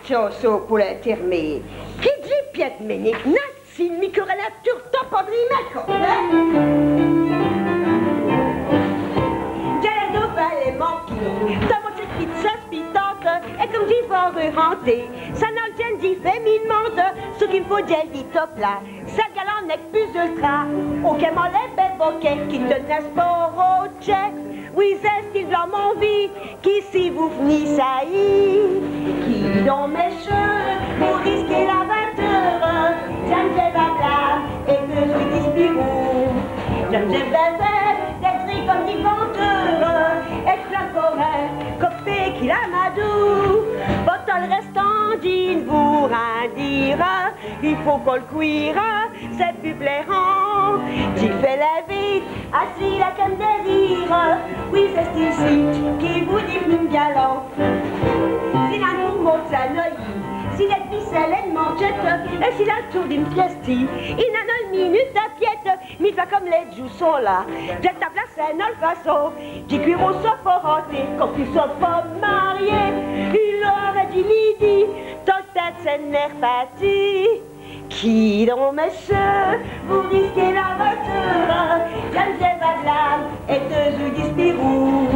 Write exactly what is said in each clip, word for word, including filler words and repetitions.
Tchon, ça, pou l'ètèrnéter. Qui dj'î piède, Ménique, n'a si mi cûr èst là turtant podrî mècoter, hin ? Dj'èl do fé lès manquîs, ta motchèt qui s'èspitante, èt come dji vos r'hantez, ça n'a rin d'fé mi d'mander, çou qu'i faut dj'èl dit top là, ça galant n'èst pus ultra, au quémant lès bèbokèts qui d'nèt-st-èst po rotchèt, oui, c'èst-i l' blanc mon vî, qui si vos v'nîz sayi, qui don mècheu, vos risquèz l'avinteûre, dj'in.me dj'èl va blâme, èt dj'in.me dj'èl va dispirou. Dj'in.me dj'èl va fé dès dris come dès vanteûres, èt plein d' corins, come Péki l'Amadou. Bon, tot l' rèstant, dji n' vou rin dîre, i faut qu'on l' cûre, c'èst pus plaîhant. Dji fé l' vite, assis là qu'i m' dèrîre. Oui, c'èst ici qu'i vos d'v'nîz galant. S'il a l' toûr d' sès noyîs, s'il a l' ficèle èt l' mantchète, èt s'il a l' toûr d'ine fièstî, i n'a nén l' minute à piède, mi fé come lès djoûs sont là. Dj'ètablèsse ène façon, dji cûre on sopor hanté, come qui sont po mariés, il âreut dji lî di, tot l' tète s'ènèrve pâti. Qui don mècheu, vos risquèz l'avinteûre, dj'in.me dj'èl va blâme, èt dj'in.me dj'èl va dispirou.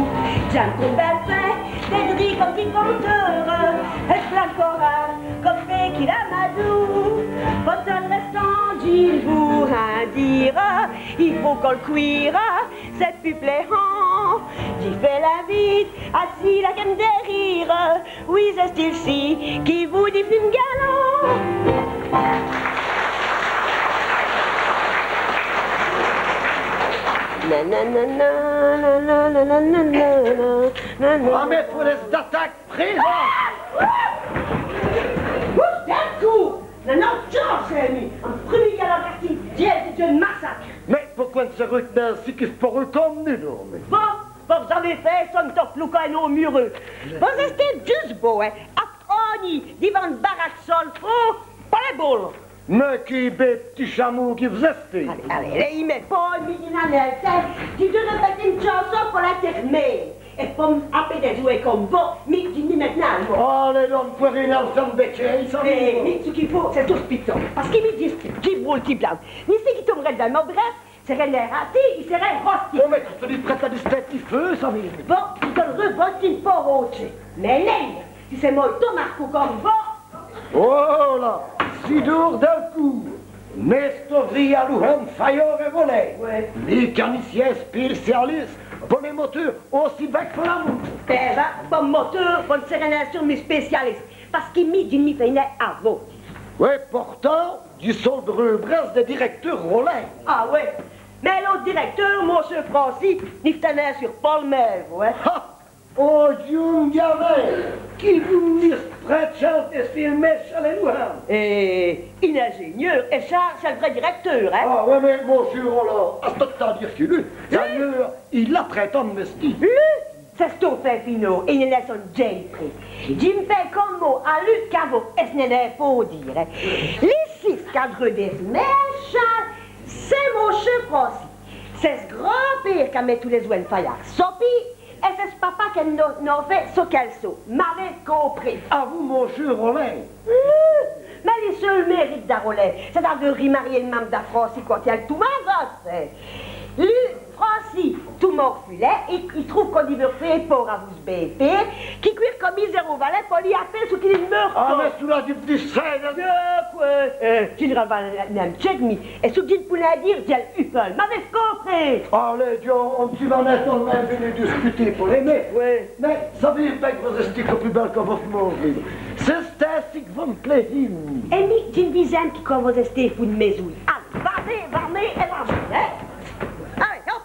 Dj'in.me dj'èl va fé dès dris come dès vanteûres, èt plein d' corins, come Péki l'Amadou. Bon, tot l' rèstant, dji n' vou rin dîre, i faut qu'on l' cûre, c'èst pus plaîhant. Dji fé l' vite, assis là qu'i m' dèrîre. Oui, c'èst ici qu'i vos d'v'nîz galant. Nanana, nanana. Ah, mins faut lès-ataques prévint. Ouf, d'in coûp. Nanana, tchon, chèr ami. Èm' prumî galant, quartier, dj'èl massacre. Mins poqwè n' sèreût-ce nin insi qu'i fåreût come nos, non, mins... Bon, bon, vos-avez fét, ça n' toke nén nos mûreûs. Vos-èstez djusse bos, hin, à trônî divant ène baraque sol, oh, po lès boules. Mins qué bête p'tit tchameau qui vos-èstez. Alez, alez, alez, mins po mi, dji n'a nén l' timps, dji d'veut rèpèter ène tchanson po l'ètèrnéter. Èt po m' raper dès djouwès come vos, mi, dji m' mèt à l' mot. Alez, don, pwèrin, alez, dji m' bètchî, ça... Mins, mins, çou qu'i faut, c'èst tot spitåle. Pace qui mi, dji, dji brûle, dji blinde. Ni si qui tomb'reut dins m' brèsse, sèrè nén râti, i sèrè rosti. Oh, mins tu t'è prètes à distinger l' feu, ça, mins... Bon, dji d'reû vos dîre po rotchèt. Mins nén, si c'èst mon Thomas come vos. Oh là, si durs dèl coûr. Mins c'è-st-on vré alouhène, fayår èt volêr. Ouais. Mècanicién spécialisse po lès moteûrs ossi bin qu' po l'amoû. Bén va, po l' moteûr, vos n' sèrez nén sûr mi spécialisse. Pace qui mi, dji n' mi fé nén avou. Ouais, portant, dji so l' breubrèsse dè dirècteûr Rollin. Ah ouais. Mins l' dirècteûr, Monsieû Francis, ni f'tit nén sûr po l' mève, ouais. Ha ! Oh, Diu m' diavel, qui vos m' disprétchèz dè filmer chal èlouhène ? Èt, in ingénieûr, èt cha, c'èst l' vré dirècteûr, hin ? Ah ouais, mins Monsieû Rollin, a-st-on d' tins dîre qui lu, d'ayeûrs, il a prétand mèstî. Lu ? C'è-st-on fèfinaud, èt i n' lèsse jén près. Dji m' fé come mot à lu qu'à vos, èt ç' n'èst nén fårt dîre, hin. Li cisque qu'a d'reû dèssiner chal, c'èst Monsieû Francis. C'èst s' grand-pére qu'a mètu lès-oûy è fayår. So pîre, èt c'èst s' papa qu'ènn' a fét çou qu'èle so. M'avez compris. À vous, Monsieû Rollin. Lu, mins li seûl mèrite da Rollin, c'èst d'avè rimarié l' mame da Francis quand èle èsteût mince, hin. Lu, Francis, tot mårfulé, i, i troûve qu'on d'veut fé pôr à vos bén-pére, qui cwîrt come i-z-èst au valèt po lî apér çou qu'i d'meure. Ah, mins çoula, dji l' di, c'èst... Qwè, qwè, euh, dji n' rèvale nén d' mi, èt çou qu' dji n' pou nén dîre, dji l' fé, m'avez compris. Alez, Diu, on n' si va nén tolmint v'nu dispûter po lès mèves. Ouais. Mins savez bin qu' vos-èstez co pus bèle qui vos-ôtes. C'è-st-insi qu' vos m' plêhîz. Èt mi, dji n' vî nén qui quand vos-èstez foû d' mès-oûy. Alez, v'nez, v'nez, èt v'nez, hin. Alez, hop.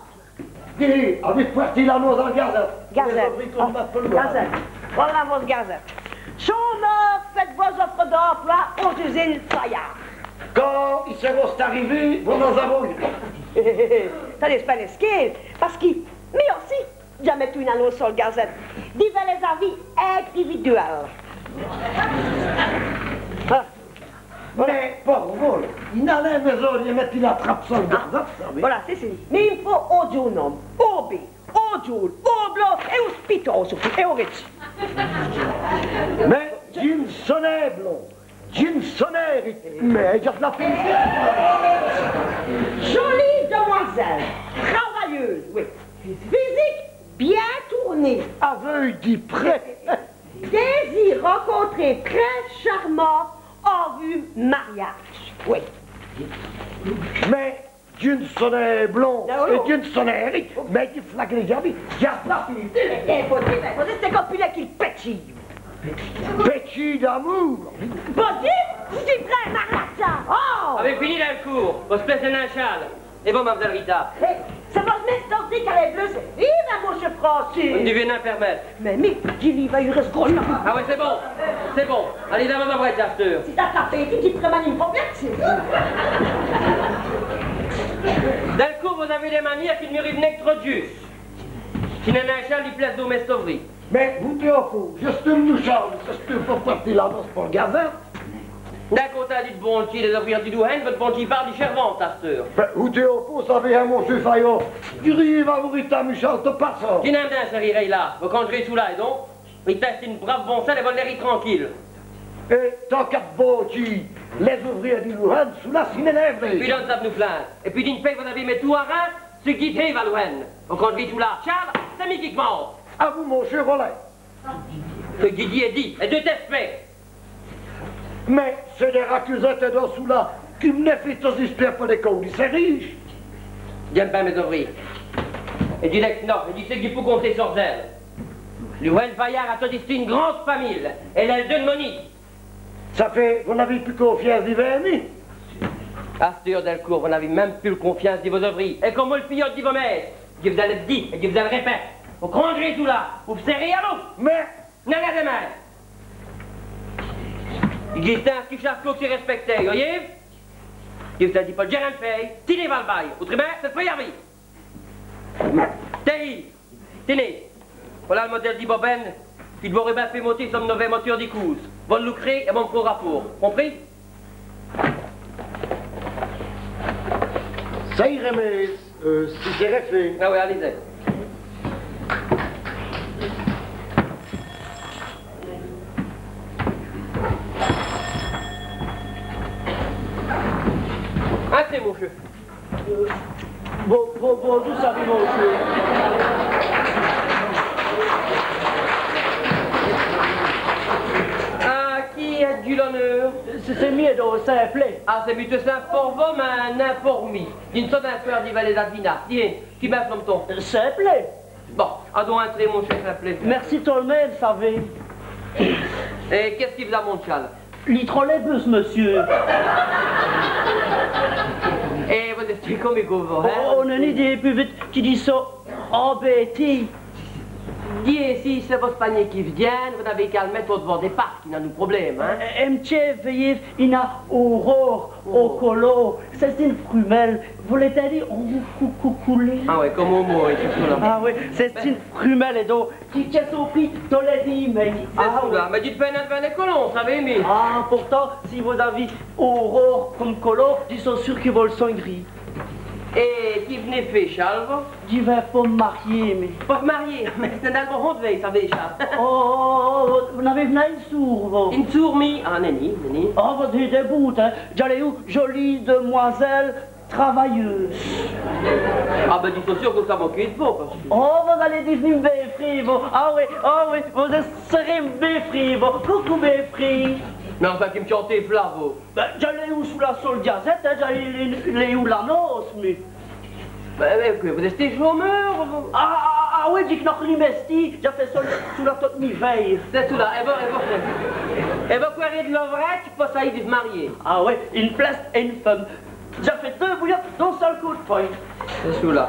Dîz, avîz pwèrté l'anonce dins l' gazète. Gazète. Lès-ouvriers qu'on... Ah, mèt po l' gazète. Vola vosse gazète. Chômeûr, faites vos offres d'emploi aux usines Fayard. Quand i sèront arivéz, vos nos-avoz. Ça n'èst nén èsquér, pace qui mi ossi, dj'a mètu ène anonce so l' gazète. Divès lès-avis individuèls. Ah. Vola. Mins po vos, i n'a nén bèsogne dè mète la trape so l' gazète, savez. Vola, c'èst, c'èst. Mins i m' faut on djon.ne ome, on bé, on djon.ne, on blond èt on spitåse, èt on ritche. Mins Dj'ènn' so nén blond, dj'ènn' so nén rike, mins dj'ènn' so... Jolie demoiselle, travailleuse, oui. Physique bien tourné. Aveûy dès prêts. Désire rencontrer prince charmant en vue mariage. Oui. Mins dj'ènn' so nén blond, èt dj'ènn' so nén rike, mins dji flague lès dj'avîz, dj'ènn' so... Eh, eh, vos-èstez, vos-èstez co pus lèd qui l' pètchî. Pètchî d'amoûr. Vos-èstez, vos-èstez vraîmint marlata. Oh ! Avîz fini, Delcourt ? Vos plèsez nén Chal. Èt vos, mam'zèle Rita ? Eh, c'èst vos-èstez qui a lès bleûs rives, moncheû Francis. Dji n' dwè nén pèrmète. Mins, mins, dji lî vèy'ré s' grognon. Ah oyi, c'èst bon. C'èst bon. Alez, dins vos brètches, asteûre. Si ça t'a fét, dji t' ramène ène poblète. Delcourt, vos-avez dès maniéres qui n' mi riv'nèt nin trop djusse. Si nén Chal, i plèt dès mèstès-ovrîs. Mins, goûtez on pô, djustumint, Chal, c'èst pou fé pôrter la noce po l' gazète. D'on côté, dji di bon dji lès-ovrîyès di Louhène, vos d'bon dji pârlez di chèrvante, asteûre. Bin, goûtez on pô, savez, hin, moncheû Fayon, dji rive avou Rita, Michel, tot passant. Dji n'in.me nin cès rîrèyes-là, vos candj'rîz çoula, èt don, Rita, c'è-st-ine brave voncèle, èt vos l' lèy'rîz tranquile. Èt tant qu'à d'bon dji, lès-ovrîyès di Louhène, çoula, ci n'èst nin vré. Pwis don, dj' va nos plinde. Èt pwis, d'ine pwète, vos-avez mètou à rins, ç' qui dj' di va, Louhène. Vos candj'rîz çoula. Chal, c'èst mi qui c'mance. Avou moncheû Rollet. Ç' qui dj' di èst dit, èt dj' t'èspère. Mins c'èst dès racusètes, èt don çoula, qui m'nèt fét tot-z-èspère po lès côps di cès riches. Dj'in.me bin mès-ovrîyès. Èt dji lès k'nohe, èt dji sé qui dj' pou compter so zèls. Louhène Fayard a todi stu ine grande famile, èt lès deûs d' monîye. Ça fét, vos n'avîz pus confiyince divins mi ? Asteûre, Delcourt, vos n'avîz min.me pus l' confiyince di vos-ovrîyès. Èt come l' piyôde di vo mêsse, dji v's-a dit, èt dji v's-a rèpète, vos candj'rîz çoula, vos sèrîz à bout. Mins... Nèni, dèmin. I ègziste ine cwè qui chaque côp si rèspècter, oyi ? Dji v's-a dit, po dj'in.me fé, tènez vos bâyes, ôtrèmint, c'èst l' prî avîs. Tènez, tènez. Vola l' modèle di bobène qui dwâreut bin fé monter so m' novê moteûr di coûse. Vos l' loukerez èt vos m' f'rez rapôrt. Compris ? Ça îreut, mins, euh, si c'èst rèfét. Ah oyi, alez-y. Intrez, moncheû. Euh, bon, bon, bondjoû, ça va, moncheû. À qui a-t-on l'oneûr ? C'èst, c'èst mi, don, Simplèt. Ah, c'èst mi, tot simpe po vos, mins nin po mi. Dji n' so nin pôre di vos lès-adviner. Tiens, qui m'inflome-t-on ? Simplèt. Bon, adon intrez, moncheû Simplèt. Mèrci tot l' min.me, savez. Èt qu'èst-ce qui v's-amonte, Chal ? Li trolleybus, mossieû. Èt vos-èstez comique, vos, hin ? Oh, nèni, dji di pus vite qui dji so embêté. Dji, si c'èst vosse panier qui v's-djin.ne, vos n'avez qu'à l' mète au-d'vant dès pârtes, i n'a nin d' problème, hin ? Èm tchèf, vèyez, i n'a Aurore, au colo. C'è-st-ine prumèle. Vos l'avez tèdî, cou-, cou-, cou-, coulé. Ah oyi, come on mot, oyi, c'èst çoula. Ah oyi, c'è-st-ine prumèle, èt don, qui tchèsse au prî, tot lès dîmes. C'èst çoula. Mins dji n' fé nin d'vins lès colons, savez, mins... Ah, pourtant, si vos-avez Aurore come colo, dji so sûr qui vos l' songn'rîz. Èt qui v'nez fé, Chal, vos ? Dji vin po m' mariér, mi. Po v' mariér ? Mins c'èst dins l' bon on-z-vèy, savez, Chal. Oh, vos n'avez nin ine soûre, vos ? Ine soûre, mi ? Ah, nèni, nèni. Oh, vos-èstez dès boutes, hin. Dj'aleu, jolie demoiselle, travailleuse. Ah bin, dji so sûr qui ça m' quite, vos, pace qui... Oh, vos-alez div'ni m' bêfrî, vos. Ah oyi, ah oyi, vos sèrez m' bêfrî, vos. Coucou, bêfrî. Mins anfin, qui m' tchantez-ve là, vos ? Bin, dj'aleu çoula so l' gazète, hin, dj'aleu lîre l'anonce, mi. Bin, bin, qwè, vos-èstez chômeûr, vos ? Ah, ah, ah oyi, dji n'é nin mèstî, dj'a fét çoula, çoula tote mi vîye. C'èst çoula, èt vos, èt vos, èt vos, qwè, rèd l'ovrèdje, po ça, i faut s' mariér. Ah oyi, ine place èt ine feume. Dj'a fét deûs bouyotes d'on seûl côp d' fèye. C'èst çoula.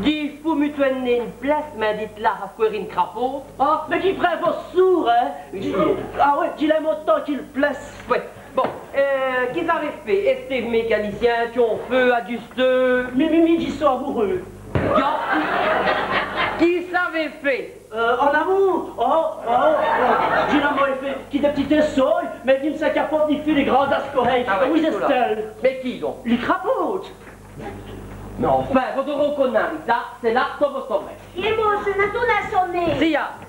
Dji pou m' twèner ine place, mins dji la fé qwèr ine crapaude. Ah, mins dji prind vosse soûr, hin. Dji, ah oyi, dji l'in.me autant qu'i l' place. Oyi. Bon, euh, qui-ce qu'vous fèyez ? Èstez-ve mécanicyin, tchonfeûr, adjusteûr ? Mi, mi, mi, dji so amoureûs. Dj'a... Qui-ce qu'vous fèyez ? Euh, en amoûr ? Oh, oh, oh. Dji n'a mâ fét qui dès p'titès saules, mins dji n' so capâbe di fé dès grands-ascohèyes. Ah oyi, oyi, c'èst çoula. Mins qui, don ? Li crapaude. Mins anfin, vos-ârez co nén, ça, c'èst là, tot vos-ârez. Èt bon, ça n'a nin toûrné à soner. Si, ya.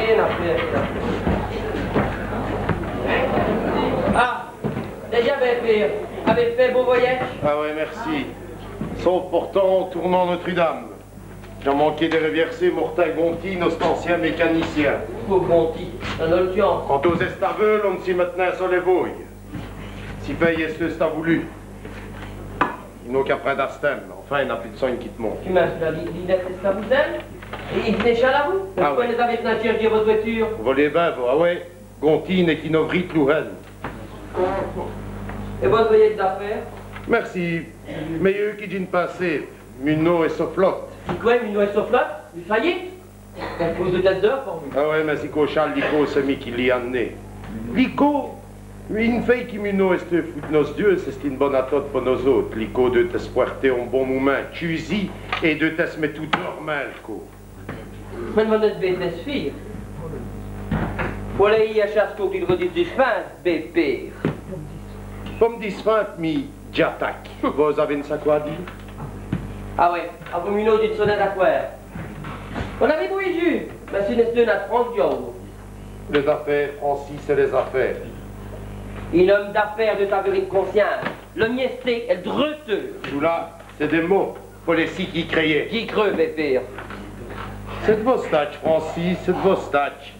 Rén à fé, rén à fé. Ah, dèdja, bén-pére, avèz fét bon voyèdje ? Ah wè, mèrci. Sauf portant, en toûrnant Notr-Dame, dj'a manqué dè rèvièrcî Mortin Gonty, nost' ancyin mècanicyin. Pôve Gonty, ça n'a nin l' tian. Quand on-z-èst aveûle, on n' si mèt nin so lès vôyes. Si pèyî èsteût avoulu, i n'ont qu'a prinde a stèm. Enfin, i n'a pus d' songnes qui d'monte. Qui mince, là, li, li dèt èst a vos, in ? I, i tnèt chal a vous ? Ah wè. Pouqwè n'avèz nin tchèrjî vosse vwèture ? Vos vèyèz bén, vous, ah wè. Gonty n'èst qu'ine ovrîye d' l'ouhène. Èt vosse voyèdje d'afêres ? Mèrci. Mèyeû qui dji n' pinseûve. M'n-ome èst so flote. Qwè, m'n-ome èst so flote ? Li fayît ? Èle poûse dèdja dèhors, pou mi. Ah wè, mins si Chal, li côp, c'èst mi qui l'a am'né. Li côp, ine fwè qui m'n-ome èst foû d' nos dièsses, c'è-st-ine bone atote pou nos-ôtes. Li côp deût-èsse pwèrté on bon moumint, tchûzi, èt deût-èsse mètou dèhors, li côp. Mins vos n'èstèz bén fîr. Vos v'lèz yî a chasse conte ine rèdise di spinse, bén-pére. Pou m' disfinde, mi, dj'ataque. Vos-avèz ine saqwè a dîre ? Ah wè, avou m'n-ome dji n' so nin d'acwèrd. On-aveut bén v'lu, mins ci n'èsteût nin d' prinde djeu. Lès-afêres, Francis, c'èst lès-afêres. In-ome d'afêres deût-aveûr ine consyince. L'onièsté èt l' dreûteûr. Tout ça, c'èst dès mots. Pou lès cis qui crèyèt. Qui creut, bén-pére ? C'èst d' vo stadje, Francis, c'èst d' vo stadje.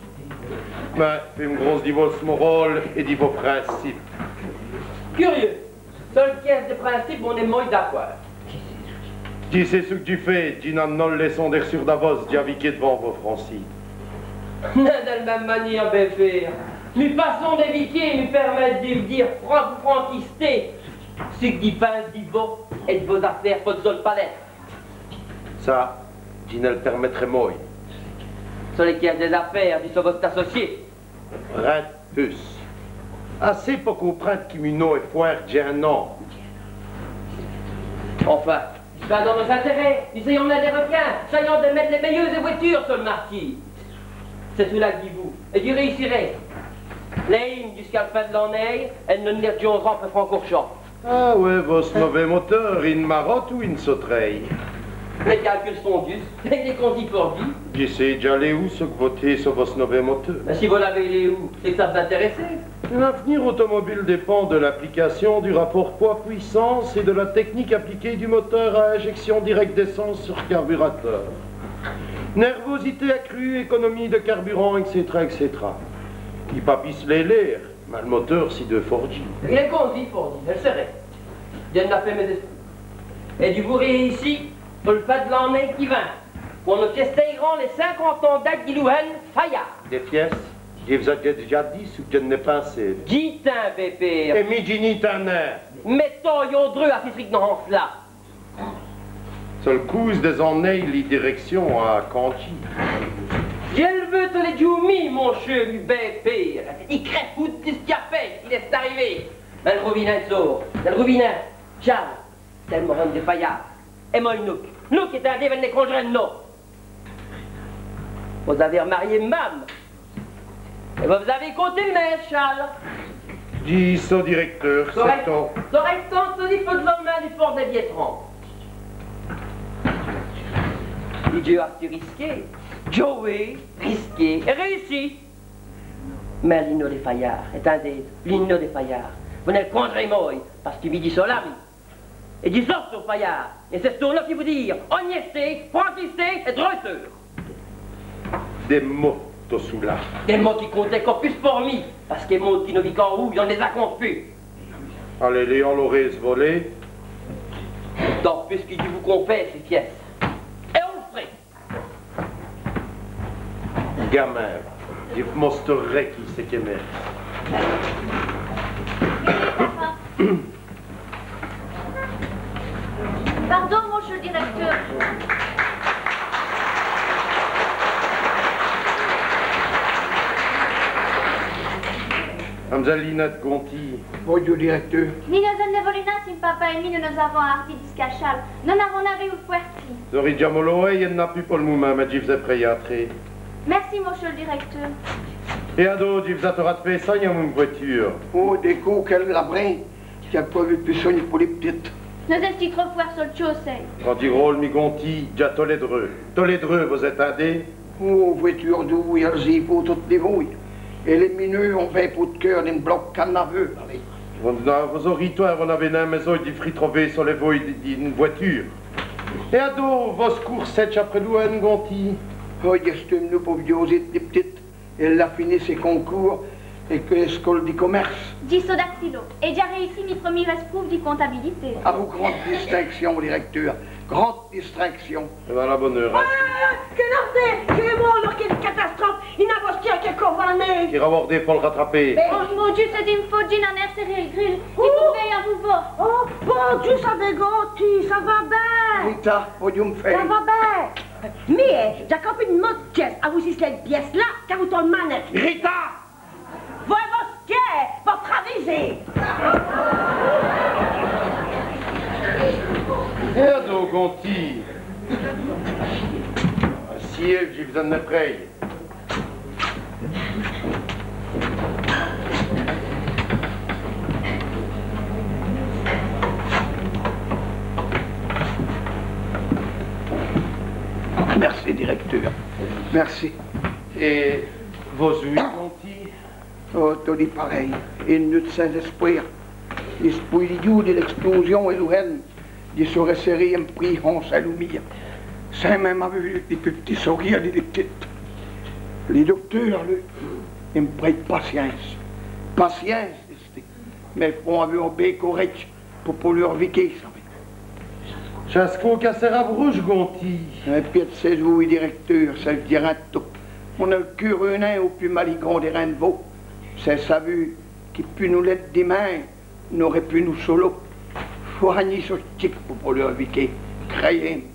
Mins fé-m' gros di vos morâles èt di vos principes. Curièu. So l' quièsse dès principes, on-èst mauy d'acwèrd. Dji sé çou qu' dji fé, dji n'a nin l' lèçon d'èsse sûr d'avance, dj'a viké d'vant vos, Francis. Nin dèl min.me maniére, bén-pére. Mi façon dè viker mi pèrmèt dè v's dîre franc, franc, franc, qui stî, çou qu' dji pinse di vos èt d' vos-afêres, po-z-ôte palète. Ça, dji n' èl pèrmètrè mauy. So lès quièsses dès-afêres, dji so vosse associé. Rén d' pus. Assez po comprinde qui mi no èst fwért djinant. Enfin, c'èst dins nos intèrèts, èssayans d'èsse r'quin, èssayans d' mète lès mèyeûses vwètures so l' martchî. C'èst çou-là qu' dji vou, èt dji rèyussirè. Lèyîz-m' djusqu'à l' fin d' l'anéye, èt nos n' r'djouerans po Francorchamps. Ah wè, vosse novê moteûr, i n' marote ou i n' sôte rén ? Lès calculs sont djusses, èt il èst condwit fôrt bin. Dji sé dèdja lèwou çou qu' vos d'jez so vosse novê moteûr. Mins si vos l'avèz lèwou, c'èst qu' ça v's-intèrèsse. L'avenir automobile dépend de l'application du rapport poids-puissance et de la technique appliquée du moteur à injection directe d'essence sur carburateur. Nervosité accrue, économie de carburant, et cetera, et cetera. I papî lès lére, mins l' moteûr si deût fôrt djî. Il èst condwit fôrt bin, dji l' sèrè. Dji n'a pus mès-èsprits. Èt dji vou rèyussi so l' fin d' l'anéye qui vint, quand nos fèstèrans lès cinquante ans d'âdje di l'Ouhen Fayard. Dès fièsses, dji v's-a dèdja dit çou qu' dji n'è pinseu. Dji tins, bê pére. Èt mi dji n'î tins nin. Mètans-î on dreût à cisse rignahance-là. Seûle coûse dès-anéyes, li dirècsion a candjî. Dji l' veû tos lès djoûs, mi, moncheû, mi bê pére. I crève foû d' discapèt, il èst arivé. Mins l' rouvînant, l' rouvînant. Tchao. Tèl morin d' Fayard. Èt m' noûk. Noûk, ètindèz, vos n' contr'rèz nin. Vos-avez r'marié m' mame. Èt vos-avez côté l' minme, Châle. Dji so dirècteûr, c'èst tot. Corèct. Corèct, tot, tot, i faut d' l'ome, i faut dès bièsses. Dji a stu risqué, djouwé, risqué, èt rèyussi. Mins li no dès Fayard, ètindèz, li no dès Fayard, vos n' l' contr'rèz nin, pace qui mi dji so là, mi. Èt dji so sur Fayard. Èt c'èst ç' toûr-là qui vout dîre honnèsté, franquisté èt drètêr. Dès mots, tot çoula. Dès mots qui comptèt co pus por mi, pace qui montre qui nos vikans, on n' lès-a compte pus. Alèz, lèyans l'oreûse volé. Tant pus qui dji vos confèsse, fièsse. Èt on l' frè. Gamin, dji v' mostr'rè qui c'èst qui m' mére. Pardon, moncheû l' dirècteûr. Mam'zèle Linette Gonty. Bondjoû, dirècteûr. Ni nos-ôtes, ni nos volins, si m' papa èt mi nos-avans arti disqu'à Châle. Nos n'avans nin vèyu l' fwèrt. Vos-aurîz dèdja mau lèyî, i n'a pus po l' moumint, mins dji v's-è prèye à trê. Mèrci, moncheû l' dirècteûr. Èt adon, dji v's-a torâde fét sogn avou m' vwèture. Oh, dès côps qu'èle l'a pris, dj'a pus d' bèsogne po lès p'tites. Nos-èstîz trop fwért so l' tchaussêye. Quand dji rôle, mi Gonty, dj'a tos lès dreûts. Tos lès dreûts, vos ètindèz ? Oh, vwèture d'oûy, èle-z-î faut totes lès vôyes. Èt lès mineûrs ont bin pont d' keûr d'in bloc canaveu, alèz. Vos, vos-aurîz twârt, vos n'avèz nin bèsogne di v' r'trover so lès vôyes di, d'ine vwèture. Èt adon, vosse coûrse sètche après l'Ouhen, Gonty ? Oh, dj'èstime, nos, po v'djôzî d' lès p'tites. Èle a fini sès concoûrs èt co-, èscole di comèrce. Dji so dactylo. Èt dj'a rèyussi mès prumîres èsprouves di comptabilité. Avou grande distinction, dirècteûr. Grande distinction. Èt v'là l' bone eûre. Ah, qué lârdêye, qué mâheur, qué catastrophe. I n'a vos-tiè qui covanez. Qu'i ravôrdêye po l' ratraper. Oh mon Dieu, c'èst di m' faute, dji n'a nin r'sèré l' gril. Qué vos-avez, vos ? Oh, bon Dieu, ça va, Gonty, ça va bin. Rita, vos-avez fêt ? Ça va bin. Mi, dj'a co pus d' mau d' tièsse avou cisse lèye pièsse-là qu'avou tot l' manète. Rita ! Vos-avez vos-tiè, vos travîzez. Èt adon, Gonty. Assiyèz-ve, dji v's-è prèye. Mèrci, dirècteûr. Mèrci. Èt vos-ôtes, Gonty ? Oh, tot-i parèy. Ène nut' sins èspwêr. Dispûs li djoû di l'èsplôsion è l'Ouhen, dji so r'sèré èm' prîhon sins lomîre. Sins min.me avu li pus p'tit sorîre di lès p'tites. Li docteûr, lu, i m' prèye d' pacyince. Pacyince, dist-i. Mins faut avu on bê corèdje po, po leû viker, savèz. Chascô qu'a sès rabrouches, Gonty. Èt pus d' sès-oûy, dirècteûr, c'èst dèrindje tot. On-a l' keûr in.nin au pus maligrant dèrindje vos. C'èst savu qui pus nos lèd'dimint, nos r'pus nos solos. Faut agnî so tchik po, po leû viker. Crèyèz-m'.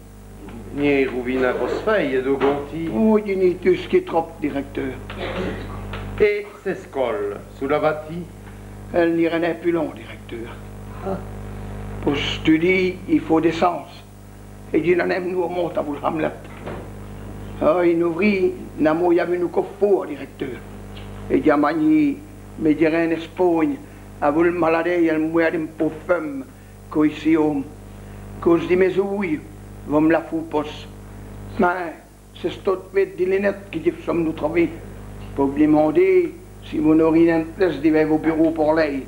Nén rouvîr nin vosse fèye, don, Gonty. Oh, dji n'î tusque nin trop, dirècteûr. Èt sès scoles, çoula va-t-i ? Èle n'îrè nin pus lon, dirècteûr. Po studî, i faut dès sens. Èt dji n'a nin mnou au monde avou l' Hamlet. Ah, in ouvrî n'a måy avou nou co fwért, dirècteûr. Èt dj'a magnî mès djèrins è Èspôgne avou l' maladèye èl mwért d'in pôve feume, co ici, au... Cause di mès-ouy, vos m' la foûz pos. Mins c'èst tot fêt di Linète qui dj' so v'nou trover po v' dimander si vos n'årîz nin d' plèce divins vos bureaus por lèy.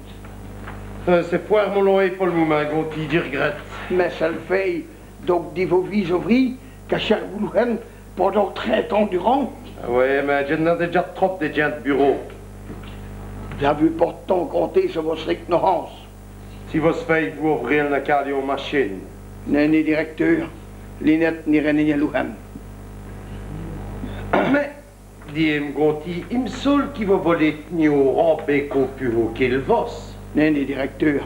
Euh, c'èst fwért mauvays po l' moumint, Gonti, dji r'grète. Mins c'èst l' fêt, don, di vos vîs-ovrîs qu'a chèrvou l' hène pindant trinte ans durant. Ah wè, mins dj'ènn' a dèdja trop dès djins d' burau. Dj'aveu portant conté su vosse ignorance. Si vosse fèye vout ovrî, èle n'a qu'a aler au machine. Nèni, nèni, dirècteûr, Linète n'îrè nin l' hène. Mins, dîyèz-m', Gonti, i m' sole qui vos volèz tèni au rang bén co pus hôt qui l' vosse. Nèni, nèni, dirècteûr,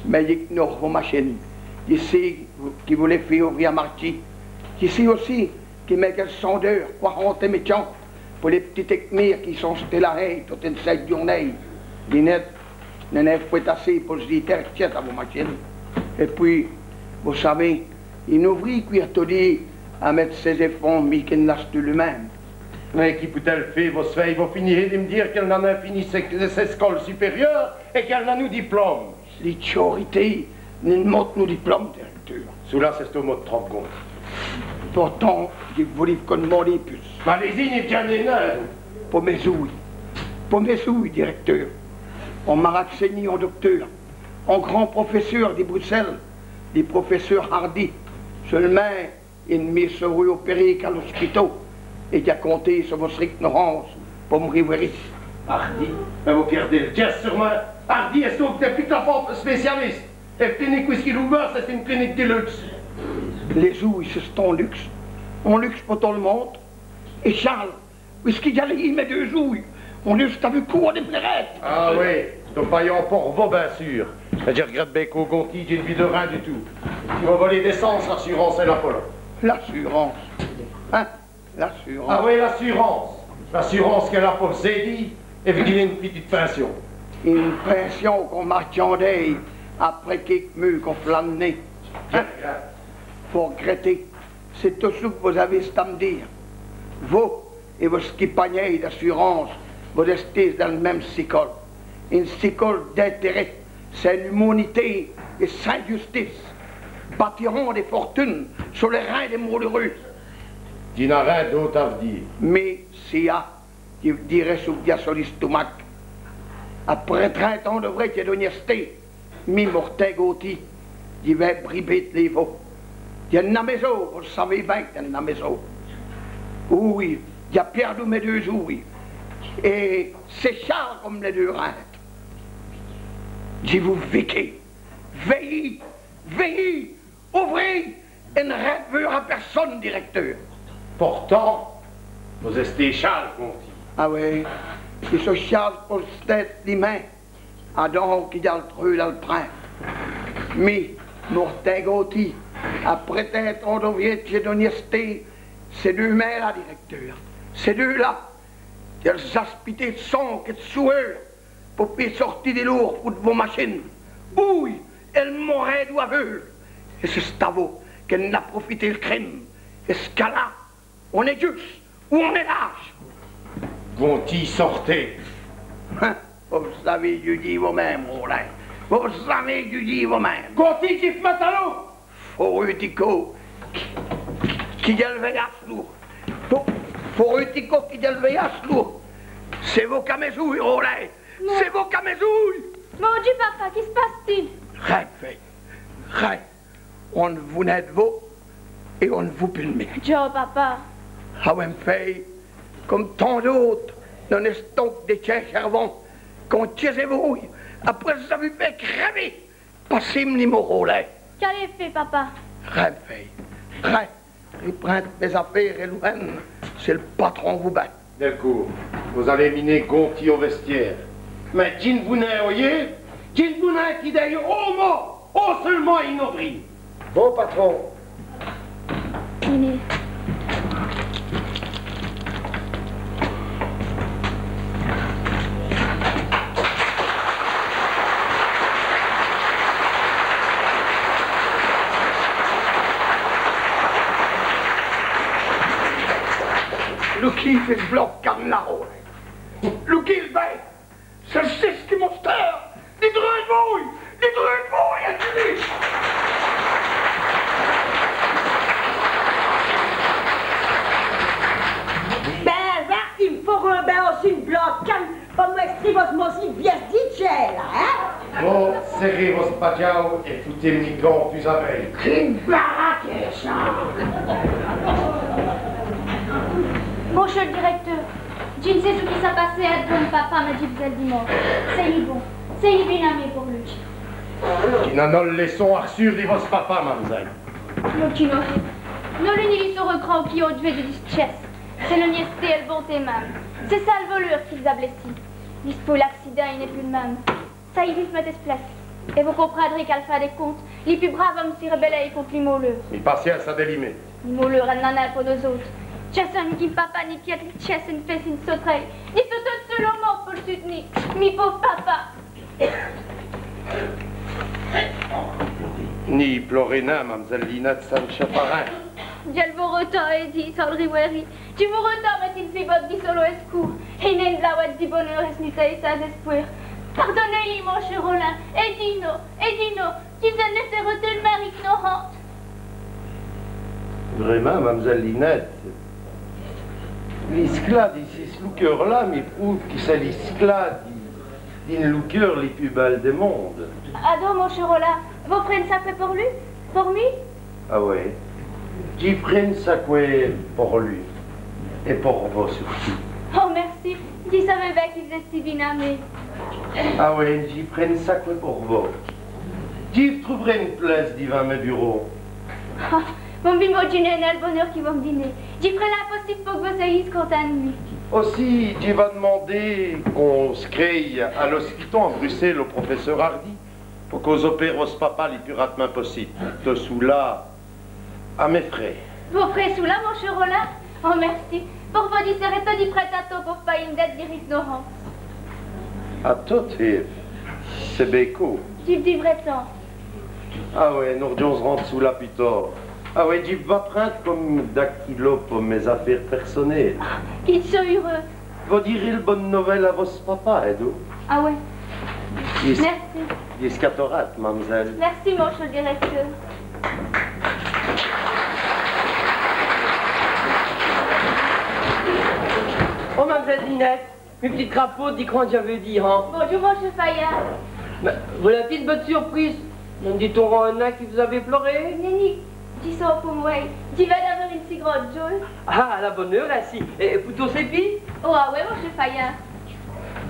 mins dj'ignore vo machine. Dji sé qui vos lès fèyez ovrî à Martchi. Dji sé ossi qui Michael Sandeur, quarante mètchants po lès p'titès cmêres qui sont stîs la hèye tote ène sinte djoûrnêye. Linète n'ènnè fwèt assez po s' dîre tèrtiète à vo machine. Èt pwis, vos savèz, in ouvrî qwîre todi a mète sès-èfants mî qu'i n' l'achète nin lu-minme. Mins qui pout-èle fé, vosse fèye? Vos finissèz di m' dîre qu'èle n'a nin fini sès, sès scole supérieure èt qu'èle n'a nin d' diplome. Li tchôrité ni n' monte nin d' diplome, dirècteûr. Çoula c'èst au mot trop, Gonti. Portant, dji vos lès co d'mander pus. Mins alèz-î, ni v'nèz nin. Po mès-ouy. Po mès-ouy, dirècteûr. On m'a rassègné on docteûr, on grand profèsseûr di Brussèle, li profèsseûr Hardy. Seûlemint, i n' mi sâreut opérer qu'a l'ospitau, èt dj'a compté su vosse ignorance po m' rivwêri. Hardy? Mins vos pièrdèz l' tièsse sûremint. Hardy èst on dès pus tapants spécialisses. Èl clinique wice qu'i a ouvêrt, c'è-st-one clinique di luxe. Lès-ouy, c'è-st-on luxe. On luxe po tot l' monde. Èt Charles, wice qu'i a lèyî mès deûs-ouy? On n'èst nin avou qwè dès plèrètes. Ah wè, dji paye po vos, bén sûr. Mins dji r'grète bén co, Gonti, dji n' vî rin du tout. Si vos volèz dès sons, l'assurance èst la po la. L'assurance? Hin? L'assurance? Ah wè, l'assurance. L'assurance qu'èst la po v's-êdî èt v's-dîre one pitite pinsion. One pinsion qu'on marchandèye après quékes meûs qu'on flâne. Hin? Faut r'grèter. C'èst tot çou qu' vos-avèz st-à m' dîre. Vos èt vosse copagnie d'assurance, vos èstèz dins l' minme sicole. One sicole d'intèrèt, sins l'umanité èt sins justice. Bâtirans dès fortunes su lès rins dès mauleûs. Dji n'a rin d'ôte à v's-dîre. Mins si, ah, dji v's-dîrè çou qu'i a su l'èstomac. Après trinte ans d'ouvrêdje èt d'onèsté, mi, Mortin Gonti, dji va bribér lès vôs. Dj'ènn' a mès-os, vos l' savèz bén qu' dj'ènn' a mès-os. Oyi, dj'a pièrdu mès deûs-ouy. Èt c'èst Charles qu'on m' lès deûrinde. Dji vos vikè. Vèyîz, vèyîz, ouvrîz, èt n' rèd'veûz à pèrsone, dirècteûr. Portant, vos èstèz Charles, Gonti. Ah wè, dji so Charles po l' stinde li min. Adon, qui dj'a l' dreût dè l' prinde. Mi, Mortin Gonti, après trinte ans d'ouvrêdje èt d'onèsté, cès deûs mins-la, dirècteûr, cès deûs-la, dj'èlz-a aspité d' song èt d' souweûr po fé sôrti dè loûr foû d' vo machine. Oyi, èl mont rinde aveûle. Èt c'è-st-a vos qu'ènn' a profité l' crime. Èst-ce qu'ala, on-èst djusse ou on-èst lâche? Gonti, sôrtèz. Hin, vos-avèz djugî vos-minme, Rolin. Vos-avèz djugî vos-minme. Gonti, dji v' mète à l'eû. Faureût-i co qui dj'èl vèye à s' loûr. Fau-, faureût-i co qui dj'èl vèye à s' loûr. C'èst vos qu'a mès-ouy, Rolin. Non. C'èst vos qu'a mès-ouy. Mon Dieu, papa, qui s' passe-t-i? Rin, fèye. Rin. On n' vout nin d' vos èt on n' vout pus d' mi. Djâ, papa. Ah wè, m' fèye, come tant d'ôtes, nos n'èstans qu' dès tchins chèrvants qu'on tchasse èvôye. Après, vos-avèz fêt crèver. Passèz-m' li mot, Rolin. Qu'alèz fé, papa? Rin, m' fèye. Rin. Riprinde mès-afêres èt lou hène, c'èst l' patron vout bén. Dèl coûp, vos-alèz miner Gonti au vèstiére. Mins dji n' vout nin oyi, dji n' vout nin qu' i dèye on mot, on seûl mot à in-ouvrier. Bon, patron. Miner. Loukez-ve l' blanc d' cane-là, ouais. Loukez-ve bin. C'èst l' cisse qui m' tint. Dèdrèyez-vous, dèdrèyez-vous, èt dèdrèyez-vous. Bin, va, i m' faut bin ossi ène blanc d' cane po m' èstri vos maussîyes vièsses dèdja, la, hin ? Bon, sèrez vos badjaus èt foutez-m' li camp fus-à-vèy. Qué baraque, ça ! Moncheû l' dirècteûr, dji n' sé ç' qui s'a passé èvè vos papa, mins dji v's-è l' dimande. Sèyez bon, sèyez bin-amé po li. Dji n'a nole lèçon a r'çûre di vos papa, mam'zèle. Mins qu'i n'åreut nole ine li so r'cran qui åye djuwé du djèsse. C'èst l' onièsté èt l' bonté minme. C'èst ça l' voleûr qui v's-a blèssî. Dispôy l'accidint, i n'èst pus l' minme. Ça i vit m' èspèce. Èt vos comprindrez qu'a l' fin dès comptes, li pus brâve ome si r'bèlèye conte li måleûr. Li paciyince a dès limites. Li måleûr, èle n'è-n-a nin po nos-ôtes. Dji n' sé ni papa, ni piède li djèsse, ni fé si ni sôtèye, ni surtout seûlemint po l' sout'ni, mi pôve papa. Ni plårez nin, mam'zèle Linète, ça n' chèra rin. Dji vos r'tâye, èt dji, sins l' rivwêri, dji vos r'tâye, mins dji n' vou nin d' solo èscoûr, èt nin d' la wête di boneûr èt s' mète sins èspwêr. Pardonez-li, moncheû Rolin, èt dîz-nos, èt dîz-nos, qui v's-èstez r'twènue mère ignorante. Vraîmint, mam'zèle Linète, li sclade di ç' loukeûr-là mi prouve qui c'èst li sclade di, d'ine loukeûr li pus bèle dè monde. Adon, moncheû Rolin, vos frez ène saqwè po li ? Po mi ? Ah wè. Dji fré ène saqwè po li. Èt po vos surtout. Oh, mèrci. Dji saveu bin qui v's-èstîz bin-amé. Ah wè, dji fré ène saqwè po vos. Dji v' trouv'rè ène plèce divins mès burâs. Ah, vos m' vîz, dji n'é nin l' boneûr qui vos m' dînez. Dji fré l'impossibe po qu' vos sèyîz contint d' mi. Ossi, dji va d'mander qu'on scrîve à l'ospital à Brussèle å profèsseûr Hardy po qu'on-z-opére vos papa li pus rademint possibe. Tot çoula, à mès frès. Vos frès çoula, moncheû Rolin ? Oh, mèrci. Po vos dîre, dji sèrè todi prèt à tot po payî ène dète di r'ignorance. À tot, èt c'èst bén côp. Dji v' dîrè tant. Ah wè, nos r'djårans çoula pus tård. Ah wè, dji va prinde come dactylo po mès-afêres pèrsonèles. Ah, qu'i sèreût eûreûs. Vos dîrez l' bone novèle à vos papa, èt don. Ah wè. Mèrci. Jusqu'à tot-rade, mam'zèle. Mèrci, moncheû l' dirècteûr. Oh, mam'zèle Linète, mi p'tit crapôde, dji crwè qu' dj'aveû dit, hin. Bondjoû, moncheû Fayard. Mins, volà ène bone surprîje. N' dit-on nin qui v's-avèz plåré ? Nèni, dji so po mwêye. Dji vin d'awè ène si grande djôye. Ah, à la bone eûre, insi. Èt, èt pou tot sès pîds ? Oh, ah wè, moncheû Fayard.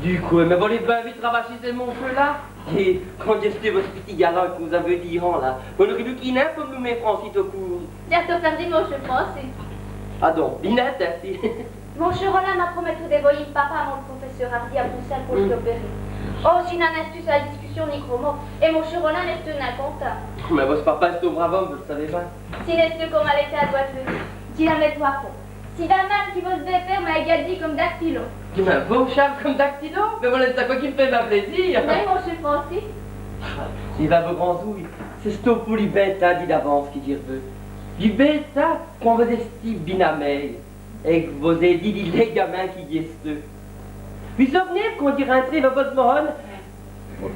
Du côp, mins vos-alez bin vite ravachî cès måchôs-là. Èt, quand dj' èsteu vos p'tit galant qui v's-aveû dit, hin, la, vos n'årîz nin qu'in po m' nomer Francis tot court. Dj'a tot pèrdou, moncheû Francis. Adon, Linète, insi. Moncheû Rolin m'a promètou dè vèyî m' papa amon l' profèsseûr Hardy à Brussèle po l' opérer. Oh, dji n'a nin stu a l' discussion ni gros mot. Èt moncheû Rolin n'èsteût nin contint. Mins vosse papa èsteût on brâve ome, vos l' savèz bin. S'i n'èsteût co mal ètinn, dji l' mètreûve a fond. Si vos-ôtes minme qui vos-avèz pôr, mins ègardez come dactylo. Qui, mins, vos, Charles, come dactylo ? Mins v'là ène saqwè qui m' fét bin plêzîr. Mins, moncheû Francis. Li vint vos grands-oûy, c'èst tot pou li bin timps d'avance qui dj' r'veû. Li bin timps quand vos-èstîz bin-amé. Èt qu' vos-èstîz dès lègamins qui dj'èsteû. Vos sov'nez quand dj' rintreûve à vosse mohone,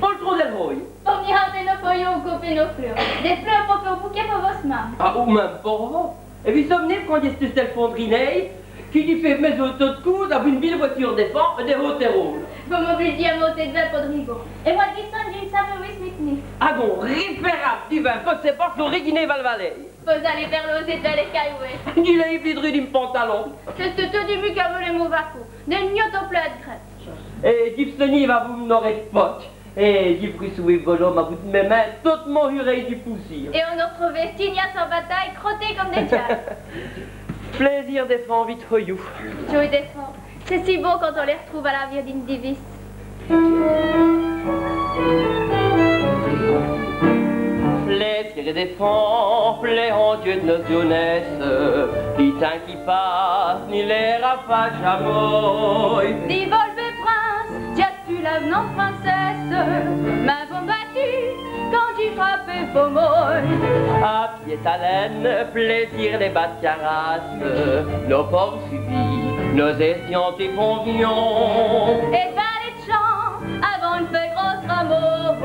po l' trô dèl hoye. Po m' rintrer nos foyons, coper nos fleûrs. Dès fleûrs po fé on boukèt po vosse mame. Ah, ou minme po vos. Èt vos sov'nez quand dj'èsteû stèl fondrinêye, qui dj'î fé mès-ôtes totes coûrse avou ène vîle vwèture dèfant èt dès hôtès rôles. Vos m'oblidjîz a monter d'vins po d' ribård. Èt mwè, distånd, dji n' saveu wèsse mi t'ni. Ah non, ripérable, divins, vos sèyez po riginez vos l' valêye. Vos-alez vèrs låzé d'vins lès caillouwès. Dji l'a èvî dri di m' pantalon. C'èst tot du mû qu'avou lès måvès côps. Dès gnotos plins d' grèbe. Èt dji v' sognîye avou m'n-orèye d' pôrc. Èt dji v' r'çouwè volomint avou mès mins totes mohurêyes di poussîre. Èt on nos r'trouvêye, tignasse an bataye, crottés come dès diâles. Plêzîr dè fant vite hoyou. Djôye dè fant. C'èst si bon quand on lès r'troûve à l'âviêre d'ine divise. Plêzîr dè fant, plês-andieûs d' nosse djonesse, li timps qui passe, ni lès rapaces à måye. Divins l' prince, dj'a stu l'av'nance francêse, mins vos m' batîz quand dji frape po måye. Piède-alêne, plêzîr dè bate carasse, nos pôves suivîz Nos-èstions ti ponvions. Èt balèt tchant, avant ène feuye grosse ramot,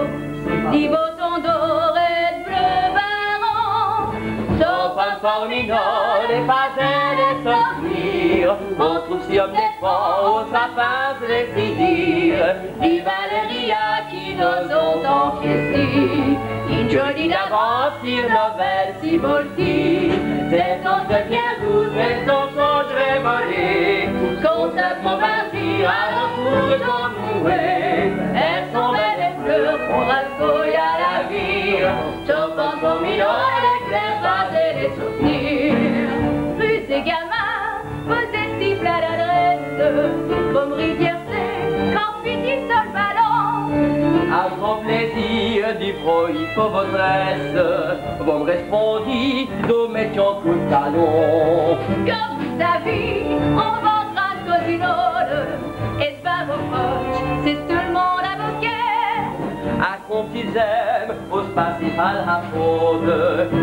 di botons d'ôr èt d' bleûs barons. Tot pont forminot, lès passéyes, lès sov'nirs, on troûve si on-z-èfant, on sét pont lès-î dîre. Di Valéria qui nos-ont tant fièstis, ène djolîye d'avance, si on-z-èfant si voltî. C'è-st-on sét fièr doûs, c'è-st-on sondje rèvolé, qu'on sét mouvardi à nos coûrs tot mouwés. Èle sint bèle èt fleûr, on rascoye à la vîye. Tot pont forminot, lès clêrs passéyes, lès sov'nirs. Ruse èt gamin, vos-èstîz plin d'adrèsse, vos m' rîrîz, quand fîrîz sol balon. A grand plêzîr, du brût po vo trèsse, vos m' rèspondîz, d'on mètchant coûp d' canon. Come vos savîz, on vos rinde co d'ène ôte, èt bin vos votchîz, c'èst tot l' monde a vos quêpes. A comptîz-m', on s' passe pa l' hafaude,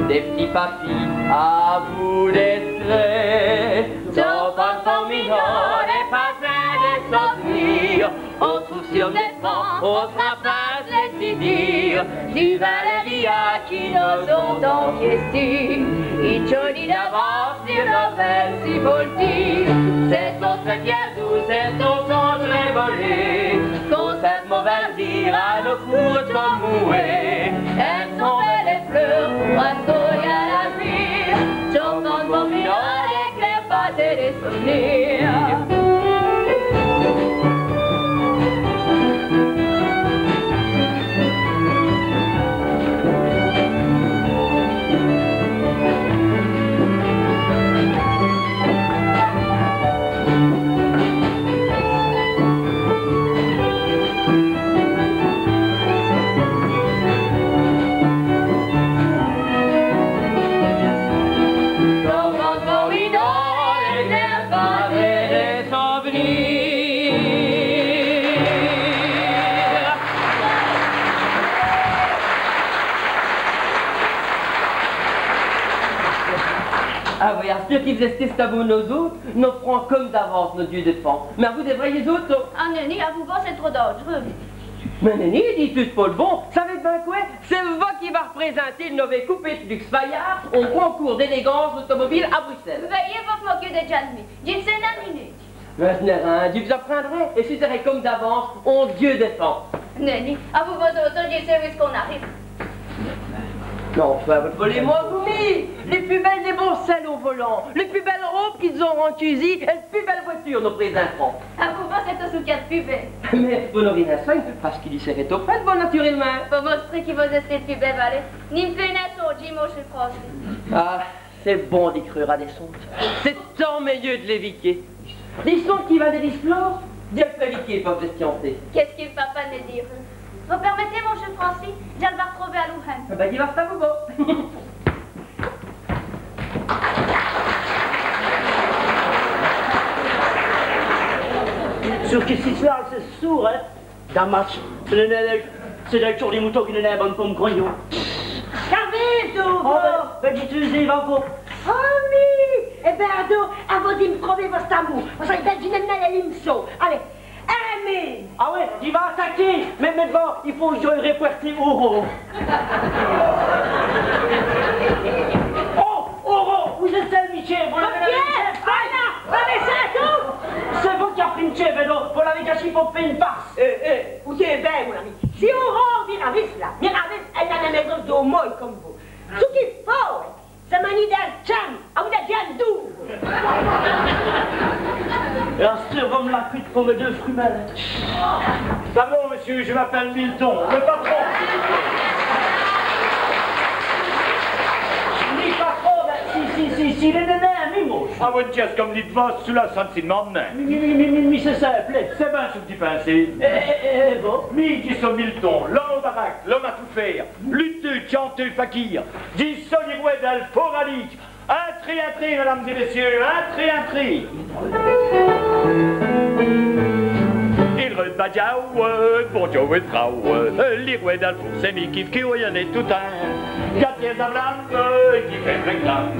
dès p'tits papîs à bout dès traîts. Tot pont forminot, lès passéyes, lès sov'nirs, on troûve si on-z-èfant, on sét pont lès-î dîre. Di Valéria qui nos-ont tant fièstis, ène djolîye d'avance, si on-z-èfant si voltî. C'è-st-on sét fièr doûs, c'è-st-on sondje rèvolé, qu'on sét mouvardi à nos coûrs tot mouwés. Èle sint bèle èt fleûr, on rascoye à la vîye. Tot pont forminot, lès clêrs passéyes, lès sov'nirs. Ah oyi, asteûre qui vos-èstez st-abou nos-ôtes, nos frans come d'avance nos dieûs d'èfants. Mins avou dès vrèyès-ôtes, non. Ah nèni, avou vos c'èst trop dandj'reûs. Mins nèni, dijèz tout po l' bon, savèz bin qwè ? C'èst vous qui va r'présinter l' novê coupé d' luxe Fayard au concours d'élégance automobile à Bruxelles. Vèyèz, vos vos moquèz dèdja d' mi. Dji n' sé nin miner. Mins ç' n'èst rin, dji v's-aprindrè, èt si sèrèz come d'avance on dieu d'èfant. Nèni, avou vos-ôtes, dji sé wice qu'on-arive. Non, enfin, vos n' volèz nin, vous, mi, lès pus bèlès bonsèles au volant, lès pus bèlès robes qu'is-ont èn cûzîye, èt l' pus bèle vwèture, nos présintrans. Avou vos c'èst tot çou qu'i-gn-a d' pus bèle. Mins vos n'ârîz nin swin, pace qui dj' sèrè tot près d' vos, naturèlemint. Po mostrî qui vos-èstez l' pus bèle valèt, ni m' plin nin sondjî, moncheû Francis. Ah, c'èst bon di creûre à dès sondjes. C'èst tant mèyeû d' lès viker. Dès sondjes qui vont dè displore, dji l' fé viker, pôve bèstianté. Qu'èst-ce qui l' papa n' dîreut ? Vos pèrmètèz, moncheû Francis, dji l' va r'trover à l'ouhène. Bin, dji va r'tinde vos. Sûr qui ç' soû-là, c'èst sûr, hin ? Damadje, c'èst dins l' tchôr dès moutons qu'i gn-a ine bone pome grognon. Qu'avèz-vous, vous ? Oh, bin, bin, dji dîreûve, va, vous. Oh, mi ! Èt bin, adon, avou dji m' promèt vos-amoûrs. Vos savèz, bin, dji n'in.me nin lès limçons. Alèz, Hermine. Ah oyi, dji va ataker, mins, mins d'abôrd, i faut qu' dj'aye r'pwèrter Aurore. Oh, Aurore, ousa èst-èle, Michel ? Vous l'avez, la vèyèz ? Anna, la vèyèz, tout. C'èst vous qu'a pris m' tchèvè, non ? Vous l'avez cachî po fé ine farce. Eh, eh, coûtèz bin, mon-ami. Si Aurore mi ravise, là, mi ravise, èle n'a nin bèsoin d'on-ome come vous. Çou qu'i faut, c'èst mani dins l' tchambe, avou dès djins d'oûr. Èt asteûre, vos m' la cûtez po mès deûs frumèles. Pardon, monsieur, je m'appelle Milton, le patron, s'il vous plaît. Mi patron, bin, si, si, si, si, lès nènins, mi, moche. Ah, vos d'jèz come dès vôyous, çoula, ça n' si d'mande nin. Mi, mi, mi, mi, mi, c'èst simple. C'èst bin ç' qui vos pinsèz. Èt, èt, èt, èt vous ? Mi, dji so Milton, l'ome aus baraques, l'ome à tout fé. Luteûs, tchanteûs, fakirs, dji so l' rwè dèl Fåra Lîk. Intrèz, intrèz, mèdames èt mèssius, intrèz, intrèz. Il re- Badjawe, bon Dieu, wè, trawe, li rwè dèl foûr, c'èst mi qui f' cûr, i gn-a tout-in. Gâtez-â, madame, qui fét rèclame,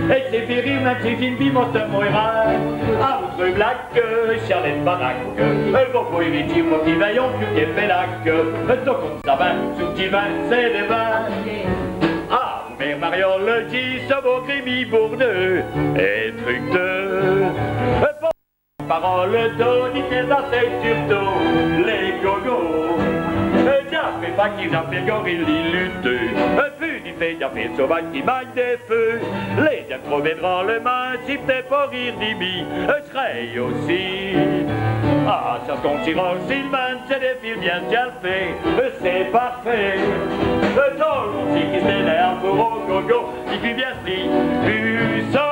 èt c'èst fini, minme si fine fîye, mostèz-m' èrin. Â vos treûs blakes, chèlèz l' baraque, vos p'lèz vite dîre, qui vèyons, qui fét l' baraque, donc on s'a bin, sous divin, c'èst divin. Â vos, mère mariole, dji so vos grimi bourneû èt truteû. Parole donnée, c'èst assez surtout, lès gogos. Dj'a fét fakîr, dj'a fét gorile, li luteû. Pus dji fé, dj'a fét sovadje qui mangne dès feûs. Lès djins trouv'nut drole èmin, si c'èsteût po rîre di mi, c'èsteût ossi. Â, ça s' conte si drole, si l' monde s' dèfile bin, dj'a l' fét, c'èst parfêt. Tot l' monde si qui c'èst in foûr au gogo. Qui fét bin s' pus so.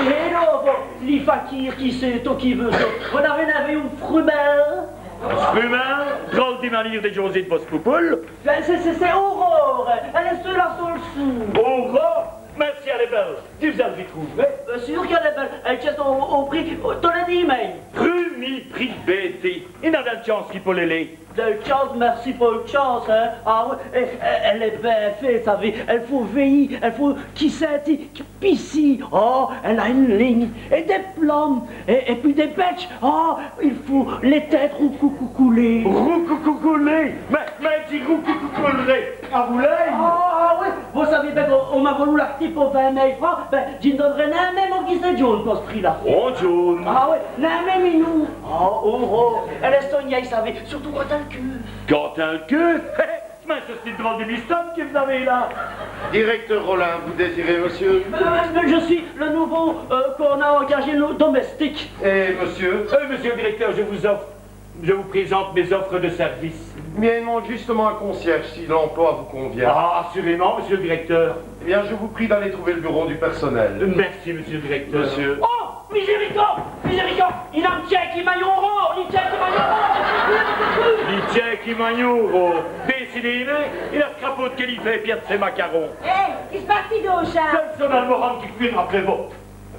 Èt don, bon, li fakîr qui c'èst, tot qui vos-èstoz, vos n'avez nin vèyu m' frumint ? M' frumint ? Drole di manîre di djôzî d' vosse poupoule. Bin, c'èst, c'èst, c'èst Aurore. Èlle èst la sole soû. Aurore ? Mins si èlle èst bèle, dji v's-a vite trouvê. Bin sûr qu'èlle èst bèle. Èlle tchèsse au, au prî, au, tot l' dîmègne. Prumî prî d' bêtî. I gn-a dèl tchance qui po l' lét. Dèl tchance, mèrci po l' tchance, in. Â oyi, èt, èt, èlle èst bin fête, savez. Èlle faut vèyî, èlle faut qui sintî, qui pissî. Oh, èlle a one ligne, èt dès plomes, èt, èt pwis dès bètches. Oh, i faut lès tinde roucoucoucoulé. Roucoucoucoulé ? Mins, mins dji roucoucoucoul'ré. Â, vos l'avez ? Â oyi, vos savez bin qu'on, on m'a volou l'artîle po vint-mile francs, bin, dji n' done nin minme au guise djaune po ç' prî-là. Oh, djaune. Â oyi, nin minme inou. Oh, oh, oh, èlle èst sognêye, savez, surtout quand èlle cûve. Quand èlle cûve ? Mins c'è-st-ine drole di bistone qui v's-avez là. Directeur Rollin, vous désirez monsieur ? Euh, je suis le nouveau, euh, qu'on a engagé, le domestique. Et monsieur ? Euh, monsieur le directeur, je vous offre, je vous présente mes offres de service. Bien, il manque justement un concierge, si l'emploi vous convient. Ah, assurément, monsieur le directeur. Eh bien, je vous prie d'aller trouver le bureau du personnel. Merci, monsieur le directeur. Monsieur. Oh ! Miséricorde ! Miséricorde ! I gn-a m' tchén qui magne on rôt ! Li tchén qui magne on rôt ! Li tchén qui magne on rôt ! Décidémint, il a s' crapaud qui lî fét piède sès macarons. Hé, qui s' passe-t-i donc, cha ? C'èst Sonel Moran qui coûrt après vous.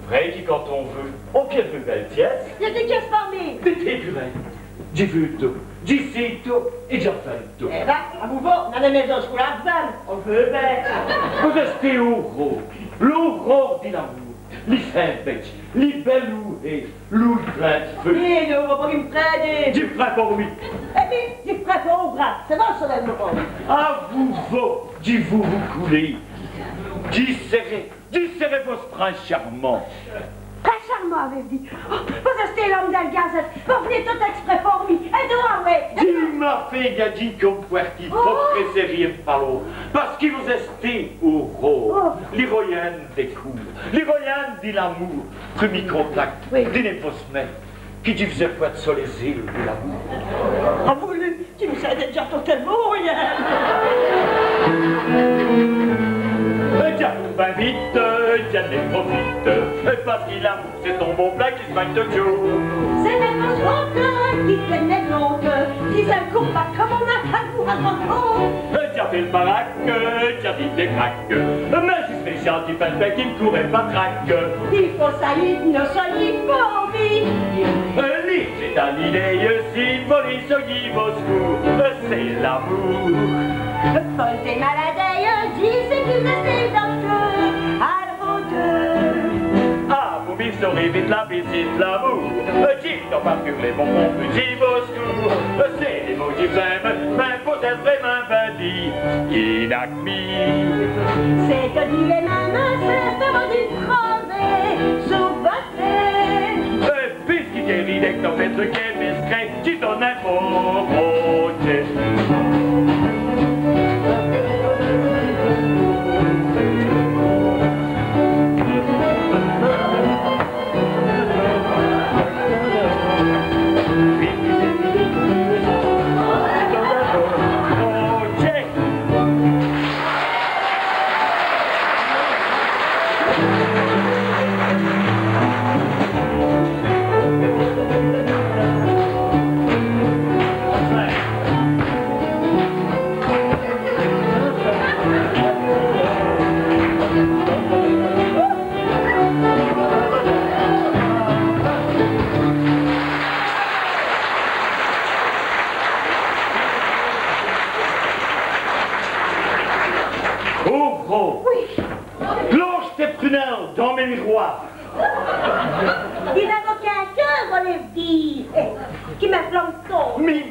Vraî qui, quand on veut, on pièd pus bèle tièsse. I gn-a dès tièsses po mi. Mètèz pus rin. Dji vèy tot, dji sé tot èt dj'avène tot. Èh bin, à vos, vos, dins l' maîson, dj'ènn' a pont, on vèy bin. Vos-èstèz Aurore, l'Aurore di l'amoûr. Li fin bètch, li bèle ouhée, l'oûy plin d' feû. Hé, non, vos n'avèz nén compris. Dji prind po mi. Èt mi, dji prind po vos, c'èst bon, Sonel Moran. À vos, vos, dji vou vos coler. Dji sèrè, dji sèrè vosse prince charmant. Prince charmant, avez-vous dit ? Oh, vos-èstèz l'ome dèl gazète. Vos v'nèz tot èxprès po mi. Èt d'où, ah oyi ? Dji m'a fét gadjî come pwèrtî po prèssé rén po l'ôte. Pace qui vos-èstèz Aurore, l'héroïne dès coûrs, l'héroïne di l'amoûr, prumî contacte, oui, di n'importe qué, qui dji v's-è pwète so lès-îles di l'amoûr. Ah, vos, dji m' sin dèdja tot èl mot, hin. Dj'a coûrt bin vite, dj'ènn' profite, pace qui l'amoûr c'è-st-on bon plat qui s' mangne tot djoû. C'èst mins vos-ôtes qui pèyèz lès côtes. Dji v's-è coûrt bin come on-a, à vos, à vos côtes. Dj'a fét l' baraque, dj'a dit dès craques. Mins dji s'ré chèt, dji pènse bin qu'i n' coûrè nén patraque. I faut sayi, nos soyî po mi. Li, c'èst l'idéye, si vos v'lèz sognî vos coûrs, c'èst l'amoûr. Folle dès maladèyes, dji sé qui v's-èstèz dins l' keûr. Ah, vos mi sârèz vite l'abécî d' l'amoûr. Dji n'è po pus, mins bon, bon, dji vos coûrs. C'èst lès mots qui m' vèn'nut, mins po-z-èsse vraîmint bin dits, i gn-a qu' mi. C'èst-a-dîre lès minmes, c'èst-a-dîre dji n' p'rindré sou vos trêts. Pusqu'i dj'èri dins l' mète qui m'èst scrèt, dji done on bon côp. Trop. Oui. Plonje tès prunelles dins mès miroirs. I n'a qu'un cœur, vos l'avez dit. Qui m'a planté. Mais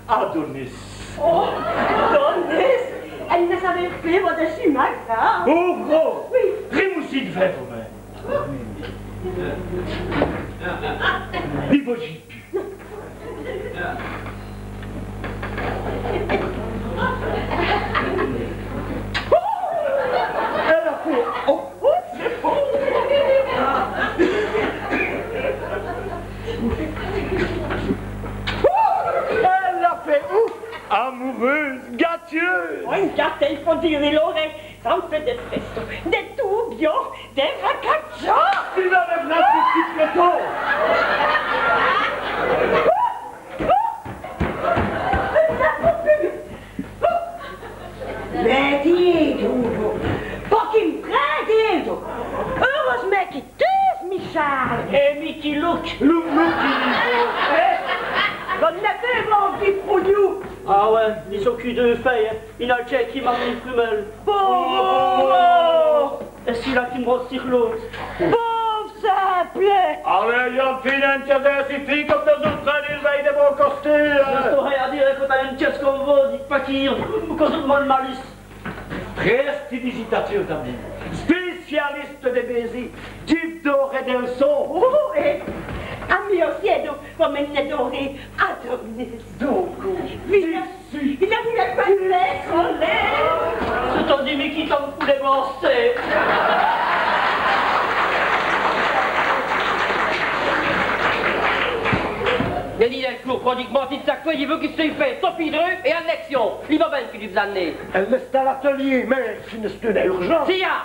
Adonis. Oh, Adonis. Èle n'a jamés fét vos-èssi mâl, ça. Oh, oh. Oui. Rimoussîz d'vins vos-minmes. Li vos-î pus. Èle a fét, oh, oh, èle a fét, oh, amoureûse, gâteûse. Oh, ène gâteûse, faut dîre, Laurent. Ça m' fét dès frèsses, dès toubias, dès racadjas. Vive la France, tout le temps. Bén, dîz donc, po qu'i m' prind, dîz donc. Eûreûsemint qu'i touve, Michel. Èt mi qui louk. Louk, louk, qui louk. Vos n'avez pus d'vie pou li. Ah ouais, i s'ocube dès fèyes, hein. I n'a l' tièsse qui m'a mèt prumèl. Bon, bon, bon. Èt ci-là qui m' rosse si l'ôte. Bon, ça plaît. Alez, i a fine ène tièsse, ça siffit, come nos-ôtes, il vèye dès bons costîmes, hein. N'èstoz rén à dîre, quand on-a ène tièsse come vos, dîtes pas qu'i cause d' mauwès malice. Prestidigitatur, amis. Spécialiste dès bêzîs, dji v' dôrè dès lèçons. Oh, èt à mi ossi, èt donc, vos m'ènnez dôré Adonis. Donc, oui. Vite. Vite, vite, vite, vite. C'èst-à-dîre, mi qui tombe pou lès bosses. Dji di, Delcourt, prodigue, mantîz, saquez, dji vou qu'i seûye fét, tot pîre, èt an action. Li vos-èvène qui dj' v's-a d'né. Èle èst à l'atelier, mins ci n'èst nén urjint. Siya.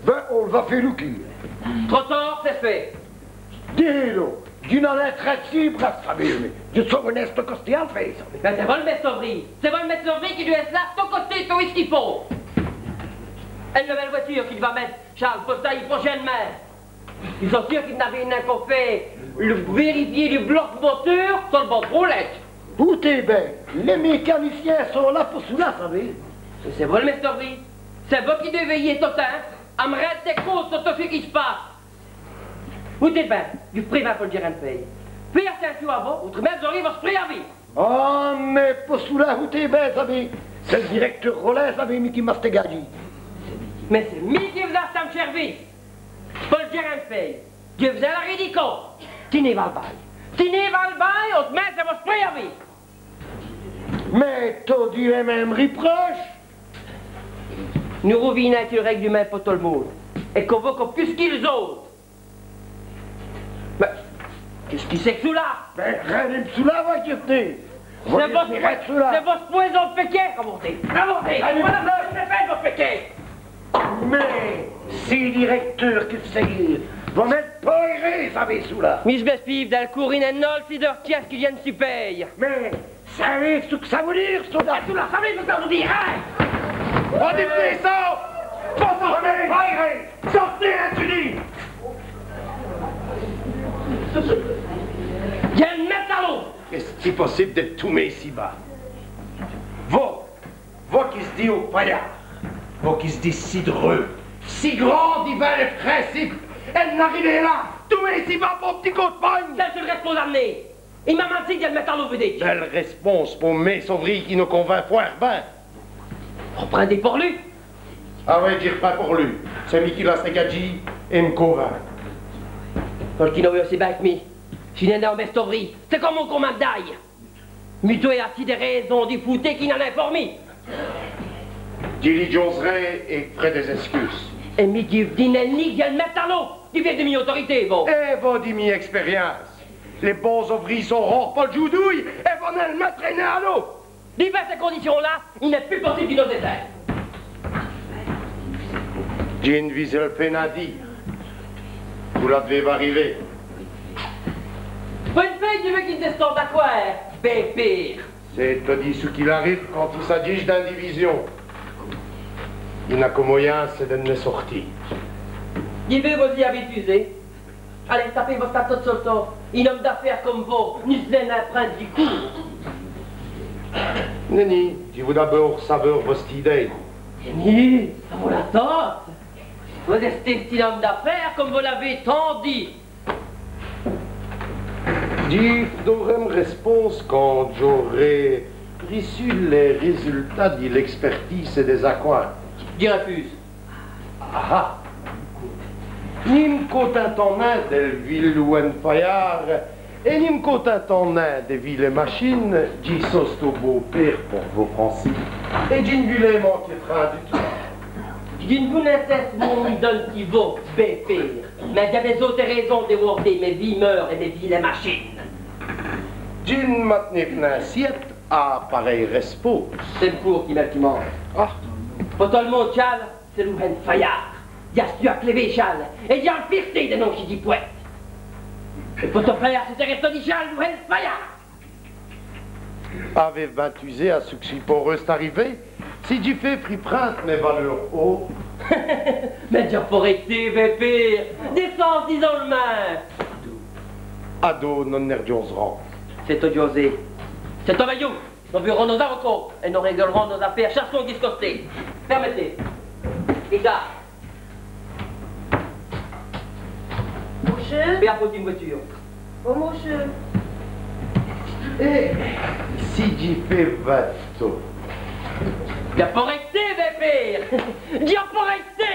Bén, on l' va fé loukî. Trop tård, c'èst fét. Dîz donc, dji n'a nén trinte-sîs brès, savez, mins dji n' so nén st' costé a l' fé, savez. Mins c'èst vos l' mèsse d'ovri. C'èst vos l' mèsse d'ovri qui d'vez èsse là, tot costé, tot ç' qu'i faut. Èt l' novèle vwèture qui dj' va mète, Charles, po l' tayi prochènemint. Dj' so seûr qui vos n'avez nén co fét l' vérifyé du bloc moteur so l' bôte rouleûse. Acoutez bén, lès mécaniciens sont là po çoula, savez. C'èst vos l' mèsse d'ovri. C'èst vos qui d'vez vèyî tot l' timps, à m' rinde compte di tot ç' qui s' passe. Acoutez bén, dji v' prévin po l' djèrin d' fèye. Fèyez atincion à vous, ôtrèmint vos-ârîz vosse préavis. Ah, mins po çoula, acoutez bén, savez, c'èst l' dirècteûr Rollin, savez, mi qui m'a st-ègadjî. Mins c'èst mi qui v's-a st-a m' sèrvice. Po l' djèrin d' fèye, dji v's-a l' rèdicon. Tinez-v' al baye. Tinez-v' al baye, ôtrèmint c'èst vosse préavis. Mins todi lès minmes riproches. Nos r'vînans èt l' règlemint po tot l' monde. Èt co vos co pus qu' lès-ôtes. Mins qu'èst-ce qui c'èst qu' çoula ? Mins rén, çoula, va, qu'èst-ce qui... C'èst vosse, c'èst vosse pwèson d' pèkèt. Ramontez, ramontez. Alez, vos-èstez fét, vosse pèkèt. Mins c'èst l' dirècteûr qui v's-a dit. Vos n'èstez pus rén, savez, çoula. Mi dj' m'èspîve, Delcourt, i n'èst nén l' fî d' tièsse qui dj' vén d' supéyer. Mins savez ç' qui ça vout dîre, çoula ? Çoula, savez ç' qui ça vout dîre, hin ? Vos d'vez ça. Vos n'èstez pus rén. Sôrtez, èt dji di. Dji vén d' mète à l'eau. Èst-ce possibe d'èsse toumé si bas ? Vos, vos qui s' dîz payard, vos qui s' dîz si dreût, si grand divins lès principes, èt d'arriver là, toumé si bas po on p'tit côp d' pogne. Qué rèsponse vos d'nez ? I m'a mandé dji l' mète à l'eau, vos d'jez. Bèle rèsponse po m' mèsse d'ovri qui nos convint fwârt bén. Vos l' prindez po lu ? Ah oyi, dji l' prind po lu. C'èst mi qui l'a st-ègadjî èt m' convint. Vos l' cunèz ossi bén qu' mi. Si dj' n'é nén on mèsse d'ovri, c'èst come on comandant. Mi d'vè â d' rêson di foû qui n'a nén fwârt mi. Dji li djoz'rè èt f'rè dès-èscuses. Èt mi dji v' di, nèni, dji l' mète à l'eau. Dji vén d' mi-autorité, vos. Èt vos d' mi-èspérience. Lès bons-ovris sont rares po l' djoû d'oûy, èt vos n' l' mètrez nén à l'eau. Divins cès condicions-là, i n'èst pus possibe di nos èssèr. Dji n' vos-è-l' fé nén dîre. Vos l'avez v'rî. Vos fèyez, dji vou qu'i dèscinde à qwè, bén pîre. C'èst-à-dîre ç' qu'il arive quand i s'adjit d'ène division. I n'a qu'on moyin, c'èst d' n' sôrti. Dji vou vos-î abituwer. Alez, tapez vos-èstats tot seûl, tot. In-ome d'afêres come vos, ni s' lèyîz nén prinde di coûrs. Nèni, dji vou d'abôrd saveûr vosse idéye. Tenez, ça vaut la tente. Vos-èstez sti-n-ome d'afêres, come vos l'avez tant dit. Dji v' dôrè m' rèsponse quand dj'ârè r'çû lès rèsultats di l'èspèrtise dès-acwârds. Dji rèfuse. Ah ah. Ni m' contintant nin dèl vî Louhène Fayard, èt ni m' contintant nin dès vîlès machines, dji so st-on bon pére por vos, Francis. Èt dji n' vou nén manquer d' rén du tout. Dji n' vou nén tèsse monter on p'tit vos, bén pére. Mins dj'a dès-ôtès rêsons di wârder mès vîs meûres èt mès vîlès machines. Dji n' m'at'neu nén siète à parèye rèsponse. C'èst m' coûr qui mèt l' pimint. Ah. Po tot l' monde, Tchal, c'èst Louhène Fayard. Dj'a stu à clèver Tchal, èt dj'a l' fièrté di noncî dji pwète. Èt po tot Fayard, c'èst rèsté di Tchal, Louhène Fayard. Avèz bin d'vî à ç' qui pôreut ariver si dji fé prinde mès valeûrs au... Mins dj'a pont rèsté, bén pére, dèscindez-z-in, mins. Adon, nos n' èrdions rén. C'èst tot djosé. C'èst tot vèyoû. Nos vîrons nos-avocats èt nos règl'rons nos-afêres chaque soi d' ç' costé. Pèrmètez. Lisa. Mossieû ? Vèyez apôrter m' vwèture. Bon, mossieû. Èt si dji fé vètoû ? Dj'a pont rèsté, bén pére. Dj'a pont rèsté.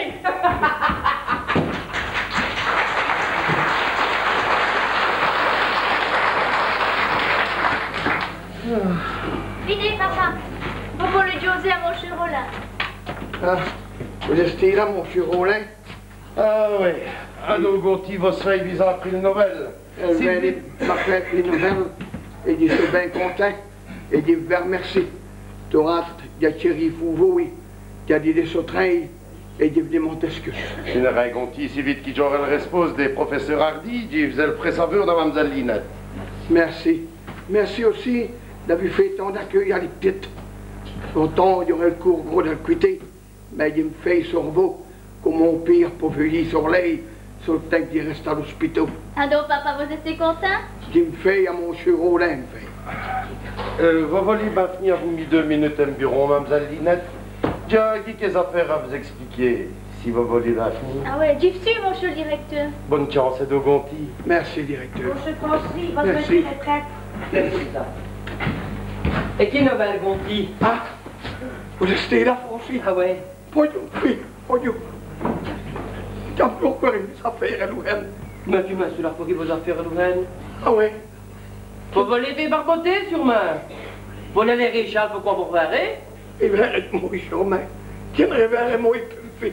V'nez, papa. Vos v'lez djosé à Mossieû Rollin. Ah, vos-èstez là, Mossieû Rollin ? Ah oyi. Adon, Gonti, vosse fèye vos-a pris dès novèles. Èle v'nut d' mi prinde dès novèles, èt dji so bén contint, èt dji v' rimèrci. Torâde, dj'a tchèri foû vos, dj'a dit dès sotrèyes, èt dji v' dimande èscuse. Dji n' règonte nén, si vite qui dj'ârè l' rèsponse dè profèsseûr Hardy, dji v's-èl f'rè saveur da mam'zèle Linète. Mèrci. Mèrci ossi d'avou fét tant d'acûl à li p'tite. Pourtant, dj'ârè l' coûr gros dèl cwiter, mins dji m' fé so vos, come on pére pout vèyî so lèye, so l' timps qui dj' rèste à l'ospitau. Adon, papa, vos-èstez contint ? Dji m' fé à Mossieû Rollin, m' fé. Euh, vos v'lez bin v'nu avou mi deûs munutes è m' burau, mam'zèle Linète ? Dj'a quékes afêres à v's-èspliquer, si vos v'lez bin v'nu. Ah oyi, dji v' suiv, Mossieû l' dirècteûr. Bone tchance, èt Gonti. Mèrci, dirècteûr. Mossieû Francis, vosse vwèture èst prète. Mèrci. Èt qué novèle, Gonti ? Ah, vos-èstez là, Francis ? Ah oyi. Bondjoû, fî, bondjoû. Dj'a p'tit co mès-afêres è Louhène. Mins dji m' sû là, po qué vos-afêres è Louhène ? Ah oyi. Vos v'lez vos barboter, sûremint. Vos n'alez rén chal po qwand vos r'vèrè. Èt bin, mins sûremint. Dji n' r'vèrè mén pus m' fî.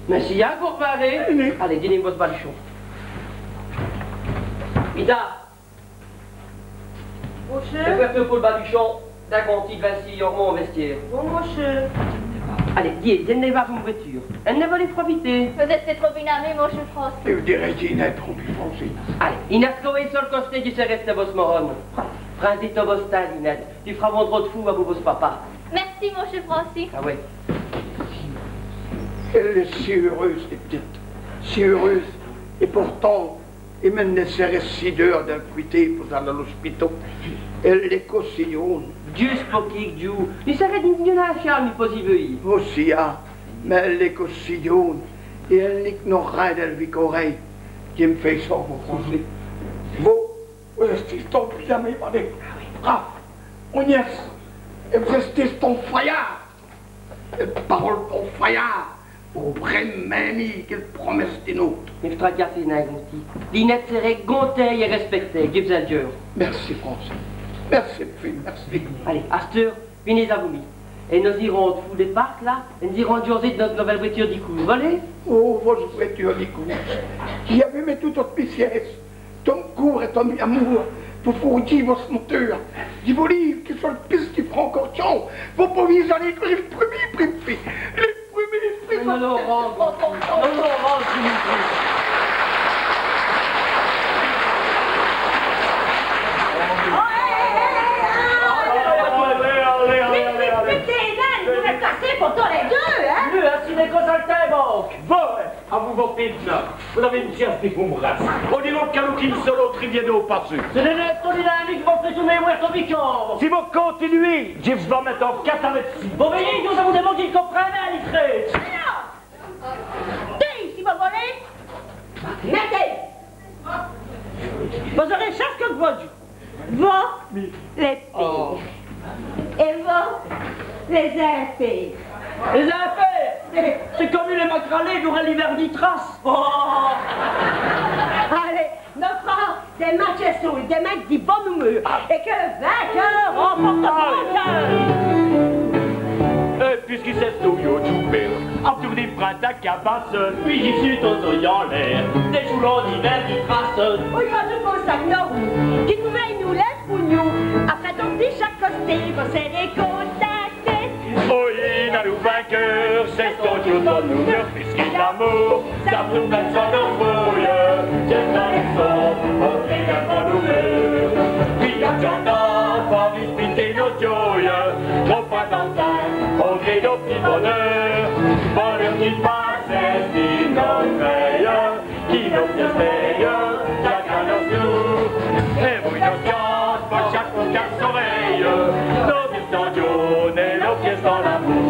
Mins si, vos r'vèrè. Alez, dinez-m' vosse baluchon. Ida. Mossieû. Èt fèyez po l' baluchon, d'à Gonti, Vinci, Ormond, vèstî. Bon, mossieû. Alez, dji, dji n' va pus m' vwèture. Èle n' va nén profiter. Vos-èstez trop bén amé, mossieû Francis. Èt vos dîrez, Linète, trop bén, Francis. Alez, Linète, trouvez-z-in so l' costé du sèrèsse dè vosse morone. Prindez-z-i tot vosse timps, Linète. Dji f'rè on drole d' foû avou vosse papa. Mèrci, mossieû Francis. Ah oyi. Èle èst si eûreûse, li p'tite. Si eûreûse. Èt pourtant, i m' rèsse si deûs eûres dè l' cwiter po-z-aler à l'ospitau. Èle èst co si djon.ne. Djusse po quékes djoûs. I s'ra djusse, djusse à chal, mins po-z-î vèyî. Ossi, ah, mins èle èst co si djon.ne. Èt èle n'è conèt rén dèl vîye corèye. Dji m' fé so vos, Francis. Vos, vos-èstez tot bén amé, mins brave, onèsse. Èt vos-èstez tot fayard. Ène parole tot fayard, po vraîmint mî qui l' promèsse d'in-ôte. Mins f'ra djustumint, Gonti. Linète sèrè contèt èt rèspèctèye, dji v's-èl djure. Mèrci, Francis. Mèrci, m' fî, mèrci. Alez, asteûre, v'nez avou mi. Èt nos-îrons d' foû dè parc, la, èt nos-îrons djouwer dins nosse novèle vwèture di coûrse, vos v'lez ? Oh, vosse vwèture di coûrse. Dji vos mètreû tot m' richèsse, tot m' keûr èt tot m'n-amoûr, po foûrdjî vosse moteûr. Dji vos lîve qui so l' pisse di Francorchamps, vos p'lèz aler co li prumî, prumî, li prumî, prumî. Mins non, non, Francis, non, non, Francis, Dimitri. Alez, alez, alez, alez, alez. Mins, mins, mins, tènèz, vos vos cassèz po tos lès deûs, hin ? Nén, hin, c'èst dès coses à l' timbanque. Bon, hin. Avou vos pètes, vos-avez ène tièsse di vos brasses. On dîreut qu'ène caloukine so l'ôte i vèt dè passer. C'èst dès nèfs, dès nèfs, vos fèyez mouwêre tot vos cambes. Si vos continuez, dji v's-va mète on catavèse. Vos vèyez, dji v's-a dèdjà dit qu'on prindreut lès Tèyez, si vos volez, mètez. Vos-ârez chaque ç' qui vos v'lez. Vos, lès pîres. Oh. Èt vos, lès-infêrs. Lès-infêrs? C'èst come lès macralés, dj'âreu lès vêrs di trace. Oh. Alez, nos f'rans dès matchs soûls, dès matchs di bone umeûr, èt qui l' vainkeûr r'pôrte l' mondiâl. Èt pusqui c'èst toudis dju pèr, a toûr dîre prinde la cabasse, pwîs dji seû tot-aujus an l'êr, dès djoûlants vêrs di trace. Oyi, vos-ôtes, vos saquez nos roûs, qui nos v'lez, nos lève pou nos, après tot, di chaque costé, vos sèrez contints. Oyi, nos vainkeûrs, c'èst toudis dju pèr, pusqui l'amoûr ça nos mèt so nos froyes, c'èst on leçon, on crie dins nos cœurs. Pwîs, quand on-z-a fini, pwîs nos djoyes, nos p'tits contents, on crie nos p'tits bonheurs. Bonheur qui passe, èst-ce nos rèyes, qui nos fièsses, chacun nos toûr. Èt vos, nos tchants, po chaque côp qu'èl sorèye, nos Tandion, nos fièsses dins l'amoûr.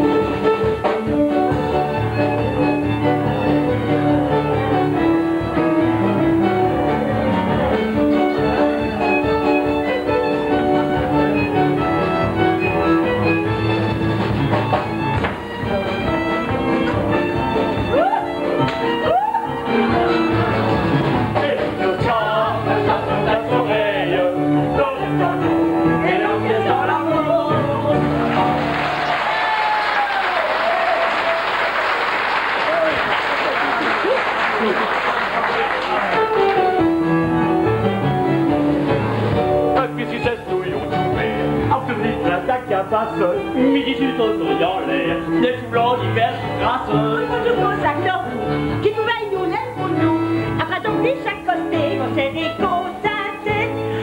Pwîs c'èst toudis dju pèr, a toûr dîre prinde la cabasse, mi dji seû tot-aujus an l'êr, dès djoûlants vêrs di trace. Vos-ôtes, vos saquez nos roûs, qui nos v'lez, nos lève pou nos, après tot, di chaque costé, vos sèrez contints.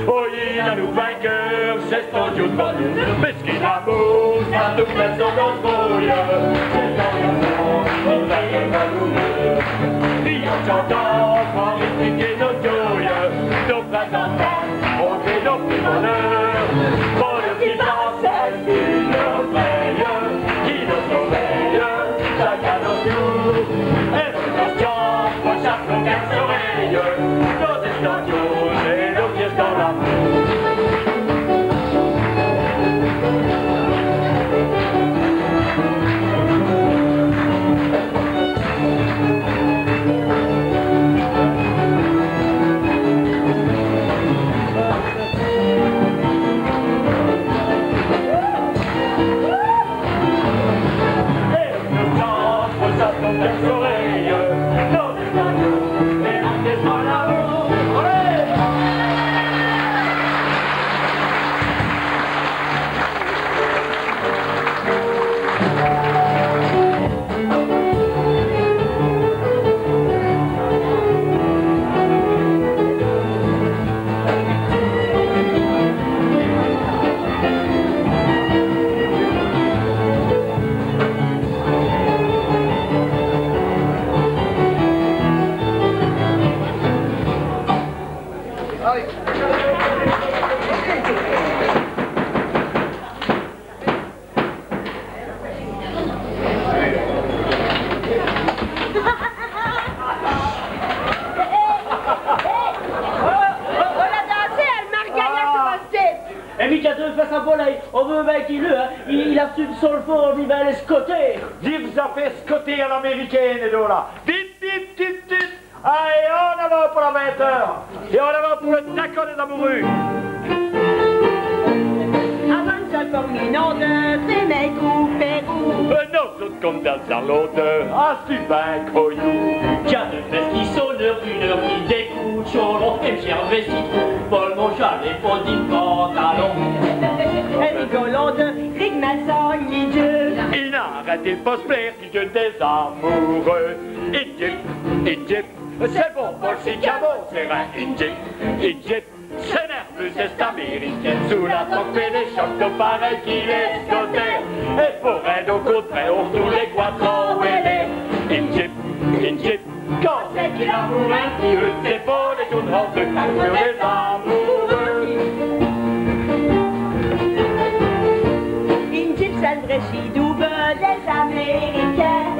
Oyi, nos vainkeûrs, c'èst toudis dju pèr, pusqui l'amoûr ça nos mèt so nos froyes, c'èst on leçon, on crie dins nos cœurs. Pwîs, quand on-z-a fini, pwîs nos djoyes, nos p'tits contents, on crie nos p'tits bonheurs. Bonheur qui passe, èst-ce nos rèyes, qui nos sorèye, chacun nos toûr. Èt vos, nos tchants, po chaque côp qu'èl sorèye, nos Tandion, nos fièsses dins l'amoûr. Èt mi, qu'a-t-èle fêt, sa volèye? On veut bin qu'il eût, in. Il, il a su solfo, on i va l' scoter. Dji v's-a fêt scoter à l'amèricane, èt voilà. Vite, vite, vite, vite. Alez, en avant pour la vingt heures. Èt en avant pour l' tacon dès amoureux. Avant l' promenâde, fé-m' on coupé roûd. Euh, nos-ôtes come dins l' salon, euh, à s' pus bin coyou. Qu'a dès vèsses qui sonenut, eune eûre qui dècoût, cholon, èm' chér vèsse, po l' manjâr, èl faut dès pantalons. Èt Nicolas, rique mèsson, i dit: I n'arète po s' plêre, i dit: dès amoureux. Indjipe, indjipe, c'èst bon po l' sicamon, c'èst rin. Indjipe, indjipe, c'èst nèrveûs, c'èst-amèrikène. Sous la pompé dès chocs, tot parèt qu'il èst scoté. Èt po rin, au contraîre, on r'trouve lès cwate ans. Indjipe, indjipe, quand c'èst qu'il a pou rin, qui r'trouve po lès djoûrnées, dès amoureux. Indjipe, c'èst l' vraîchî doube dès-Amèrikins.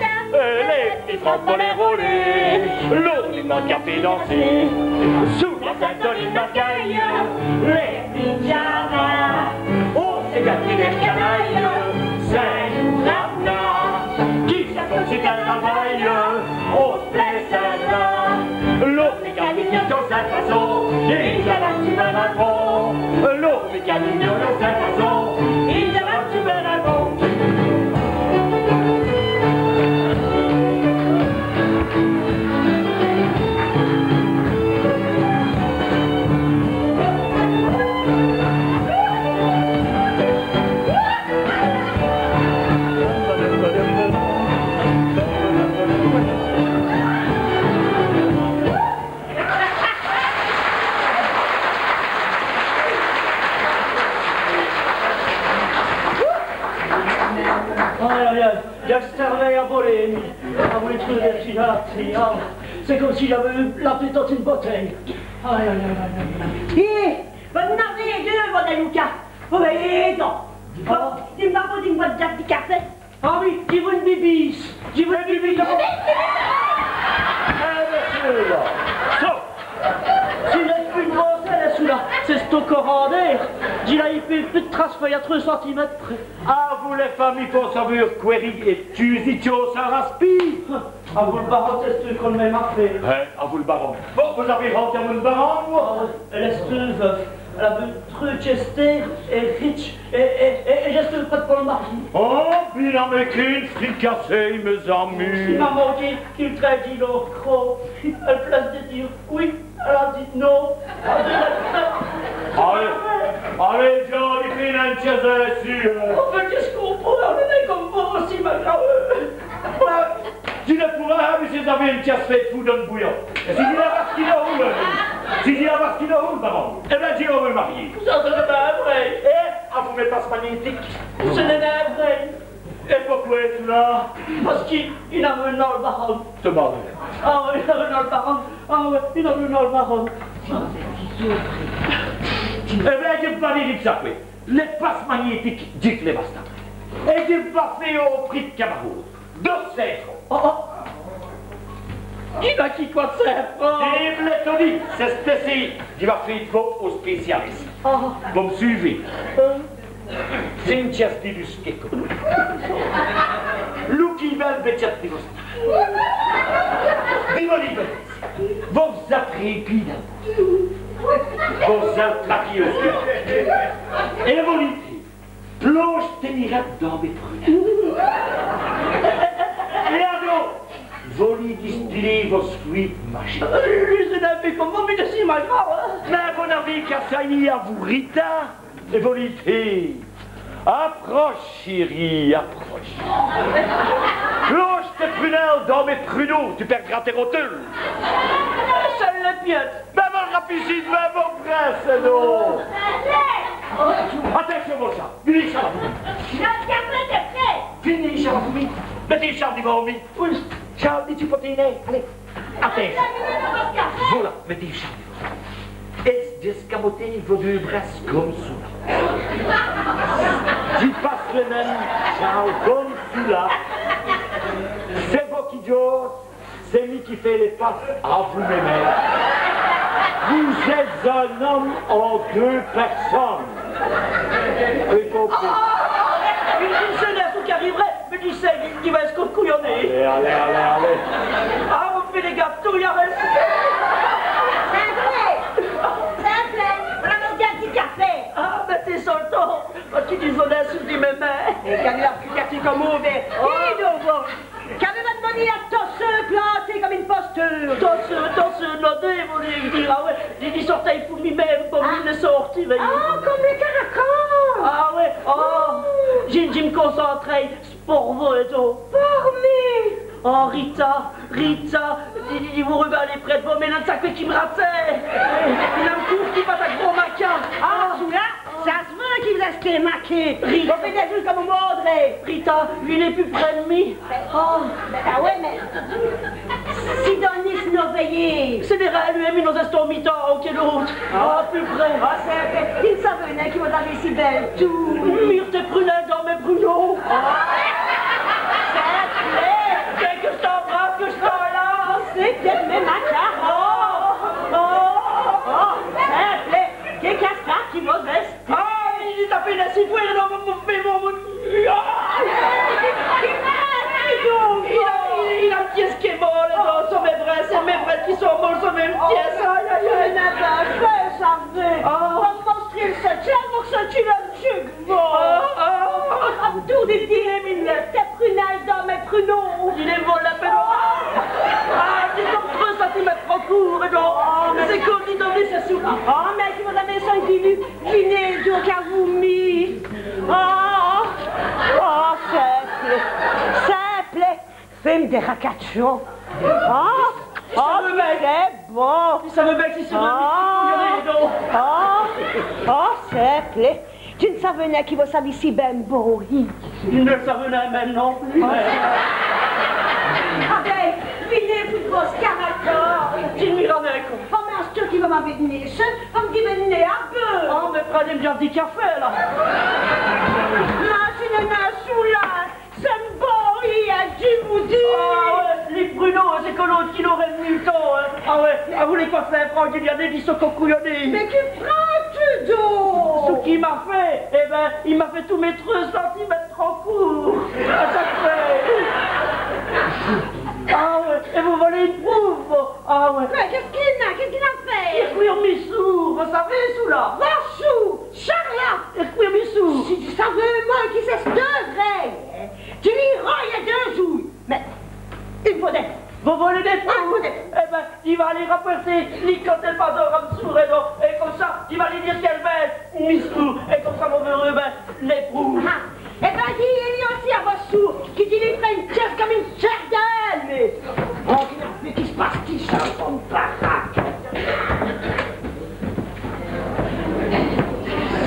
Èt lès p'tits fraps po lès rôler, l'ôrmicane qui fét danser. Sous la cinte dè marcaye, lès p'tits djins, on s'ècate, lès canaris, c'èst on drame, qui ça come si on travaye, on s' plét, ça va. L'ôrmicane Camille, dins s' façon, i-n-a l' tchû bin in fond. L'ôrmicane Camille, dins s' façon, i-n-a l' tchû bin in fond. Aïe, aïe, aïe, dj'a stîrvé a bolé, mi. Ah oui, tout èst dèdja pris, ah. C'èst come si dj'aveu eu la tète dins ène botèye. Aïe, aïe, aïe, aïe, aïe. Hé, vos n'avez qué deûs, vos, Dayouka. Vos vèyez, don. Bon, dji m' va pôser ène bwate dè cafè. Ah oui, dji vou ène bibisse. Dji vou ène bibisse. Ène bibisse. Èh, mèrci, là. Ça, c'èst pus ène bwate, là, ça, là. C'èst Tot co râdêr, dji n'a pus, pus d' trace, fêt, a treûs centimètes près. Avou lès feumes, i faut sawè qwèri èt tchûzi, tchôd ça raspîye. Avou l' baron, c'èst come mème afêre. Hin, avou l' baron. Bon, vos-avez râdî avou l' baron, vos ? Ah, èle èsteut veuve, èle aveut treûs tchèstês, èt ritche, èt, èt, èt, èt dj'èsteus prèt po l' marier. Oh, bén, mins qué fricassêye, mès-amis. C'èst maman qui, qui l' trèt dins l' crwès. Al place dè dîre oui, èle a dit non. Alez, alez, dj'ènn' a pus d' tchèsse ci, hin. Oh, mins qu'èst-ce qu'on pout fé come vos, c'èst mâcré. Dji n' pou rén, mins si dj'aveu ène tchèsse fêt d' foû dins l' bouyon. Èt si dji la vos qui dè roûle, si dji la vos qui dè roûle, baron. Èt bén, dji vos mariye. Ça, ça n'èst nin vrê. Èt, avou mès passes magnétiques. Ça n'èst nin vrê. Èt poqwè ça ? Pace qu'i, i n'a v'nu l' baron. Te mari. Ah oyi, i n'a v'nu l' baron. Ah oyi, i n'a v'nu l' baron. Èt bén, dji v's-a dit ça, qwè. Lès passes magnétiques, dji v's-lès a prèsté. Èt dji v's-a fêt au pris d' camarôde. Deûs cents francs. Oh, oh. Qui n'a qui qwè d' cents francs ? Dji v's-l'a tot dit, c'èst céci. Dji va fé d' vos on spécialisse. Oh. Vos m' suivez ? Euh. C'è-st-ène tchèsse di lusquèt. Loukîz bén l' bètchète di vos-astès. Di vos-lî, vos-astès. Vos-astès, pî dins. Vos-astès, pî ossi. Èt vos-lî, plonjîz vos mirètes dins mès prunèles. Èt adon, vos-lî distilez vos swîpes magéques. Dji n' sé nin come vos, mins c'èst mâcré, hin. Mins vos n'avez qu'a sayi avou Rita. Èt vos-lî dîre : approche, chérie, approche. Plonje tès prunèles dins mès prunons, tu perdras tes rotules. Sèl lès pièdes. Bén, vos rapicîz, bén, vos prèssez, non ? Atincion, vos-astès. V'nez, Charles, avou mi. V'nez, Charles, avou mi. Mètez Charles divant mi. Oyi. Charles, v'nez, ti p'tit, alez. Atincion. Volà, mètez Charles divant. Èt dèscamotez vos deûs brèsses come ça. Dji passe li min.me, Charles, come ça. C'èst vos qui djouwez, c'èst mi qui fé lès passes avou mès min.mes. Vos-astez in-ome an deûs pèrsonnes. Èt vos... Ah, ah, ah, dji n' sé nin ç' qu'arivrè, mins dji sé qui, qui va èsse cocoyoné. Alez, alez, alez, alez. Ah, vos fez lès gatos, i a rén. Simple, simple, v'la mon p'tit cafè. Ah, mins t'es soltant, pace qui dj' vos-a su di mès min.mes. Èt qu'avez-ve p'tit come on, mins... Oh. Dis donc, bon. Qu'avez-ve d'mandé a tos céns plantés come ène posteûre ? Tos céns, tos céns, non, dji vos-a dit, ah oyi, dji, dji sôrteu pou mi-min.me, pou mi-min.me sôrti, vèyez. Ah, come lès caracôs ! Ah oyi, oh, dji, dji m' concentre, c'èst pou vos, èt tout. Pou mi ? Oh, Rita, Rita, dji, dji, dji vos r'vwè près d' vos, mins dji n' sé qwè qui m' rate. Èt, èt là, m' trouve qui fét on gros maquis. Ah, ça, ça s' veut qui vos-astez maquis. Rita. Vos fez dès-oûy come on mâdre. Rita, v'nez pus près d' mi. Ah. Bén, bén, ah oyi, mins si dins l' nid nos vèyîz. C'èst dèrin li, mins nos-astons à mitan, on èt l'ôte. Ah. Ah, pus près. Ah, c'èst vrê. Dji n' saveu nin qui vos-avez si bèle toûe. Mètez tès prunèles dins mès prunons. Ah. C'èst vrê. Qu'èst-ce qui c'èst brave, qu'èst-ce qui c'èst laid. C'èst p'tète mès macarons. Ah. Ah. C'èst vrê. Qu'èst-ce qui vos-èstez ? Ah, il a tapé la citrouille, non, mon, mon, mon, mon, mon. Ah, il a, il, il a pièce qui èst molle, non, sont mès brèsses, c'èst mès brèsses qui sont molles, sont mès pièces. Aïe, aïe, aïe. Mins ça va, ça va. Ah. Vos m' mostrez l' sètième, vos m' mostrez l' sètième. Ah, ah. Toû d' suite, mètez tès prunèles dins mès prunons. Il èst bon, la pèle. Ah, dji n' pou nin, ça, c'èst mès prunons, non. Ah, mins... C'èst come si dji v'neu d' soûper. Ah, mins si vos-avez cénq minutes, v'nez donc avou mi. Ah, ah, simple, simple. Fé-m' dès racatchons. Ah, ah, c'èst bon. Ça va bén, ça va bén. Ah, ah, simple. Dji n' saveu nin qui vos-avez si bén bouhi. Dji n' saveu nin, mins non. Ah bén, v'nez pou vos caracas. Dji n' v'neu nin, qwè. Oh, mins asteûre qui vos m'avez d'né seû, vos m' div'nez aveûle. Ah, mins prenez bén du cafè, là. Là, dji n' v'neu nin soûler. Ça m' bouhit, hin, dji vos dis. Ah oyi, lès prunons, c'èst co l'ôte qui n'aurè l' mitan, hin. Ah oyi, ah, vos v'lez qwè, cénq francs, dji v'neu d' dîre, sont cocoyonés. Mins qui fraîche, Ç' qu'i m'a fêt, è bin, i m'a fêt tous mès treûs centimètes trop coûrts. A ça fêt. A wè, èt vos volez ène proûve, vos. A wè. Mins qu'èst-ce qu'i gn-a, qu'èst-ce qu'i gn-a fêt ? Èt qwè, mi soû, vos savez, çoula. Vos soû, Charlotte. Èt qwè, mi soû ? Si dji saveu, mi, qui c'èst vraî, dji lî roye deûs djoûs. Mins, i faut dès... Vos volez dès proûves ? È bin, dji va aler rapwèrter li costé l' mazor a m' soû, èt come ça, dji va lî dîre qu'èle vègne, mi soû, èt come ça, vos vèroz bin lès proûves. A. È bin, dîz-li ossi a vo soû qui dji lî fèye ène tièsse come ène chèrdèle, mins... Oh, mins qu'èst-ce qui s' passe, ça, come baraque ?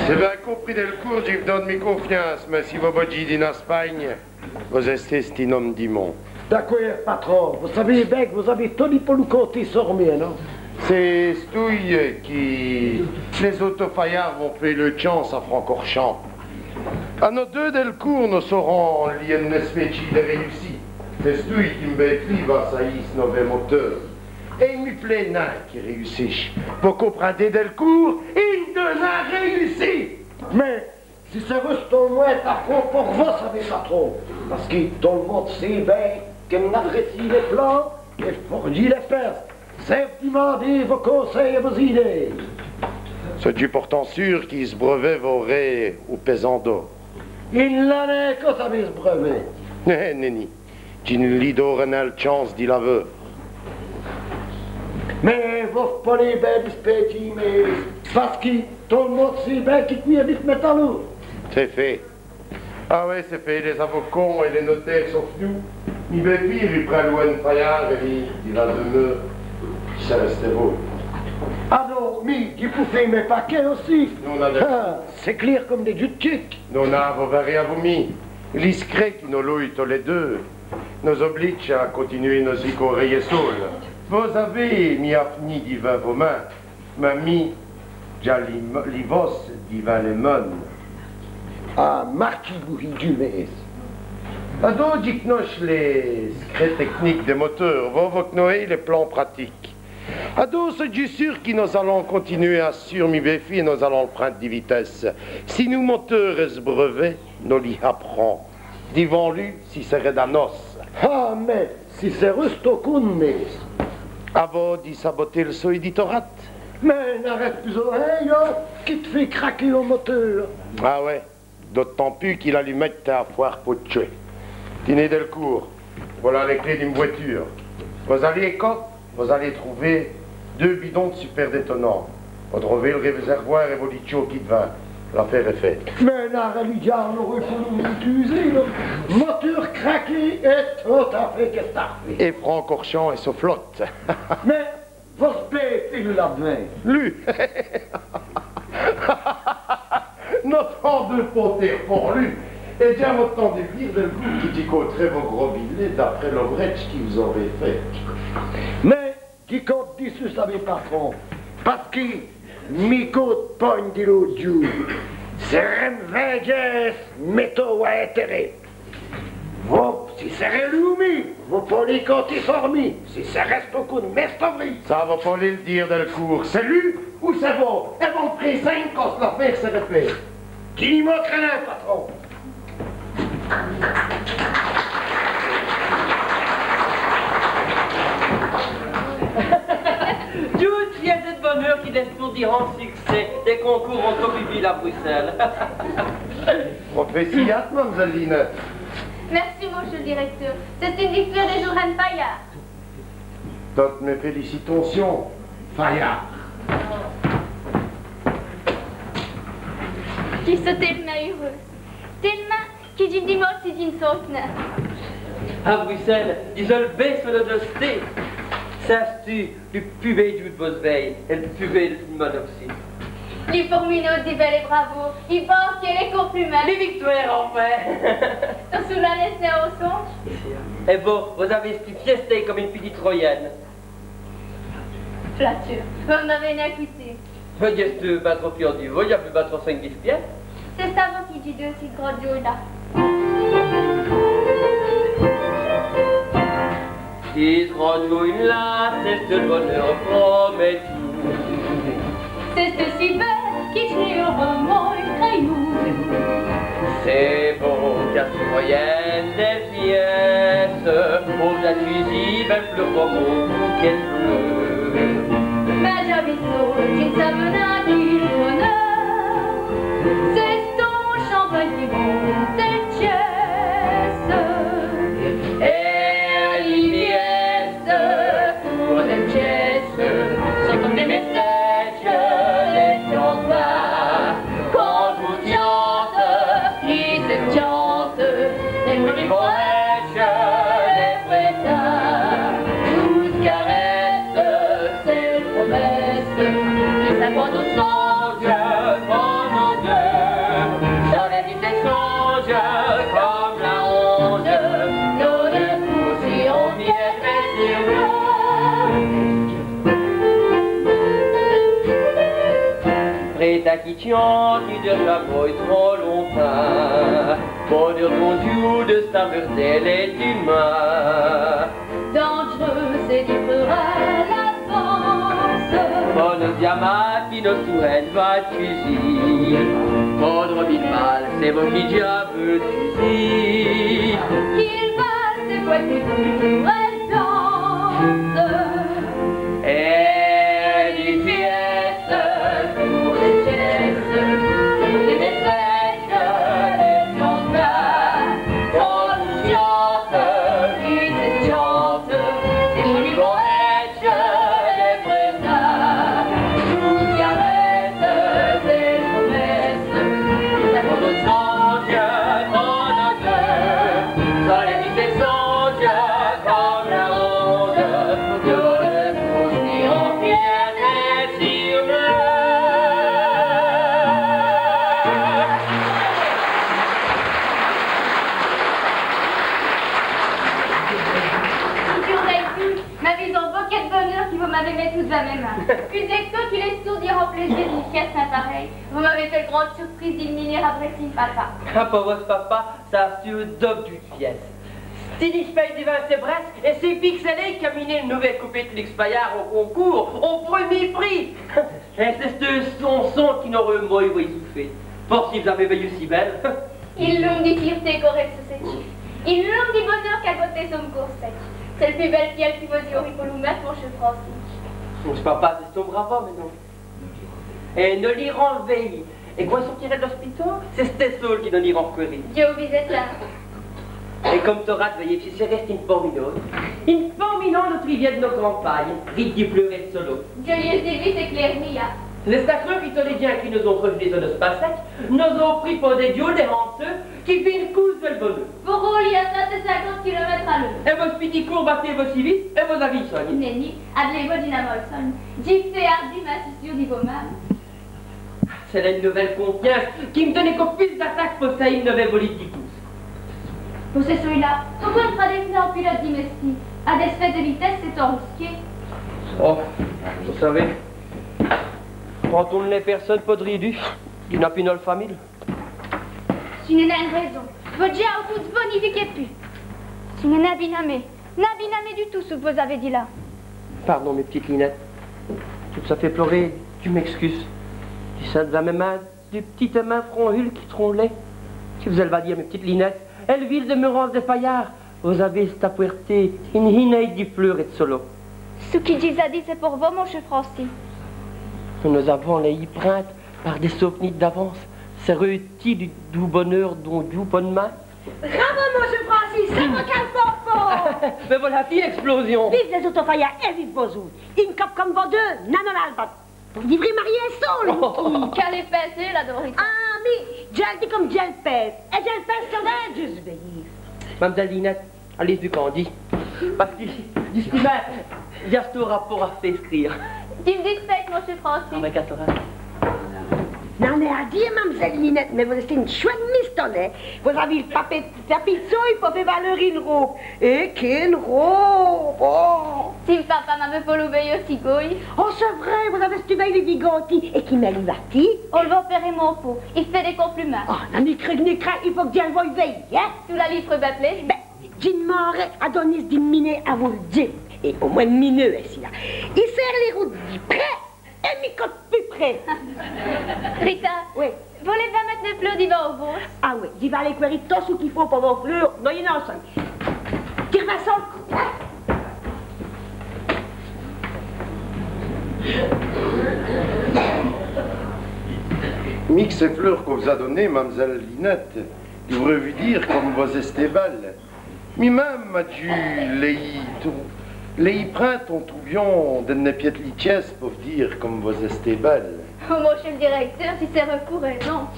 C'èst bin compris, Delcourt, dji v' done mi confyince, mins si vos bodjîz dins l'Èspagne, vos-èstez in-ome di mon. D'acwérd, patron. Vos savez bin qu' vos-avez todi po nos compter, sôremint, non ? C'èst stouy qui lès-ôtes fayârds vont fé leû tchance a Francorchamps. A nos deûs, Delcourt, nos sèrans li ène èspétchî di rèyussis. C'èst stouy qui m' bèle-fîye va sayî s' novê moteûr. Èt i m' plét nin qu'i rèyussiche. Vos comprindez, Delcourt, i n' deût nin rèyussi. Mins si c'èst rèsté au mwins afon po vos, savez, patron, pace qui tot l' monde sét bin qui adrèssî lès plans èt fôrdjî lès pèsses, c'èst dimander vos consèys èt vos idéyes. C'èst dju portant sûr qui ç' brevèt vôrè on pèsant d'ôr. I n' l'a nin co, savez, ç' brevèt. Nèni, nèni. Dji n' lî dôrè nin l' tchance di l'aveûr. Mins vos polez bin dispêtchî, mins pace qui tot l' monde sét bin qui qwè èst vite mètalôrgue. C'èst fêt. A wè, c'èst fêt, lès-avocats èt lès-notêres sont v'nûs. Mi bèle-fîye, èle prind l' wè fayârde èt mi, di la demeûre, dji seû rèsté vôye. A non, mi, dji pou fé mès pakèts ossi. Non, non, non. A, c'èst clér come dès djus d' tchèque. Non, non, vos vèroz, avou mi, li scrèt qui nos lîye tos lès deûs nos oblidje a continuwer nos-îs co rèyèsses sôles. Vos-avèz mi afni divins vos mins, mins mi, dj'a li, li vôsse divins lès mines. A, marquîz-vous, dju mins. Adon, dji cnoche lès scrèts tècniques dès moteûrs, vos, vos cnohèz lès plans pratiques. Adon, c'èst dju sûr qui nos-alans continuwer a sûre mi bèle-fîye èt nos-alans prinde di vitèsse. Si nosse moteûr èst brevèt, nos lî haprans. Divant lu, ci sèrè da noce. A, mins ci sèrè sto côp d' mins. Avou di saboter l' so èditorat. Mins n'arète pus, hin, qui t' fét craquer on moteûr. A wè. D'ôtant pus qui l'alumète a fwârt po d' tchwè. Tinez, Delcourt, vola lès clés di m' vwèture. Vos-alez, co, vos-alez trover deûs bidons d' super-détonnant. Vos troverèz l' rèsèrvwâr èt vos lî tchôkîz divins. L'afêre èst fête. Mins là, li diâle, on n'âreut nin pou l' ûtilisî, là. Moteûr craqué èt tot-à-fét qu'èst-ce qui... Èt Francorchamps èt so flote. Mins vos-avèz pus lu la-d'vins ? Lu ? Nos-alans pôrter por lu. Èt dj'a mot'tant dè vîr, Delcourt, qui dj' côterè vos gros bilèts d'après l'ovrèdje qui vos-avèz fêt. Mins dji côte dissus, savez, patron, pace qui mi côte pont di l'ôte djoû. C'èst ène vindjance, mètans, à intèrêt. Vos, ci sèrè lu ou mi, vos polez compter so mi, ci sèrè sto côp d' mins sto vré. Ça, vos polez l' dîre, Delcourt, c'èst lu ou c'èst vos, èt vos m' prèstez cin cosses, l'afêre sèrè fête. Dji n' manquerè nin, patron. Djoû d' fièsse èt d' boneûr qui dès'nonde di grands succès dès concoûrs automobiles à Bruxelles. Propéciate, mam'zèle Linette. Mèrci, mossieû l' dirècteûr. C'è-st-ène victwêre dès joûrènes fayârds. Totes mès félicitacions, fayârd. Dji so télemint eûreûse. Télemint qui dji n' dimore ci dji n' sôte nin. À Bruxelles, dj' so l' bê so l' dosté. Ça, c'èst li pus bê djoû d' vos vèyes, èt li pus bê di l' monde ossi. Li fourmilôde divins lès bravôs, li bârkèt, lès complimints. Li victwêre, enfin. Tot çoula n' rèste nin au sondje. Èt vos, vos-avèz stu fièster come ène pitite troyène. Flateûr, vos n' m'avèz nin écouté. Mins dj'èsteu bin trop fiér di vos, dj'a v'lu bin trop cinq-dîj pièces. C'èst ça, vos qui d'jîz deûs si gros djolâ. Dîj gros djolâ, c'èst l' boneûr prométou. C'èst si bê qui dj' n'é C'èst bon, car tu moyennes dès pièsses, on-z-a tchûzi bén pus gros qu'ène fleûr. Mins dj'a v'nu qui n' savenut nén qui l' boneûr, c'èst on champagne qui monte ène tièsse. Èt li pièsse, pour ène tièsse, c'èst come dès mèssèdjes, lès tiants pas. Quand on tiante, i s' tiante, èt on lès prètche, lès prèta. Tout ç' qu'a rèsse, c'èst l' promèsse, qui s'acomplit au sondje, come on deût. Soleû qui s'èssondje, come la ronde, nos deûs coûps, si on v'nut èsse sur nous. Prèta qui tiante, qui dûre jamês trop longtimps. Bonheûr, bonjour, dè s'aveûr dès lèdumins. Dandj'reûs, c'èst di preûre à l'avance. Boneûr djamate, qui nos toûrne va tchûzi. Pôve male, c'èst vos qui dj'aveû tchûzi. Qui l' vale, c'èst vos qui toûrne èl danse. Èt li pièsse, pour ène tièsse, pour dès mèssèdjes, lès tiants pas, on tiante, i s' tiante, èt on lès prètche, lès prèta. Tout ç' qu'a rèsse, c'èst l' promèsse, qui s'acomplit au sondje, come on deût. Soleû qui s'èssondje, come la ronde, nos deûs coûps, si on v'nut èsse sur nous. Si vos-avoz vèyu, m'avîz on bokèt d' boneûr qui vos m'avèz mètu dins mès mins. Fusèt qu' tot qu'il èstoût di rinde pléji d'ène pièsse parèye, vos m'avèz fét l' grande surprîje di m' miner après si m' papa. Ah, po vosse papa, ça a stu on dobe d' pièsse. Sti dispèts divint sès brèsses èt sès pics, c'èst lèy qu'a miné l' nouvèl coupé d' Lux Paillard au concours, au preumî pris. Èt c'èst on songe qui n'areut måy v'lu soufér. Fôrt si v's-avèz vèyu si bèle. Ine longue di fièrté qu'aurèt l' sot sètchî. Ine longue di boneûr qu'a goté so m' coûr sètch. C'èst l' pus bèle pièle qui vos-aurîz polu mète, moncheû Francis. Moncheû papa, c'èst on brave ome, non ? Èt nos l'îrans l' vèyî. Èt quand i sôrtîrè d' l'ospitau, c'èst stè sôle qui nos l'îrans r'cwèri. Dji vos vise là. Èt come tot rade, vèyèz, ci sèrè ine pôme, ine ôte. Ine pôme, ine ôte, nosse rivièr d' nos campagnes, rîde di fleûrs èt d' solon. Djolîye divise èclêre mia. Lès sacreûs, qui tot lès djins qui nos ont r'v'nu so nosse passèdje, nos ont pris po dès djôles d'èhancheûs, qui fît ine coûse vèl boneûr. Vos rôlîz à cint cinquante kilomètes à l'eûre. Èt vosse pitit coûr batèt vos-ci vite, èt vos-avîz sogne. Nèni, adlèz-mo, dji n'a måy sogne. Dji fé ârdumint si sûr di vos-min.mes. C'èst là ine nouvèle confiyince qui m' done co pus d'ataque po sayi m' nouvèl bolide di coûse. Po cèsse-là, poqwè n' p'tèz nén on pilote di mèstî ? À dès fêts di vitèsse, c'èst on risque. Oh, vos savèz, quand on n'èst pèrsone po drî du, i n'a pus d' famile. Ci n'èst nén ine rêson. Vos d'jèz, au bout d' vos, ni fiquèz pus. Ci n'èst nén bin-amé. Nén bin-amé du tout, ç' qui vos-avèz dit là. Pardon, mès p'titès linètes. Tout ça fét plorer, dji m'èscuse. Dji sint dins mès mins dès p'titès mins fronhule qui tronlèt. Qui vos-èl va dîre, mès p'titès linètes, èl vîle d'mèrance dès Paillards, vos-avèz apwèrté ine hinèye di fleûrs èt d' solon. Ç' qui dj' vos-a dit, c'èst po vos, moncheû Francis. Nos-avans lèyî prinde par dès sov'nirs d'avance, sèrè-t-i du, du boneûr dont dj' vos dimande ? Bravo, moncheû Francis, ça vos cale fôrt fôrt. Mès volà, ène èsplosion. Vive lès-ôtes Paillards èt vive vos-ôtes. Ine cope come vos deûs, nén nos l'albe. Vos d'vrîz mariér èssone. Oh. Qué pinsez, là, Dorita ? Ah, mi, dji l' di come dji l' pinse. Èt dji l' pinse, ça va, dji l' vèy. Mam'zèle Linète, alèz, du candit. Pace qui, djustumint, dj'a ç' rapôrt à vos fé scrîre. Dji m' dispètche, moncheû Francis. Ah, mès qu'a-t-on ? Nén, mès a dîre, mam'zèle Linète, mès vos-èstèz ine chouwète mistoune, hin. Vos-avèz l' papî, papî d' sogne po fé valeûr ine robe. Èt quéne robe ! Oh ! Si m' papa m'avèt folou vèy ossi goye. Oh, c'èst vré, vos-avèz stu bén li vîr Gonti, èt quimint li va-t-i ? On l' va opérer, mon pauvre. I fét dès complimints. Oh, nén, ni cri, ni cri, i faut qu' dji l' vôye vèy, hin ? Tout l' lî f'reut bén pléji. Bén, dji d'mand'rè à Donise di m' miner avou l' djip. Èt au mwins m' mineû, èt si là. I sêre lès routes di près, èt mi cote pus près. Rita. Oyi. Volez bin mète lès fleûrs divins au vôsse ? Ah oyi, dji va aler cwèri tot ç' qu'i faut po vos fleûrs. Non, non, ça. Tire, Vincent. Mi, ç' fleûrs qu'on v's-a doné, mam'zèle Linète, i v'reut vos dîre come vos-èstez bèle. Mi-minme, m'a dju lèyî, lèyî prinde on toubion dins mès pièds d' litièsse po v's dîre come vos-èstez bèle. Oh, mossieû l' dirècteûr, ci sèreut pou rêson.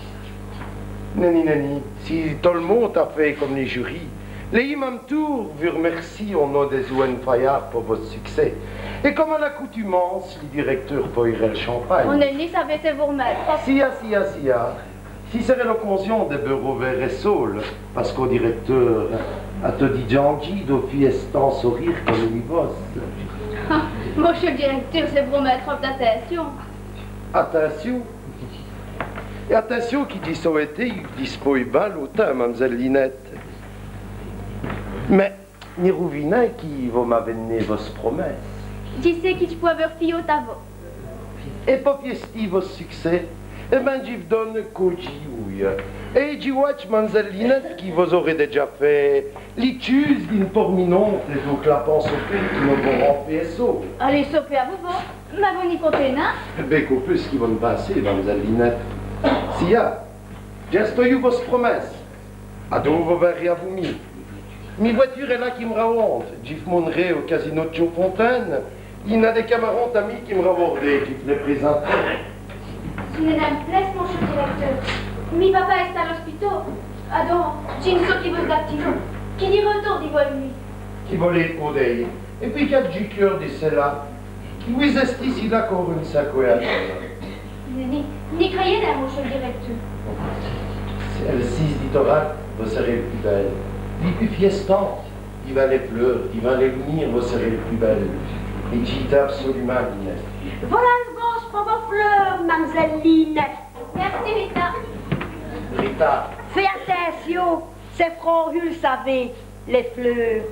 Nèni, nèni, si tot l' monde a fêt come li juri, lèyî, à min toûr, vos r'mèrcî au nom dès-oûwènes Fayard po vos succès. Èt come à l'acoûtumance, li dirècteûr pôy'rè l' champagne. Oh nèni, savez, c'èst vos r'mète. Sia, sia, sia. Ci sèreut l'ocâsion dè beûre on vêre èssole, pace qu'on dirècteûr a todi djandjî do fièstant sorîre come li vôsse. Ah, mossieû l' dirècteûr, c'èst vraîmint trop d'atincion. Atincion ? Èt atincion qui dji so èté, dji dispôye bin longtimps, mam'zèle Linète. Mins, mi rouvin' qui vos m'avez d'né vosse promèsse. Dji sé qui dj' pou avou fî au tavote. Èt po fièstî vosse succès, èt bin, dji v's done co dji vou. Èt dji wadje, mam'zèle Linète, qui vos-aurez dèdja fêt li tchûse d'ine porminonte èt d'on clapant sopé qui nos v'rans fé èssole. Alez, sopez avou vos, mins vos n' contez nin. Bin, co pus qui vos n' pinsez, mam'zèle Linète. Sia, dj'èstoye vosse promèsse. Adon vos vêrez avou mi. Mi vwèture èst la qui m' rawonde. Dji v' mèn'rè au casino d' Tchaufontaine. I gn-a dès camarantes à mi qui m' rawondenut, dji v' lès présinterè. Ci n'èst nin m' plèce, mossieû l' dirècteûr. Mi papa èst à l'ospitau. Adon, dji n' so qui vos-atiloz. Qui dîreut-on di vos, li ? Qui vos lèz pôr dèyî. Èt pwis, qu'a-t-i du keûr di cèle-là ? Qui vos-èstez ici-là co one saqwè ? Ni, ni, ni crèyez nin, mossieû l' dirècteûr. Èt si dj' di torâde, vos sèrez l' pus bèle. Li pus fièstante, divins lès fleûrs, divins lès lumîres, vos sèrez l' pus bèle. Èt dji di absolumint, Linète. Vola l' vôsse po vos fleûrs, mam'zèle Linète. Mèrci, Rita. Rita. Fèyez atincion, c'èst frandjû, savez. Lès fleûrs.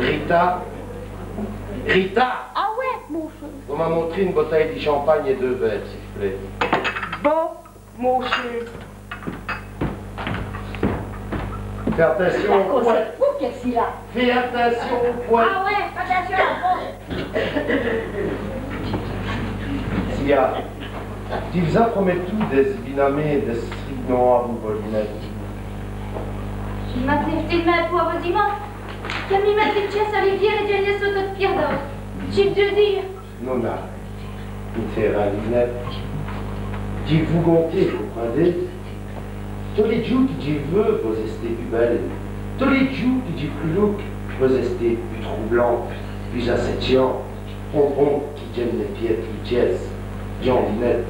Rita. Rita. Ah oyi, mossieû. Vos m'a montrî one boutèye di champagne èt deûs vêres, s'i v' plét. Bon, mossieû. Fèyez atincion. Qu'èst-ce qui c'èst qu' ça, là ? Fèyez atincion, oyi. Ah oyi, atincion, bon. Sia, dji v's-a promètu dè s' binamî, dè s' r'nonwâ avou vos, Linète. Dji m'a tinu tèl'mint pou vos dîre, qui mi mète li tchèsse à li vîr èt dji n' lès so tot pièrdre. Dji v's-a dit. Nona, mi chère Linète, dji v's-a conté, vos comprindez ? Tos lès djoûs qui dj' vou, vos-èstez pus bèle. Tos lès djoûs qui dj' pus louke, vos-èstez pus troublante, pus asètchante. On bon qui dj'ène lès pièdes di li tchèsse. Djans, Linète,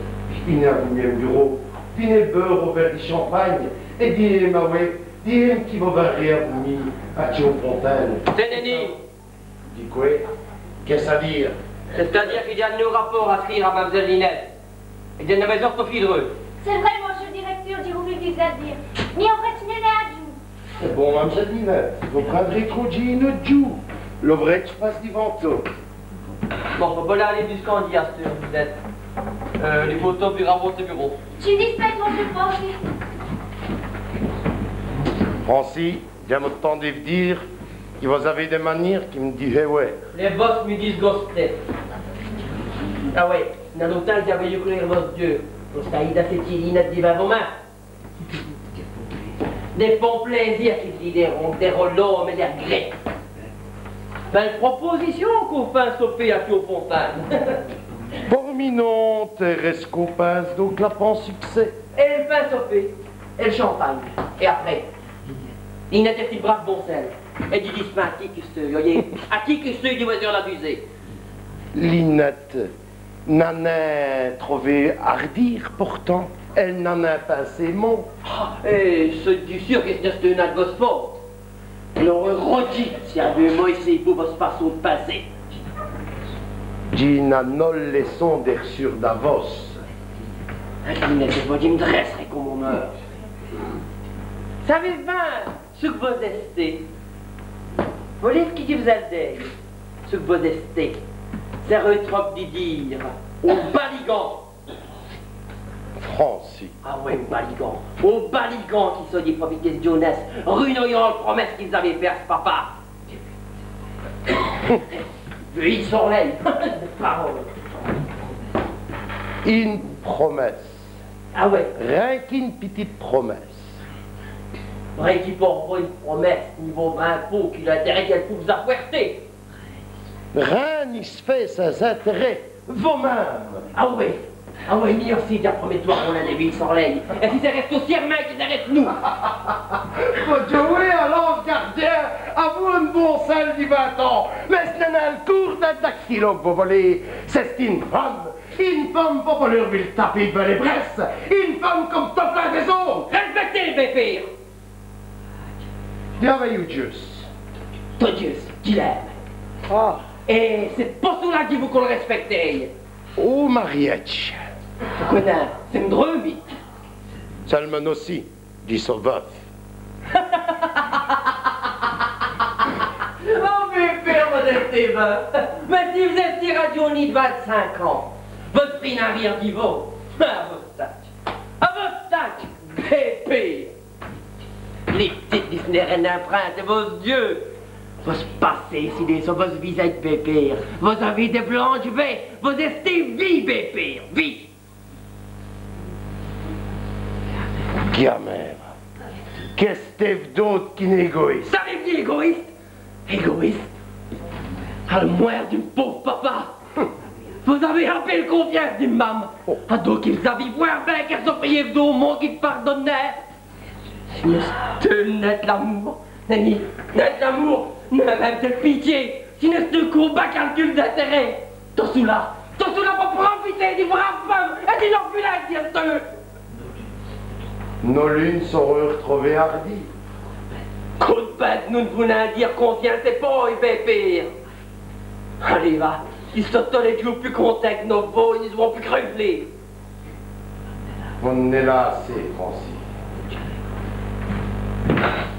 v'nez avou mi au burau, v'nez beûre on vêre di champagne, èt dîyez-m' awè, dîyez-m' qui vos vêrez avou mi à Tchaufontaine. Tènez-li. Di qwè ? Qu'èst-ce qui ça vout dîre ? C'èst-à-dîre qui dj'in-a on rapôrt à scrîre à mam'zèle Linète. Èt dj'in-a bèzwin po fîreû. C'èst vré, mossieû l' dirècteûr, dji v's-a dit. Mi, on vrètch, nèni, on vrètch. C'èst bon, mam'zèle Linète, vos prindrez co dj'î on-ôte djoû. L'on vrètch passe divant tot. Bon, vos p'lez aler disqu'à dîj eûres, Linète. Euh, li pôtô vîrera au burau. Dji m' dispèdje, mossieû Francis. Francis. Dj'a mon-st-temps dè v's-a dit qui vos-avez dès manîres qui m' disgostent. Lès vôsses mi disgostèt. Ah oyi, i gn-a longtimps qui dj'aveu v'lu crwêre vos-dieûs. Vos-avez assètchî Linète divins vos mins. Dès fons plêzîrs qui dîreut on, dès r'lômes èt dès r'grèts. Bèle proposicion qu'on fét sopé à Tchaufontaine. Porminonte, rèscompinse, donc là, pont d' succès. Èt l' fén sopé, èt l' champagne. Èt après, Linète, èle èst brâve dongèle. Èt dji di nin à quî qui ç' seût, oyi, à quî qui ç' seût, dji vos-è-st-a avizé. Linète n'a nin trové à r'dîre, pourtant. Èle n'a nin pinsé on mot. Ah, èt dji seû seûr qui ç' n'èsteût nin d' vosse faute. Èle âreût rodjî si èle aveut moyî on bout vosse façon d' pinser. Dji n'a nole rèson d'èsse seûr d'avosse. Linète, vos, dji m' drèsserè come on meûr. Savez-ve bin ç' qui vos-èstez ? Volez-ve qui dj' vos-è l' dîje, ç' qui vos-èstez. C'èst trop d' dîre on baligand. Francis. Ah wè, baligan. Oh, baligan qui sont, di profiter s' djônesse, r'noyant l' promèsse qu'i-z-aveut fét à s' papa. Vèyez, Sorlèye. Parole. Ine promèsse. Ah wè. Rin qu'ine pitite promèsse. Rin qui pour vos, ine promèsse ni vaut vint fos qui l'intèrêt qu'èle pout vos apwèrter. Rin ni s' fét sins intèrêt, vos-minme. Ah wè. Ah wè, mi ossi, dins l' prumî toûr, on l'a vèyu, Sorlèye. Èt si c'èsteut l' siermint qu'i-z-arète, nos... Vos djouwez à l'ange gardyin, avou ine bonsèle di vint ans. Mins ç' n'èst nin l' coûrs d'in dactylo qu' vos volez. C'è-st-ine feume. Ine feume, faut pa lî r'vîr l' tapis d'vins lès brèsses. Ine feume come totes lès-ôtes. Rèspèctez, bê-pére. Dj'a vèyu djusse. Tot djusse, dji l'ême. Ah. Èt c'èst po çoula qu'i faut qu'on l' rèspècte. Ô marièdje. Pourquoi non, c'èst m' dreût, mi. Sèl'mint ossi, dji so veûve. Oh, mins pére, vos-èstez veûve. Mins si vos-èstez radjaunie d' vint-cinq ans, vos-èstez pus rin qu'i vos. À vos-ètages. À vos-ètages, bê-pére. Li p'tite, li, ç' n'èst rin, nin, prinde vos-dieûs. Vos passez, si, dins vos vizèdje, bê-pére. Vos-avez dès blanches vèyes, vos-èstez vî, bê-pére, vî. Gamène. Qu'èstez-ve d'ôte qu'ine égoïste ? Savez-ve, égowisse ? Égowisse ? À l' mwârt d'in pôve papa, vos-avez apèlé l' confyince d'in mame. Oh. Adon qui vos-avez vwârt bin qu'èle sofrît d'au monde qui n' pardone nin. Si n'èsteût nin d' l'amoûr, nèni, nin d' l'amoûr, nin minme dèl pitié, si n'èsteût qu'au bas calcul d'intèrèt. Tot çoula, tot çoula po profiter di brâve feumes èt di l'orphelin qui èsteût. Nos lunes sèront r'trouvées hardies. Côp d' bête, nos n' v'lans nin dîre confyince èt pôye, bê-pére. Alez, va, i sèront lès djoûs pus contints qui nos vôyes, i n' sèront pus crûflés. Vos n'èstez nin assez, Francis.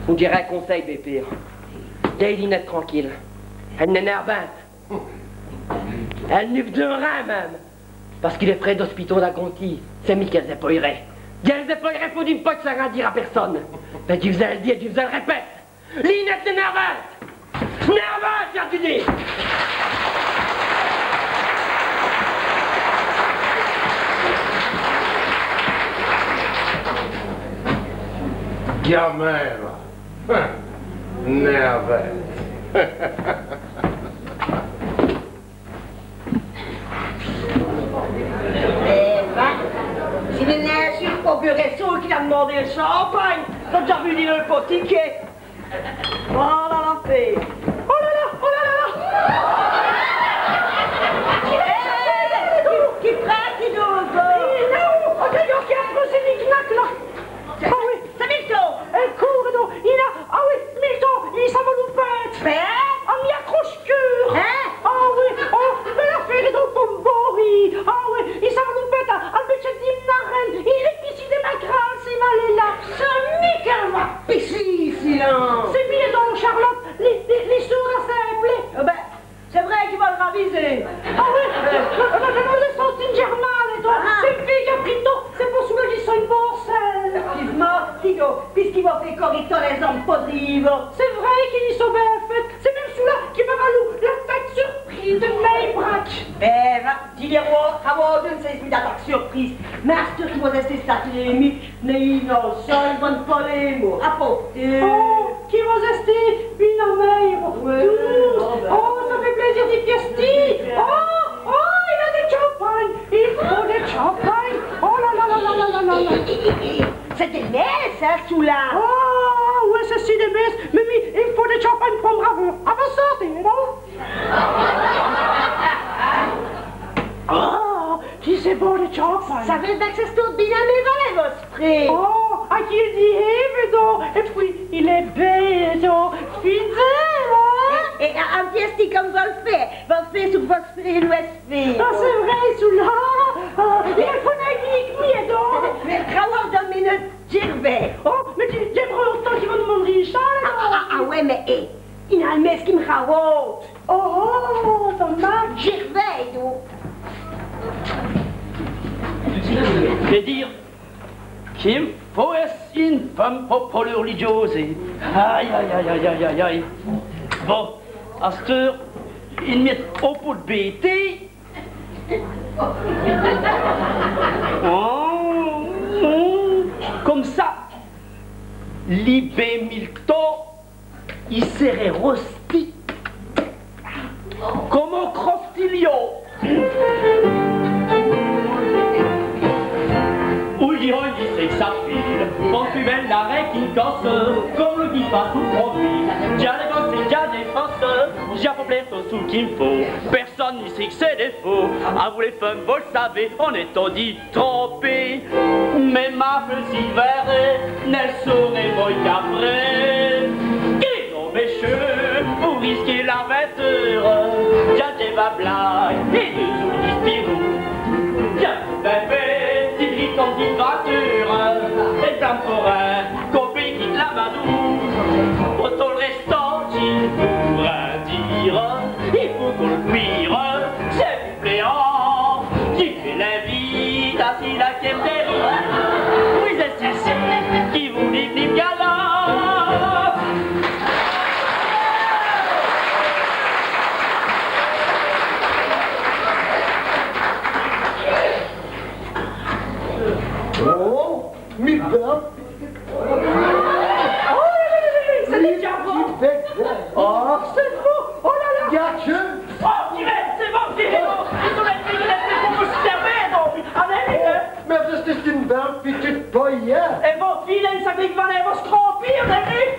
Vos dj'âré in conseil, bê-pére. Lèyez Linète tranquile. Èle n'èst nin avinte. Èle ni v'deut rin minme. Pace qui lès frès d'ospitau d'Agonty, c'èst mi qu'èls-èpayerè. Dj'èls-èpayerè po d'in pô, sins rin dîre à pèrsone. Mins dji v's-èl dit, dji v's-èl rèpète. Linète n'èst nin avinte. Nin avinte, dj'a dit. Gamène. Nin avinte. Èh bin, si n'èst nin su l' pôve Rèssôy qu'il a d'mandé l' champagne, dj'a dèdja vèyu dins l' potikè. Vwèla l'afêre. Oh là là, oh là là là. Èh, qui, qui prind, qui dône, qui... Non, oh, dèdja, qui a pris cès knick-knack là. Ah oyi. C'èst Milton. Èl coûrt, don. Il a, ah oyi, Milton, i s'a v'lu pède. Pède ? Ah, mi, à croche-keûr. Hin ? Ah oyi, oh, bèle afêre, don, po m' bôri. Ah oyi, i s'a v'lu pède à, à l' bètchète d'in arène. Il èst pissî dins m' crâne, ci v'la-là. C'èst mi qu'èl va pissî, ci-là. C'èst mi, don, Charlotte, li, li, li sôrt a sès plèts. Èh bin, c'èst vrêy qu'i va l' ravîser. Ah oyi, mins, mins, mins, mins, c'è-st-one djèrmane, don. Ah. C'èst mi qu'a pris tot, c'èst po çoula qui ça n' va nin. Èfèctivemint, dîs don, pusqu'i va fé cori tos lès-omes podrîs, va. C'èst vrêy qu'i sont bin fêts, c'èst minme çoula qui m'a valu l'ataque surprîse di mès braques. Bin, va, dî-lès-aveûrs, aveûrs d'one sène d'ataque surprîse. Mins asteûre qui vos-èstez stâ trés amis, n'èyîz nin one seûle bone polémique à pôrter. Oh, qui vos-èstez bine amêre, douce. Oh bin. Oh, ça fêt plêzîr di fièster. Oh, oh, il a dè champagne, il faut dè champagne. Oh là là. C'èst dès mèsses, hin, çoula. Oh, oyi, c'èst dès mèsses, mins mi, i m' faut dè champagne po m' raveûr. À vo santé, non ? Oh, qui c'èst bon, dè champagne. Ça v'reut dîre qui c'èst bin, mins v'là vosse fré. Oh, à qui l' dit, eh, mins don, èt pwis, il èst bê, don, fidèle, hin ? Èt, èt, in fièstin come vos l' fèyez, vos l' fèyez çoula qui vosse fré i vos fét. Ah, c'èst vrêy, çoula. Ah, il èst fôrt aguî, don. Mins, mins, trapez-ve dès minutes, dji r'vén. Oh, mins dji, dji v'reû ostant qui vos d'mand'rîz ça, là, ah, don. Ah, ah, oyi, mins, eh, i-gn-a l' mèsse qui m' rawhonte. Oh, oh, Thomas. Dji r'vén, don. Qu'èst-ce qui, Qu'i m' faut èsse ine feume po, po lès r'lidjôses. Aïe, aïe, aïe. Bon, asteûre, ine miète on pô d' bêtî. Oh, oh, come ça, li bén militant i sèrè rostî come on croftilyon. Ouïe, ouïe, i sét qu' ça file, on pus bèle arèt qu'ine cosse, come li dit pa' on profil. Dj'a dès bosses, dj'a dès fosses, dj'a po plin tot ç' qu'i m' faut. Pèrsone ni sét qu' c'èst dès faus, avou lès feumes, vos l' savèz, on-èst todi trompé. Mins ma feume si vêre, n'èle sârè mouy qu'après. Qu'i n'ont bén tcheû pou risquer l'avintûre, dj'a dès bablagues èt deûs-oûy spirous. Dj'a bén fét, si li tombe d'ine vâture, èt blan' por in côp i quite l'Amadou. Po tot l' rèstant, dji n' pou rén dîre, i faut qu'on l' quîre, c'èst pléant, dji fé l'invite a céla qu'ènn' dèrit. Vos-èstez ci, qui vos v'lèz, m' galant? Oh, mi bén. Oh, c'èst dèdja vos. Mi bén. Oh, c'èst vos. Oh là là. Gâte. Oh, purée, c'èst vos, c'èst vos. Dèsolé, dèsolé, dèsolé, vos vos sèrvèz, don. Alèz, vite. Mins vos-èstez ine bèle pitite poyète. Èt vos, filèye, savèz qu' vos-alèz vos trompî, vos-alèz.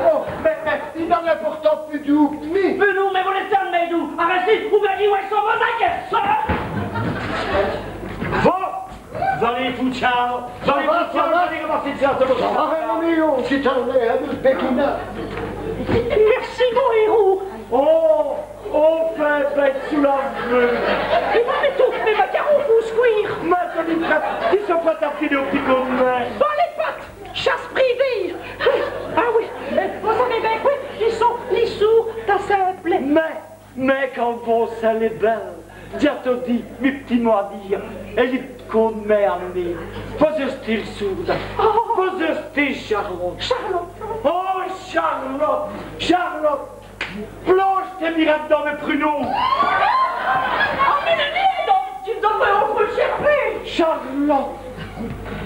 Oh, mins, mins, i n'èst pourtant pus doûs qu' mi. Pus doûs, mins vos-alèz èsse mès doûs. Arètèz, ou bén dji vos sôve vos-agues, ça. Vos, vos-alèz foute, vos-alèz foute, vos-alèz ramasser ça, ça va. Arètèz, Roméo, si t'in-èst, in, dè bèquina. Mèrci, mon héros. Oh, on fét bén d' souladj'mint. Èt vos, mès, tous mès macarons pou s' cwîre. Mins, tènèz, prèt, i sont prèts a filer on picot d' min. Bon, lès pates, chasse privée. Ah oui, euh, vos savèz bén qu' i sont, i sont tout simples. Mins, mins quand vos sèrèz bèle, dj'a todi mi p'tit mot a dîre, èt li p'tit côp d' min a mi. Vos-èstez l' soûrda. Oh. Vos-èstez Charlotte. Charlotte. Oh, Charlotte, Charlotte. Plonje tès mirètes dins mès prunons. Ah, mins non, non, non, tu me donnes mon rouge cherpé. Charlotte,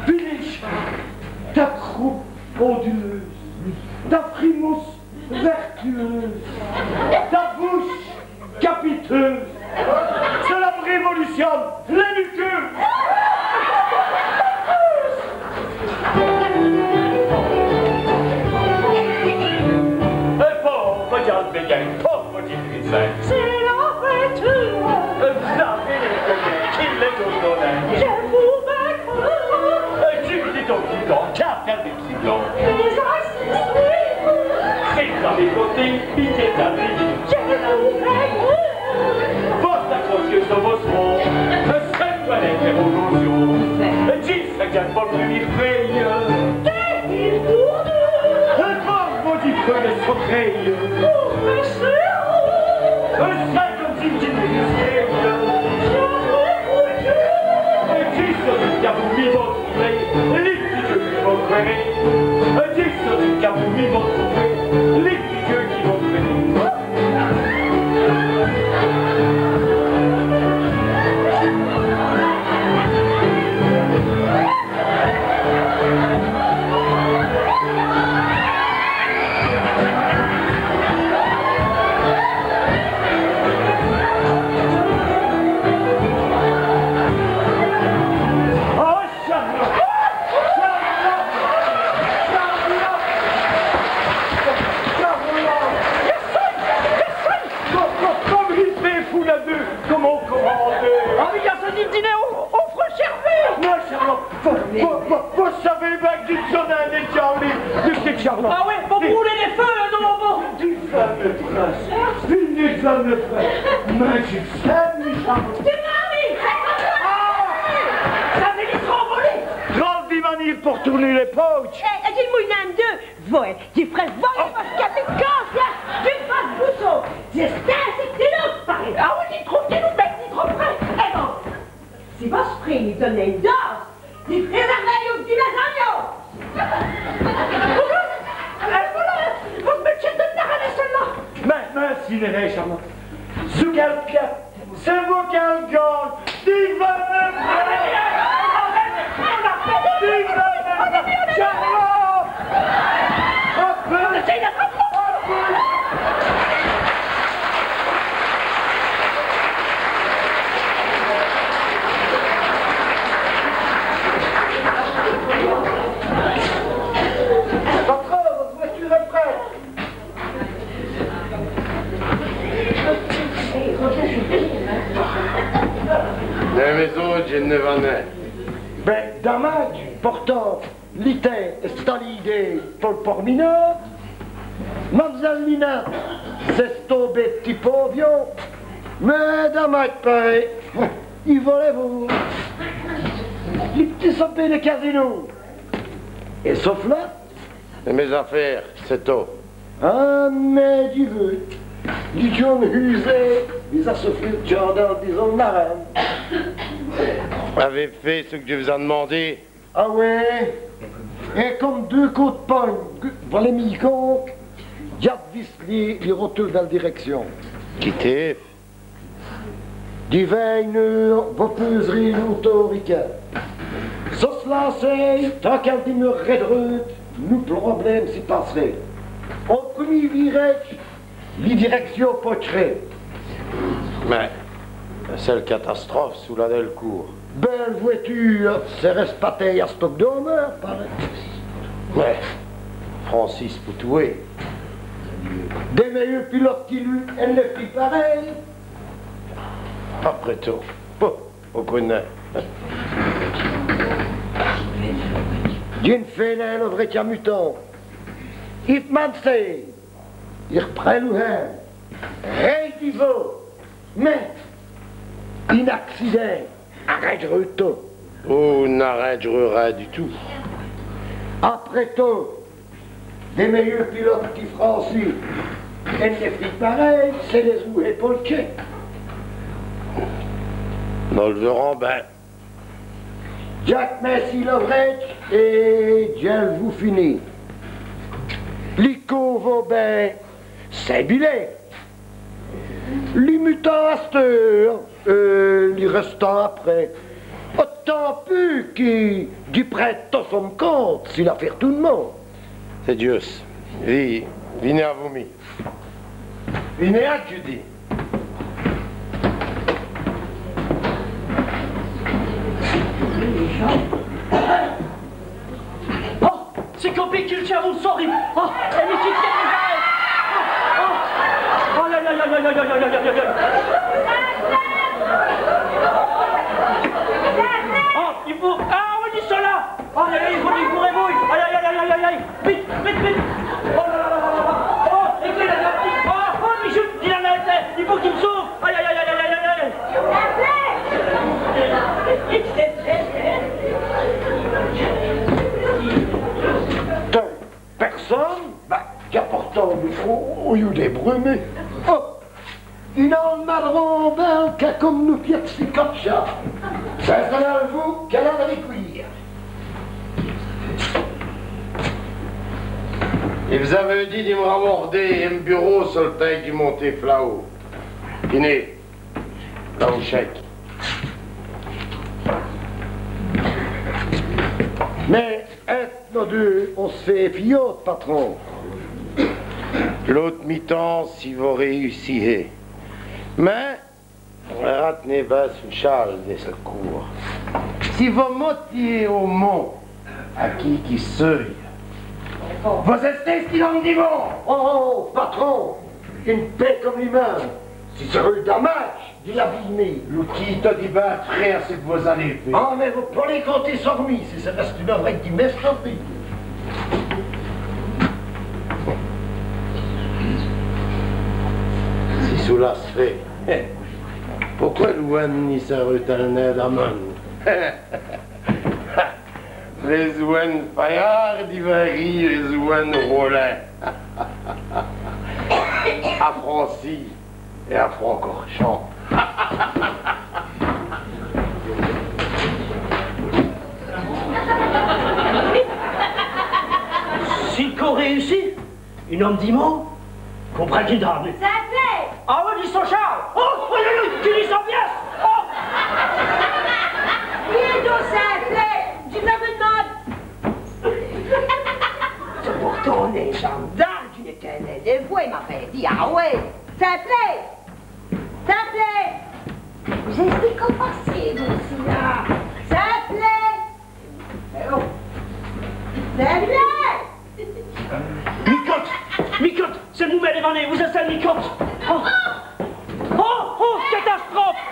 v'là, ta croupe onduleûse, ta frimousse vertueûse, ta bouche capiteûse, c'èst l' révolucion, lès muqueûses. Èt po, po, dj'a l' bèguin, po, po, dj'a l' bèguin. C'èst l'avintûre. Vos savèz, lès bèguins, qu'i l'èst tot don. Dji vos vèyou. Èt dji vos di tot don, qu'a tèl Mins ayi, c'èst sweet. C'èst a mès côtés, pitié, t'as dit. Dji vos vèyou. Vos-èstez conscieûs dè vos-ôtes. C'èst ine bèle ètèrolocion. Dji sé qu' dji n' pou pus mi r'fé. Qu'èst-ce qu'i faut dîre? Èt po, po, dji fé dès socrèyes. Pou m' fé... C'èst come si dji n' mi r'fé. Dji sé qu' dji n' pou pus mi r'fé. Li p'tit djeû qui vos l' fèreûz, dji sé qu' dji n' pou pus mi r'fé. Li p'tit djeû qui vos l' fèreûz. Charlotte! Charlotte! Charlotte! Charlotte! Come, come, come i fét, vos lès deûs, come on comande. Ah, mins i gn-a, c'èst l' dîner au, au frèt chèrvon. Non, Charlotte, vos, vos, vos, vos savèz bén qu' dji n' so nin in Djawlin. Mins c'èst Charlotte. Ah oyi, vos brûlèz du feu, don, vos. Du feu, mès frèts. V'nèz, mès frèts. Mins dji fé, mès Charlotte. Dji m'en va. Ah, ça fét l' tromboler. Drole di manîre po toûrner lès pâdjes. Èt, èt dji l' mouye in deûs. Vos, dji f'ré voler vos cabis d' canne, dji f'ré bousser. Dji stimpe, c'èst dèl ôte parèy. Ah oyi, dji trouve qu' vos-èstez trop près. Èt bon, si vos-èstez près, dji vos done ine dôse. Dji f'ré r'vèy vos-dîners Cinéma, charmant. Sous quel pied? C'est vous qu'elle gagne. Vive le même. Vive le même. Charmant. Un peu. Un peu. Patron, votre voiture est prête. Dins m' maîson, dji n'è vèyeu nin. Bén, damadje, portant, li tins èst-a l'idéye po l' porminâde. Mam'zèle Nina, c'è-st-on bête p'tit pavion. Mins damadje, parèt, i voleut vos. Li p'tit sopî dè casino. Èt sauf la, Èt mès-afêres, c'èst tot. Ah, mins dji vèyeu, li djon.ne husé, vos-a sofri l' tchâdin, disons, marène. Avez fét ç' qui dj' vos a d'mandé? Ah wè. Èt come deûs côps d' pwin', v'là mi conque, dj'a d'visse li, li rotule dèl dirècsion. Quitez. Divins, vos pèz'rîz l'autorité. Sols la sèye, tant qu'èle dimeur'reut dreute, nou problème si passereut. Au prumî virèdje, li dirècsion potchereut. Mins c'èst l' catastrophe, çoula dèl coûr. Bèle vwèture, c'èst rèspèté a stoke d'omeur, parèt. Mins Francis pou touwer. Dès mèyeûrs pilotes qui lu, èle n'è fét parèy. Après tot, po, on cwè nin. Dji n' fé nin lo vrètchè mutant. I d'mande, i r'prind lo hin. Rén d' vos. Mins in-accidint arindjereut tot. Oh, n'arindjereut rin du tout. Après tot, dès mèyeûrs pilotes qui Francis, èle n'è fét parèy, c'èst dès-oûhès po l' tchèk. Nos l' vèy'rons bén. Dj'ac'mèce lo vrètchè èt dj'èl vou fini. Li côp vos bén, c'èst bilé. Li mutant asteûre, èt li rèstant après. Otant pus qui dj' prind tot so compte si l'afêre toûne mau. C'èst djusse. Vî, vinez avou mi. Vinez, dji di. Oh, c'èst compris qui l' tchén a sori. Oh, èt mi tchén, oh, oh. Aïe, aïe, aïe. Oh, i faut, ah oui, i sont là. Aïe, aïe, aïe, i faut, i faut r'vôye. Aïe, aïe, aïe, aïe, aïe. Vite, vite, vite. Oh là là là là là. Oh, èt qué, là, là, oh, oh, Michou, il en a été. I faut qu'i m' sove. Aïe, aïe, aïe. Tins, pèrsone? Bah, qu'importe, on, on, on, on dèbrûme. Oh. Dins l' maron, bén, qu'a come nos pièts si cotchés. Ça, ça n'a l' goût qu'à la récuire. I v's-aveut dit di m' ramorder in bureau so l' tins qui dj' montéve là-haut. Tenez, là, vos tchèk. Mins Èt nos deûs, on s' fét fiyôr, patron. L'ôte mitan, si vos réussihèz. Mins, r'tenez bén so l' chal dè s'coûr. Si vos motiyèz au mont, a qui qu'i seûye, vos-èstèz ç' qu'i d'mande di vos. Oh, oh, patron, in pète come li min.me, si c'èsteût damadje di l'abîmer. Lo tchén i dit bén fré ç' qui vos-alèz fé. Ah, mins vos polèz compter so mi, si c'èsteût in vraî qui m'èstopîye. Si çoula s' fét, poqwè lès-oûhès i sèrèt-èl nin d'Amon? Lès-oûhès fayards divint rîre lès-oûhès rôlins. A Francis èt a Francorchamps. Si l' coûp réussit, in-ome di mau, qu'on prind ène dame. Ça plaît. Ah wè, dji so Charles. Oh, oyi, oyi, oyi, dji so Pièsse. Oh. Biètôt, ça plaît. Dji v's-a d'mander. C'èst pourtant in-jandârme, dji n'ètindeu nén d' vwès, m'a fét dîre. Ah wè. Ça plaît. Ça plaît. Vos-èstez co passé, vous aussi, là ? Ça plaît. Micôte ! Micôte ! C'èst l' moumèt d'Évané, vos-èstez Micôte ! Oh ! Oh ! Oh ! Catastrophe !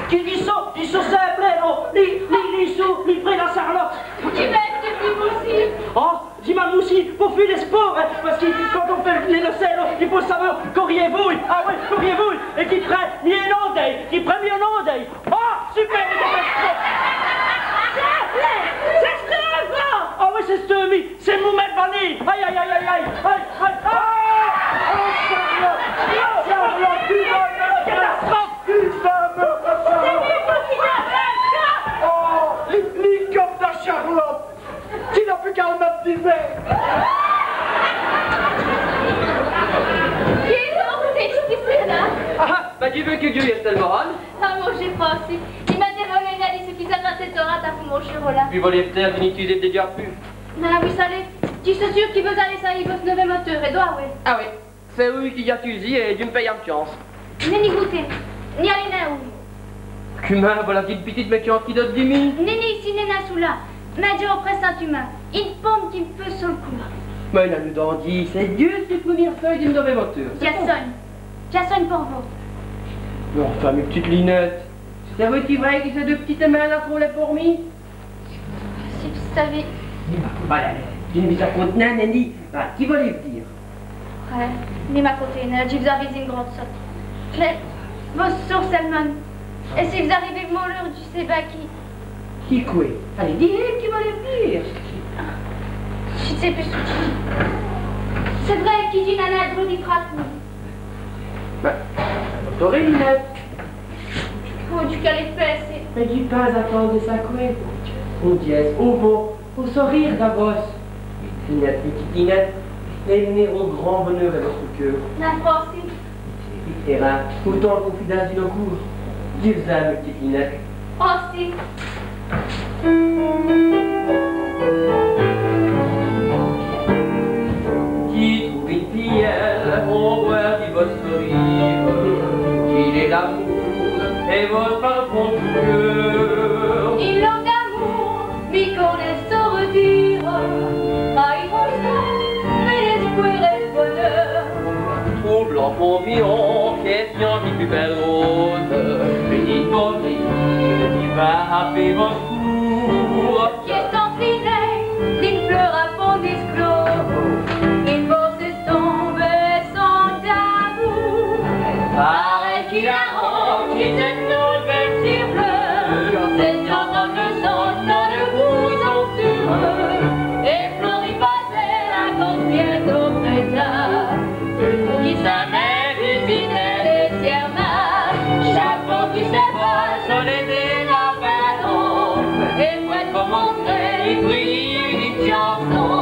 Qui, qui ça, qui ça, ça plaît, non ? Li, li, li, sous, li, près la Charlotte. Qui m'èst-ce qui vous dit ? Oh, dji m'amoussîye pou fé du spôrt, hin, pace qui quand on fét l' lacèt, i faut sawè cori on vout. Ah wè, cori on vout. Èt qui prèt, mi on-ondèye, qui prèt, mi on-ondèye. Ah, super, mès catastrophe ! C'èst, c'èst Steuvi ! Ah wè, c'èst Steuvi, c'èst l' moumèt d'Évané. Ayi, ayi, ayi, ayi, ayi, ayi, ayi. Ah ! Ah, Charlotte ! Charlotte, tu vas me... Catastrophe ! Tu vas me... Oh, li, li cop da Charlotte ! Qui n'a pus qu'à l' mète divins. Qui donc, qu'èst-ce qui c'èst là ? Ah, bah, dji vwè qui Diu èst èl Moran. Ah, mon Diu, Francis, i m'a dit, vos n'avîz nén dit ç' qui s'a passé, ça, à propos d' mon chèvau-là. Pus vos l'avîz p'tète dû n' i tûzer dèdja pus. Mins oyi, savoz, dji so sûr qui vos-alez sayi vosse novè moteûr, èt do, oyi. Ah oyi, c'èst oyi qui l'a tûzî èt dji m' fé ine chance. Nèni goûter, nèni aler nén oûy. Cumint, v'la qu'i n' pitite mèchance qui dote di mi. Nèni, ici, nèni açou-là. Mins dj'a on prèssintèmint, ine pome qui m' pèse so l' coûr. Mins i n'a nén dandjî, c'èst djusse li prumî feuye di m' novè moteûr. Dj'a sogne. Dj'a sogne pour vous. Mins anfin, mi p'tite Linète, c'èst vré, c'èst vré qui cès deûs p'titès mins-là trôlèt pour mi ? Si vos savîz. Voilà, dji n' vos raconte nén, nèni. Bah, qui vos-alez dîre ? Rén, ni m'racontez nén, dji v's-avise ine grande sotte. Mins, vos sârez sèlmint. Èt si vos-arivez mauleûr, dji sé bin qui. Qui qwè ? Alez, dîz, qui vos-alez dîre ? Dji n' sé pus ç' qui dji... C'èst vré qui dji n'a nén d' drwat di frater. Bah, vos sârez, Linète. Oh, dji calève pinser. Mins dji pinse à tinde saqwè. Au dièsse, au mot, au sorîre d'avos. Linète, p'tite Linète, èle n'èra on grand boneûr è vosse keûr. Mins Francis. Èt rén, otant d' confidince di nos coûrs. Dji v's-in.me, p'tite Linète. Francis. Dji trouve ine fiyèle, au cwin di vosse sorîre, qui l'a l'amoûr èt vosse parfum tout keûr. Ine langue d'amoûr, mi qu'on n' sâreut dîre, trahi on sèt, mèt l'èspwêr èt l' boneûr. Troublant on mion, quéssian di pus bèle rôse, v'nîz, v'nîz, dji va hapî vosse coûr. Qui èst inpliné d'ine pleûr à fons d'èsclôse, ine vôye s'èstonbe è son taboû. Parèt qui la ronce qui s'ètonbe è l' cîr bleû, s'èstonbe è l' son, dins l' boû somptueûs, èt fleurit passer la gôsse biètôt fètâye. Qui s'amuse à visiter lès cîrs mâs, chapeau qui s'èvole, soleûr di la ballon, èt fwète come on trin, i brîye, i chanson,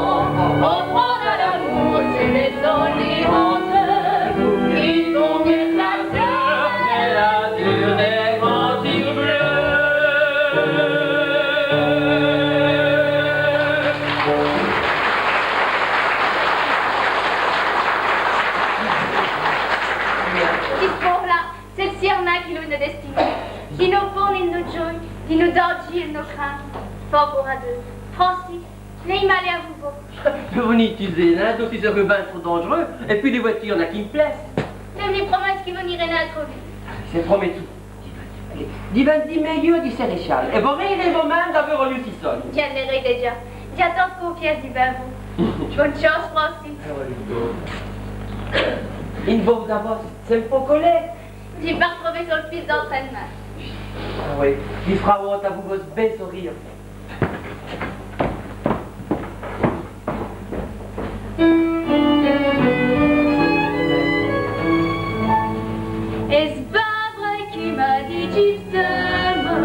on prend à l'amour, c'èst lès sols di honte, qui conquèrent la fleur, èt l'azur dès grands cîrs bleûs. C'èst pou ça, c'èst l' cîr mâs qui lît no dèstinêye, qui nos fourni no djoye, qui nos dandjîye nos crintès. Fôrt bon à deûs. Francis, lèyîz-m' aler avou vos. Vos n' vos tûzez nén, donc c'èst bin trop dandj'reûs, èt pwis lès vwètures, n'a qu'ine place. Mins dji vos promèt qui vos n'îrez nén trop vite. C'èst promètou. Alez, dji v's-in.me di mèyeûr di sèréchal. Èt vos rîrez vos-min.me d'awè roûlî si sogne. Dji n' rîrai nén. Dj'atands d' confyèsse di bin vous. Bone chance, Francis. I n' vos-avance, c'èst l' pô colègue. Dji m' va r'trover so l' piste d'entrênemint. Ah oyi, i f'ra wonte avou vosse bèl sorîre. Èst-ce bin vré qu'i m'a dit : « Dji v's-in.me »,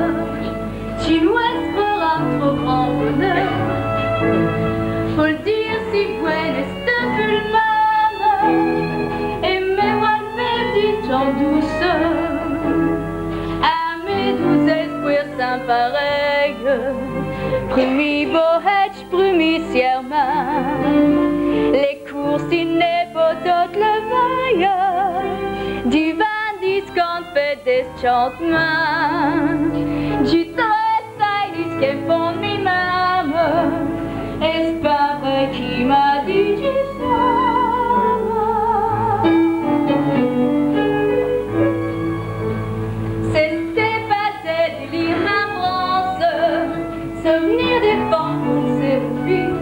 dji n' wè nin trop grand boneûr. Faut l' dîre si bén, èst-ce fut l' min.me, èt min.me Doûce, a mès doûs èspwêrs sins parèy, prumî vôyadje, prumî sièremint, lès coûrs ci n'èst po tot l' vèy, divins discwants fêt dès tchant'mints, dji trèssay di ç' qui m' font mi-minme, èst parèy qui m'a dit dji s' C'èsteût passé di lîre ma France, sov'nîr dès fants qu'on s'èst r'vûs,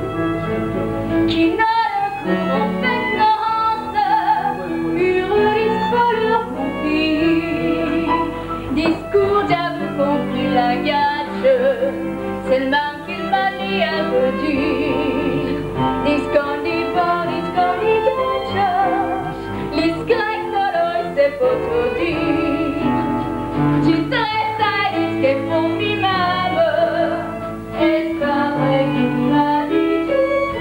qui nos coûrs ont fêt r'v'nance, eûreûs discoûrs lès pus pîs. Discoûrs, dj'aveu compris la gadje, c'èst l' min.me qui m'a dit in p'tit. Discwants dji va, discwants dji gadje, li scrèche dins l'ôy c'èst po trop dîre. Dji trèssay di ç' qui m' font mi-minme, èst parèy qui m'a dit dji s'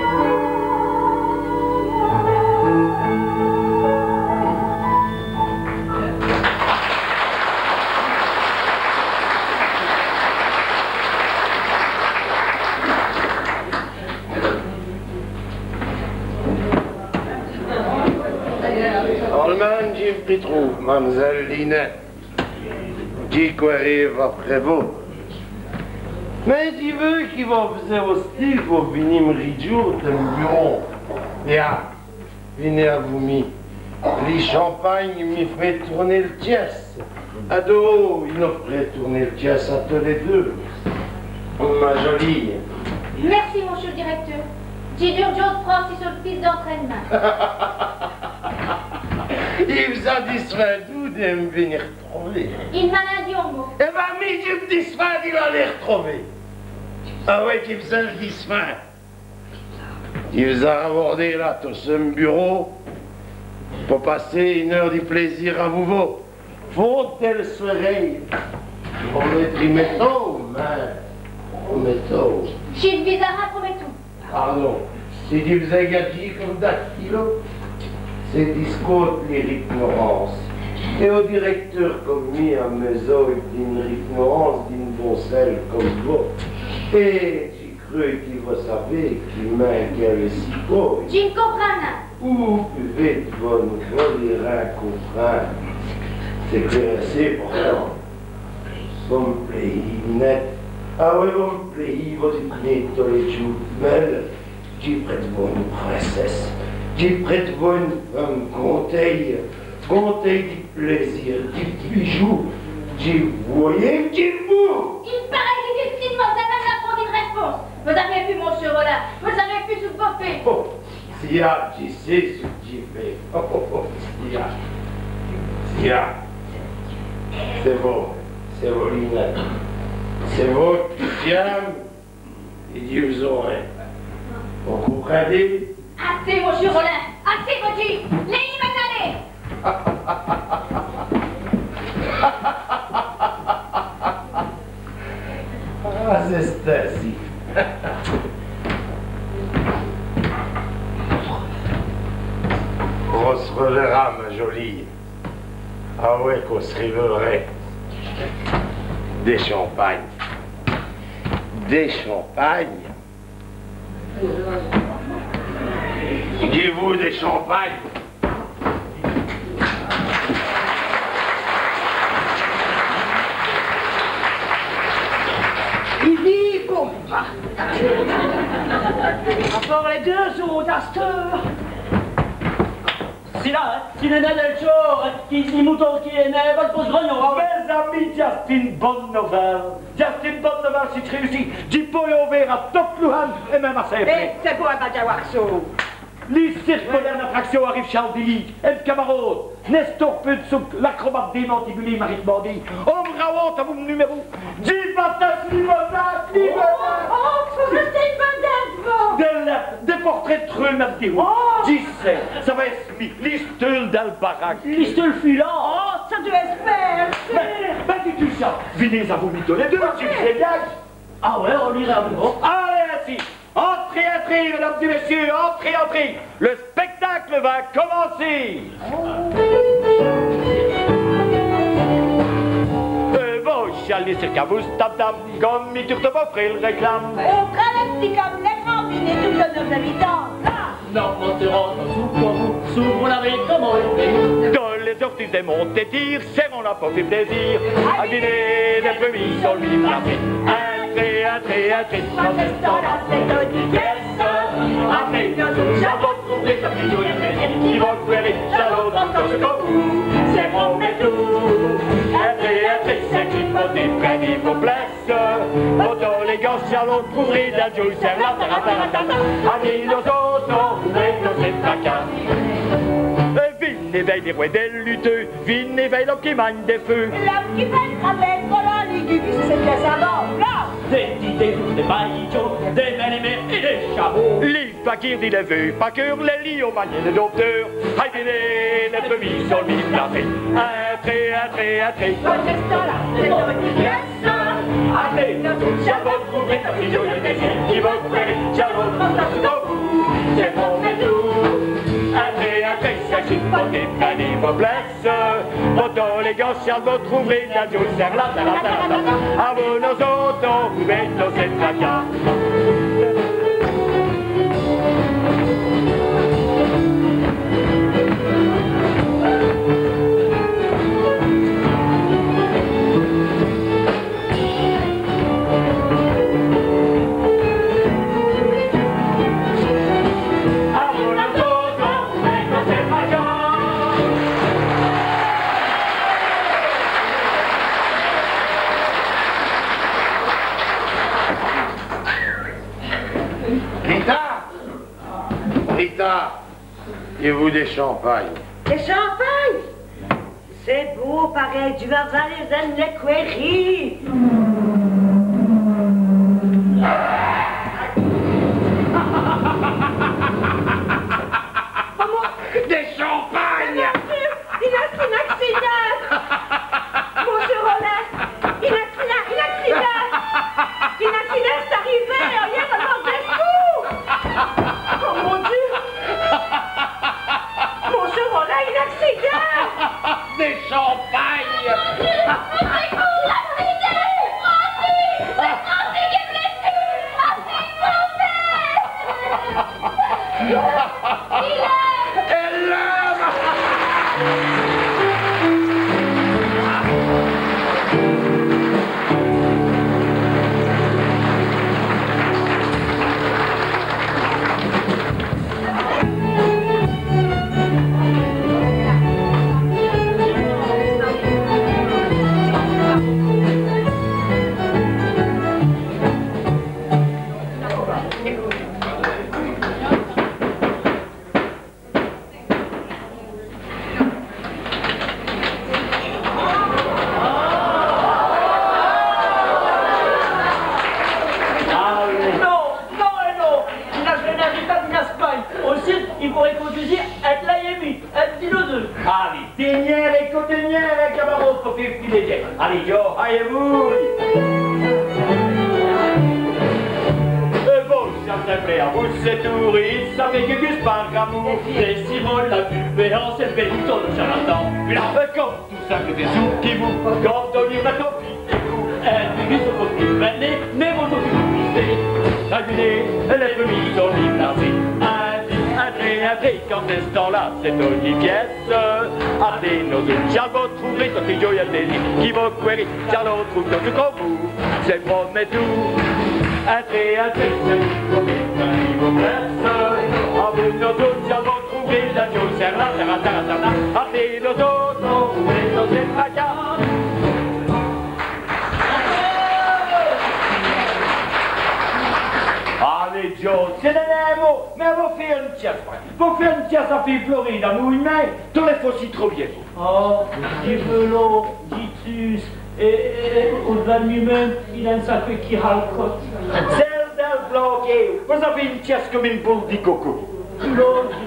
Almint, dji m' r'trouve, mam'zèle Linette. Dji coureu après vos. Mins dji veû qui vos v'nez ossi, vos v'nez m' ridjoûre dins m' burau. Bén, v'nez avou mi. Li champagne mi f'reut toûrner l' tièsse. Adon, i nos f'reut toûrner l' tièsse a tos lès deûs. Ma Jolie. Mèrci, moncheû l' dirècteûr. Dji dûre djon.ne frosse so l' pisse d'entrènemint. I v's-a disfint doû dè m' v'ni r'trover ? I n' m'a nin dit on mot. Èt bén, mi, dji m' disfinds di l'aler r'trover. Ah wè, dji v's-a disfint. Dji v's-a rabôrdé la tot s' burau po passer one eûre di plêzîr avou vos. Faut-il sèré ? On mèt, mètons, mins, mètons. Dji n' v's-a rin promètou. Pardon, si dji v's-a gadjî come dactylo, c'èst discôte li r'ignorance. Èt on dirècteûr come mi, a bèsogne d'one r'ignorance, d'one bonsèle come vos. Èt dji creû qui vos savez qui m' manque èl cîr. Dji n' comprind nin. Ou pus vite vos n' volez rin comprinde. C'èst qu' c'èst assez portant. Vo m' plêhîz, Linette. Ah wè, vo m' plêhîz, vos-î t'nez tos lès djoûs. Mins dji prètève vos one princèsse. Dji prètève vos one feume contèye. Contèye di plêzîrs, di bijoux. Dji vos, dji vos. I parèt qui Christine, vos-avez nin pris d' rèsponse. Vos-avez pus, moncheû Rollin. Vos-avez pus ç' qui vos faiz. Oh. Siya, dji sé ç' qui dj' fé. Siya. Siya. C'èst bon, c'èst bon, Linette. C'èst bon, dji m' è dji v's-ârè. Vos comprindez ? Assez, moncheû Rollin. Assez, vos-dji. Lèyîz-m' aler. Ah, c'èst insi. On s' r'vèra, ma Jolie. Ah wè, qu'on s' r'vèra. Dè champagne. Dè champagne. Dji vou dè champagne. I dit, bon. Acord lès deûs ôtes asteûre. Ci-la, hin, ci n'èst nin dèl tchôre, hin, qui, qui mouton qui èst nén, vos l' poserez, hin. Mès-amis, dj'a-st-one bone novèle. Dj'a-st-one bone novèle, c'èst qu' ci, dji pou vèy a tote Louhan, èt minme a Saint-Pré. Èt c'èst bon, èt bén, dj'a vwè ça. Li circolaire d'attractions arive chal Dili, èm camarôde, Nestor Putsouk, l'acrobate démantibulé, m'a ritmandé. Ombre a ôte, avou m' numèrô. Dji va tèsse li vedète, li vedète. Oh, oh, vos-èstez vedète, vos. Dès lèpes, dès portrèts d' treûs mètes d' hôt. Oh. Dji sé, ça va èsse mi, li steûle dèl baraque. Li steûle filante. Oh, ça dwèt èsse bèle. Mins, mins dites-m' ça, v'nez avou mi tos lès deûs, dji v's-è gage. Ah wè, on îra, non ? Alèz, insi. Entrez, entrez, mèsdames èt mèsieûs, entrez, entrez. Le spectacle va commencer. Cirque Abou Stamtam, come i toûne po fé l' réclame. On travèrse come lès grandines, tout nos habitants. Là. Non, on se rend compte qu'on s'ouvre la rue comme on le fait. Dins lès ortisses dès monts-ètîrs, sèront là po fé plézîr. Adinez, lès promis sont lîbes. Intrez, intrez, intrez. Quand c'est temps-là, c'est une pièce. Après, nous allons trouver comme il y a des qui vont faire ça, l'autre, comme ce qu'on vous, c'est mon métou. Intrez, intrez, c'est qui faut déprendre vos places. Autant les gars, si allons trouver d'un Dieu, c'est là, là, là, là, là. Amis, nous autres, on met nos tracas. V'nez vèy lès rwès dès lutès, v'nez vèy l'ome qui magne dès fès. L'ome qui fét l' travèrs, voilà, li Gugus, c'èst ça, bon, là. Dès tètes, dès maillots, dès mènèmènes èt dès chameûs. Li fakîr dit lès vœux, pa cœur, lès lions manient lès docteûrs. Aïe, v'nez, lès promis sont lîbes. Intrez, intrez, intrez. Quand c'est temps-là, c'est une pièce. Après, nous allons trouver comme il y a des qui vont faire ça, l'autre, comme ce qu'on vous, c'est mon métou. Intrez, intrez, c'est qui faut déprendre vos places. Autant les gars, si allons trouver d'un Dieu, c'est là, là, là, là, là. Avant nous autres, on vous met nos tracas. Rita ! Rita, i vôrot dè champagne. Dè champagne ? C'èst bon, parèt, dji va v'ler ène bouchéye. Dè champagne ! Il a, il a, il a, il a, Monsieur Rollet, il a, il a, il a, il a, il a, il a, c'est arrivé, il y a vraiment des coups. Oh mon Dieu. Monsieur Rollet, il a, il a. Dè champagne. Non, non èt non. Dji n'a nén èvité dè gaspin. Ossi, i faureut conduzî avou l'A M I, avou l'A M I. Alèz, tègnez, èco, tègnez, èco, camarôdes, po fé fini. Alèz, dj'a, alèz-vous. Èt bon, ça me plét, à vous, c'èst tout, ça fét qui, qui se parle d'amour. Èt si vos l'avèz vèyu, c'èst bén, tot l' monde l'ètand. Èt là, èco, tout ça, c'èst vous qui vous, quand on y met au pied, èt vous, èt puis, vous, vous venez, mais vous, vous, vous, vous, adinez, lès promis sont lîbes. Intrez, intrez, intrez, quand c'èst temps-là, c'èst dins lès pièces. Après, nos-ôtes, dj'alez vos trouver, tot i djouye à dès lits, qui vos quèrez, dj'alez vos trouver tot come vous, c'èst mon métou. Intrez, intrez, c'èst vos places. Après, nos-ôtes, dj'alez vos trouver, là, dj'alez vos trouver, là, là, là, là, là, là. Après, nos-ôtes, on vous met nos tracas. Alèz, Joe, c'èst d'vins on mot, mins vos fé ène tièsse, vos fé ène tièsse à fé pleurer, là, non, mins tot l' monde èst trop bièsse. Oh, dji vou l'ôte, dji tûse, èt, èt, au-d'vant li-minme, il a ène saqwè qui rale. Cèle dèl blanke, vos-avèz ène tièsse come ène boule di coco. L'ôte, dji,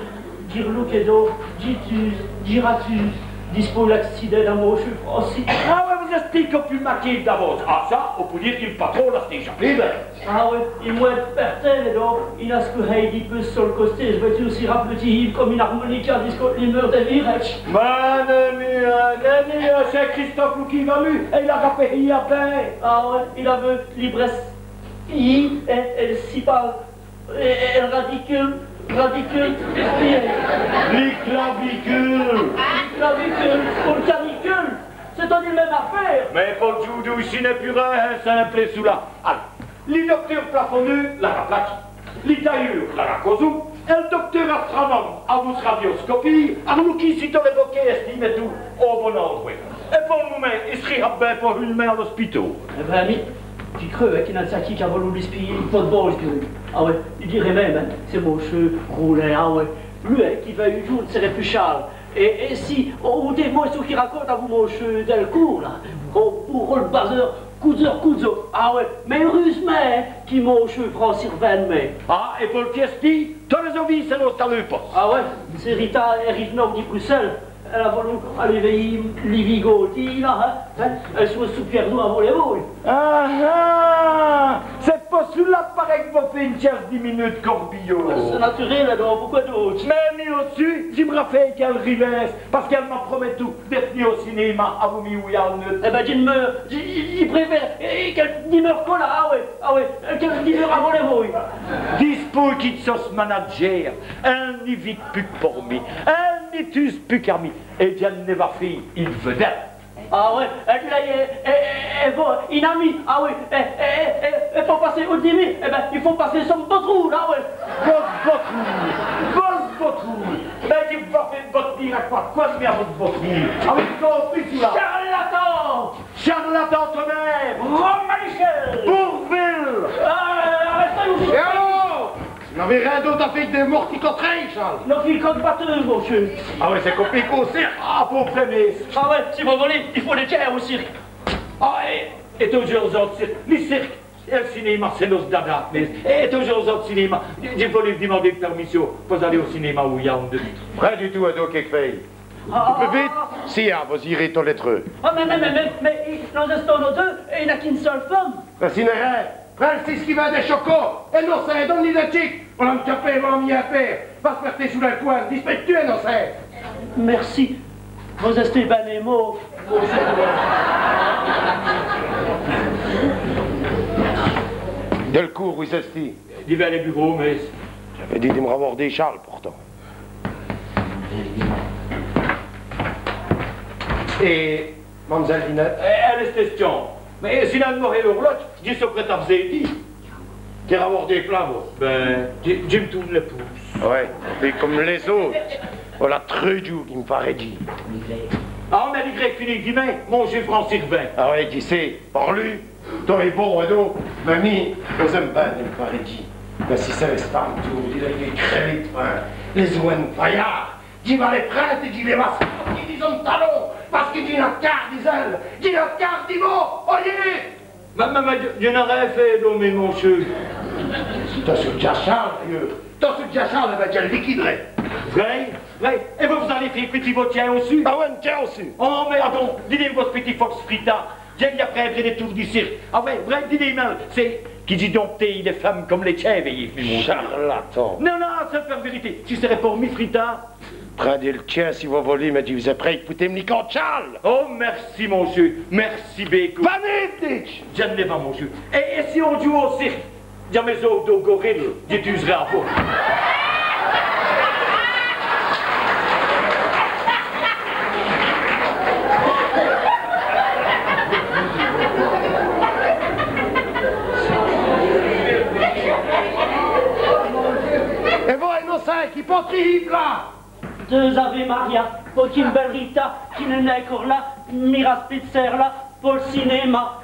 dji r'louque èt do, dji tûse, dji ratûse, dispôy l'accidint d'amôr, dji fé ossi. Ah ouais, C'èst li qu'a pus manqué d'avance. Ah ça, on pout dîre qui l' patron l'èst dèdja. Èh bin. Ah oyi, i mouwèt pèrtène, don, i n'a qu' on p'tit pô su l' costé, dji vwè, tout si rap'tit come one armonica discoude li meur dè viradje. Mins, mins, mins, mins, c'èst Christophe qui va mia, èt il a rapéhé à pins. Ah oyi, il aveut li brèsse piyîye èt, èt l' cipale. Èt, èt l' radicule, radicule, li clavicule. Li clavicule, come canicule, c'èst todi l' min.me afêre. Mins po djouder, ci n'èst pus rin, c'èst simple çoula. Alez, li docteûr plafonneû l'a raplaqué, li tayeû l'a racosou, èt l' docteûr astronome avou s' radioscopîye a r'loukî si tos lès bokèts èstît mètous au bon endrwat. Èt po l' moumint, i s'rî bin po one mins à l'ospitau. Èh bin, mi, dji creû, hin, qu'i n'a qu' ça qui, qu'a volou lî spiyî po d' bon, dji creû. Ah oyi, dji dîreu min.me, hin, c'èst Moncheû Roulin, ah oyi. Li, hin, qui vint on djoû, n'sèrè pus chal. Èt, èt si, oûtez-m' çou qu'i raconte avou Moncheû Delcourt, la. Oh, po l' bazeûr, couzeû, couzeû. Ah oyi, mins eûreûsemint, hin, qui Moncheû Francis Rvin, mins. Ah, èt po l' fièstî, tos lès-ovîs s'ènn' ont stu à leû posse. Ah oyi, Sirita, èle rivenant di Brussèle. Èle a volou aler vèyî li vî Gautî, la, hin, hin, èle s'èst pièrdou avou lès vôyes. Ah ah. C'èst po çoula, parèt, qu' vos fèyez one tchèsse dîj munutes, Corbillot. C'èst naturél, adon, poqwè d'ôte ? Mins mi ossi, dji m' rafêye qu'èle rivèsse, pace qu'èle m'a promètou d'èsse au cinéma avou mi oûy al nut'. Èh bin, dji d'meure, dji, dji, dji préfère, èh, qu'èle d'meure co la, ah oyi, ah oyi, qu'èle d'meure avou lès vôyes. Dispôy qui dj' so manager, èle ni vike pus qu' por mi, èle ni tûse pus qu'à mi. Èt dji n'è va fé one vedète. Ah oyi, èt la, èt, èt, èt, èt vos, one amîye, ah oyi, èt, èt, èt, èt po passer au-d'dins mi, èh bin, i faut passer so m' botrou, ah oyi. Vosse botrou, vosse botrou. Bin, dji va fé vos dîre à qwè, qwè, mins à vosse botrou. Avou vos pîds là. Charlatan ! Charlatan, tonêre ! Romain Michel ! Bourvil ! Ah, arètez-vous ! Èt alôrs ? Vos n'avez rin d'ôte à fé qu' dès morts-i-cotrèyes, Charles ? Nos fîs co d' bateûs, Moncheû. Ah oyi, c'èst co pîre qu'au cirque. Ah, po prèmier. Ah oyi, si vos volez, i faut dès tchins au cirque. Ah, èt, èt todi, au cirque, li cirque èt l' cinéma, c'èst nosse dada. Mins, èt todi, au cinéma, dji, dji vos-è d'mander pèrmission po-z-aler au cinéma, oyi, hin. Rin du tout, adon, qué qu' fèyez ? Ah, ah, ah, ah. Vite, si, hin, vos-îrez tos lès treûs. Ah, mins, mins, mins, mins, mins, nos-èstans nos deûs, èt i n'a qu'one seûle feume. Mins ci n'èst rin. Prinds l' cisse qui vint dès chocos, èt nos, ça, donne-li dès tchiques. Volà m' tchapé, volà m' yèpé. Va s' pèrter su l' cwin, dispètche-tu, nos, ça. Mèrci. Vos-èstez bin aimâbe. Delcourt, oyi èstîz-ti ? Divins lès bureaus, mins... Dj'aveû dit di m' rawârder Charles, pourtant. Èt mam'zèle Linette ? Èle èst è s' tchambe. Mins si dji n'è d'more nin l'ôrlodje, dji so prèt à v's-èyî. T'as rawârdé plin, vos ? Bin, dji, dji m' toûne lès pousses. Oyi, èt come lès-ôtes, volà treûs djoûs qu'i m' fét rèdjî. Ah, mins li grèc finit dimwin, Moncheû Francis Rvin. Ah oyi, dji sé, par li, tot èst bon, èt don, mins mi, vos-in.mez bin di m' fé rèdjî. Mins si c'èst lès stâmes, dji vos dîreu, lès crèvîs d' frin, lès-oûys d' païyârd, dji va lès prinde èt dji lès va scoter di zos talons, pace qui dji n'a d' câr di zèls, dji n'a d' câr di vos, oyi ! Mins, mins, mins, dji, dji n'a rin fét, don, mins Moncheû. Tot ç' qui dj'a Charles, d'ayeûrs. Tot ç' qui dj'a Charles, èt bin, dji l' liquid'ré. Vré, vré. Èt vos, vos-alez fé pètite vos tchins ossi ? Ah oyi, one tchin ossi. Oh, mins adon, dîz-m' vosse pètite fosse, Frita. Dji vos-è prindré dès toûrs di cirque. Ah oyi, vré, dîz-m', c'èst qui dj' domptêye lès feumes come lès tchins, vèyez, Moncheû. Charlatan. Non, non, c'èst pur vèrité. Ci s'reut por mi, Frita. Prindez l' tchin si vos volez, mins dji vos-è prîye, foutez-m' li camp d' chal. Oh, mèrci, Moncheû, mèrci bècôp. V'nez, dji d'é ! Dji d'é, Moncheû. Èt, èt si on djoûwe au cirque, dj'a mès-ôtes dau gorile, dji tûzerè à vos. Èt vos, Inocint, qui pôrtez-ve là ? Deûs Ave Maria, po qu'one bèle Rita, qui n'èst nin co là, mi raspéte sèrla po l' cinéma.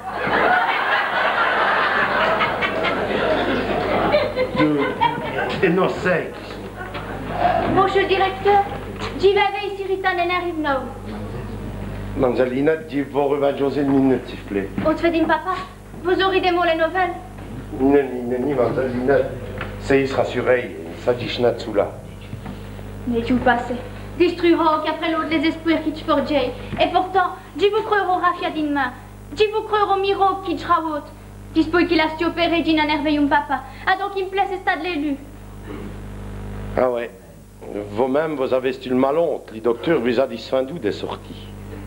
Deûs, Inocint. Moncheû l' dirècteûr, dji va vèy si Rita n'èst nin riv'nåye. Mam'zèle Linette, dji vos r'vwè dins one minute, s'i v' plét. On s' fét d'one papa. Vos-ârîz d'mé lès novèles ? Nèni, nèni, mam'zèle Linette. Sèyez rassurêye, ça dji n'è seû nin çoula. Mins dji v's-è passé. Distrûre on après l'ôte lès-èspwêrs qui dj' fôrdjî. Èt portant, dji vos creûreu rafia d'ine min. Dji vos creûreu mirauke qui dj' rawôde. Dispôy qu'il asteûve opêré, dji n'a nén r'vèyu m' papa. Adon, i m' plèt ç' stade-lé lu. Ah wè. Vos-minme, vos-avèz stu l' malonte. Li docteûr vos-a disfindou d' sôrti.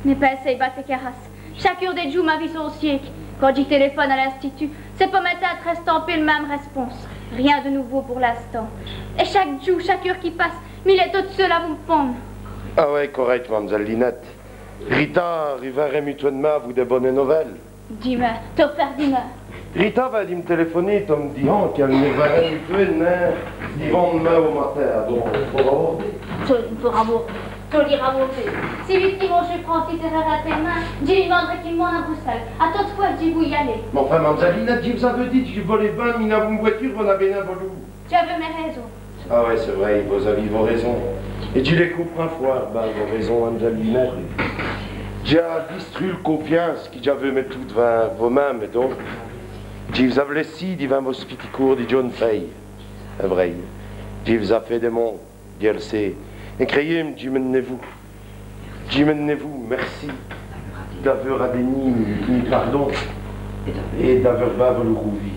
Nén pinsèz, batèz carasse. Chaque eûre dè djoû, m' vîye on siéke. Quand dji tèlèfone à l'institut, c'èst po m'ètinde r'èstampî l' minme rèsponse. Rien d' nouvau pour l'instant. Èt chaque djoû, chaque eûre qui passe, mi lèye tote seûle avou m' feume. Ah wè, corèc, mam'zèle Linète. Rita rivèra mutuèn'mint avou dès bounès novèles. Dimin, tot fé dimin. Rita vint di m' tèlèfoner, tot m' dihant qu'èle n'arivèreut nin divant d'min au matin, adon, fôra vôy. Tot, fôra vôy. Tot ira bén. Si vite qui Moncheû Francis sèra à tèrmwin, dji li d'mand'rè qu'i m' mone in Brussèle. A tote fwârt, dji vou y aler. Mins anfin, mam'zèle Linète, dji v's-aveû dit, dji v'leu bén, mins avou m' vwèture, vos n'avèz nin v'lu. Dj'aveu mès rèsons. Ah wè, c'èst vré, vos-avîz vos rèsons. Èt dji lès comprins fwârt bén, vos rèsons, mam'zèle Linète. Dj'a distrût l' confyince qui dj'aveu mètou d'vins vos-minme, èt don, dji v's-aveu lèssî divins vos p'tits coûrs di djon.ne fèye. C'èst vré, dji v's-a fêt dès mau, Diè l' sét. Èt crèyèz-m', dji m'è n' va. Dji m'è n' va, mèrci d'aveûr adèni mi pardon èt d'aveûr bén v'lu roûvî.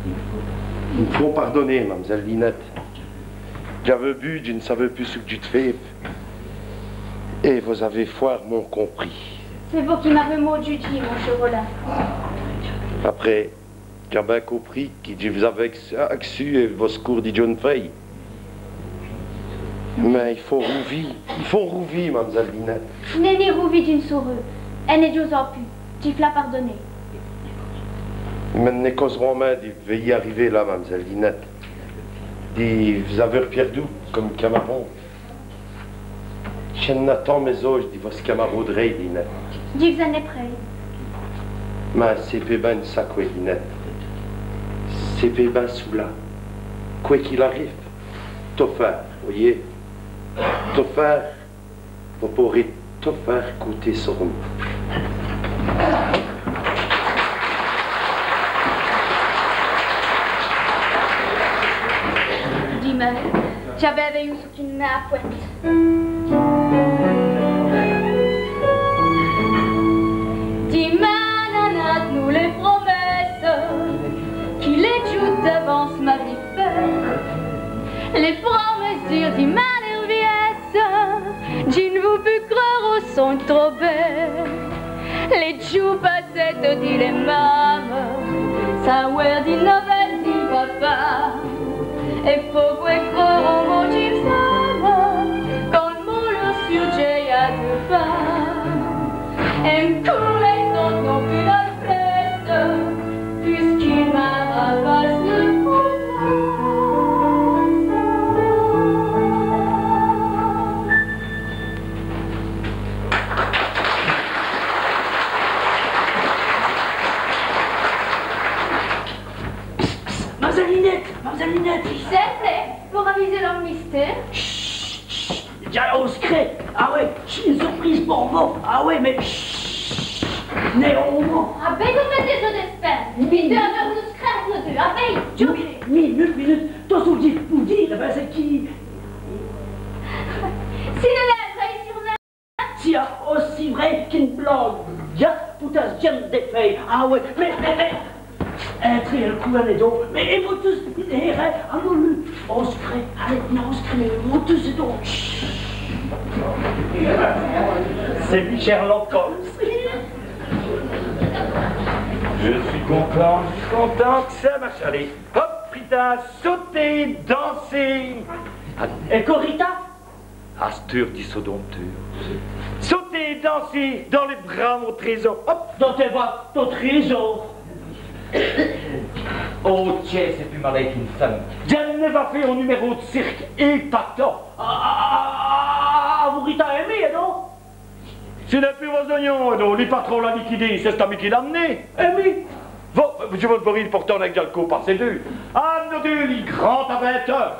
I m' fôt pardoner, mam'zèle Linète. Dj'aveu bu, dji n' saveu pus ç' qui dj' d'fé. Èt vos-avèz fwârt mau compris. C'èst vos qui m'avèz mau djudjî, Moncheû Rollin. Après, dj'a bén compris qui dj' v's-aveu ac'h-, ac'hû è vos coûrs di djon.ne fèye. Mins i fôt roûvî, i fôt roûvî, mam'zèle Linète. Nèni, roûvî dji n' saureû. Èt nèni, dji n' vos-è pus. Dji v's-a pardonè. Mins nén cause vraîmint di vèy ariver là, mam'zèle Linète. Di v's-avèr pièrdou come camarôde. Dj'ènn' a tant mès-ôjes di vosse camarôderîye, Linète. Dji v's-ènnè prèye. Mins c'èst pus bén ça, qwè, Linète. C'èst pus bén çoula. Qwè qu'il arive, tot fé, vos vèyèz, tot fé, vos pôrèz tot fé côté so r'no. Dimin, dj'a bén vèyu ç' qu'i n'a à pwète. Dimin, n'a nin t'nu lès promèsses qui lès djoûs d'avance m'avît fêt. Lès promèsses dures di mès vîyèsses, dji n' vou pus creûre au sonye trop bèt. Lès djoûs passèt todi lès minmes, sins wêre di novèles di papa. Èt poqwè creûre au mau d'ine feume, quand l' mau lès sûrdjèt à deûs pas? Èt m' coûr lès-ôtes n'ont pus d' prèsse, pusqu'i m'arapasse lès promèsses. Psst, psst, mam'zèle Linète, mam'zèle Linète. C'èst, c'èst, po avizèr l'ome mystére. Chut, chut, dj'a on scrèt. Ah wè, chut, ène surprîje po vos. Ah wè, mins chut, chut, nén on mot. Ah bén, vos fèyèz dès-èspèces. Vite, avou vos scrèts, vos deûs. Ah bén, dj'è... Mi, minute, minute. Tot ç' qui dj' vou dîre, bén, c'èst qui... Si lès lèvres, sûr'mint. C'èst ossi vré qu'ine blanke gate poutèsse djin.ne dès fèyes. Ah wè, mins, mins, mins, ètrèz èl coû, alèz don. Mins, èt vos tous, èt, èt, alèz, on scrèt, alèz, on scrèt, mins vos tous, èt don. Chut. C'èst Sherlock Holmes. Je suis content, je suis content que ça marche. Allez, hop, Rita, sautez, dansez. Èt qwè, Rita? Asteûre, dji so dompteûr. Sautez, dansez, dins lès bras d' mon trésor. Hop! Dins tès bras, tot trésor. Oh, tchè, c'èst pus malin qu'ine feume. Dj'ènn' va fé on numéro d' cirque épatant. Ah, ah, ah, ah, vos, Rita, èmèz, non? Ci n'èst pus vos-ognons, don, li patron l'a liquidé, c'è-st-a mi qui l'a am'né. Èmèz? Vos, dji vos-è r'dîre portant, èt dj'a l' côp passé deûs. Ah, nos deûs, li grand avintûr.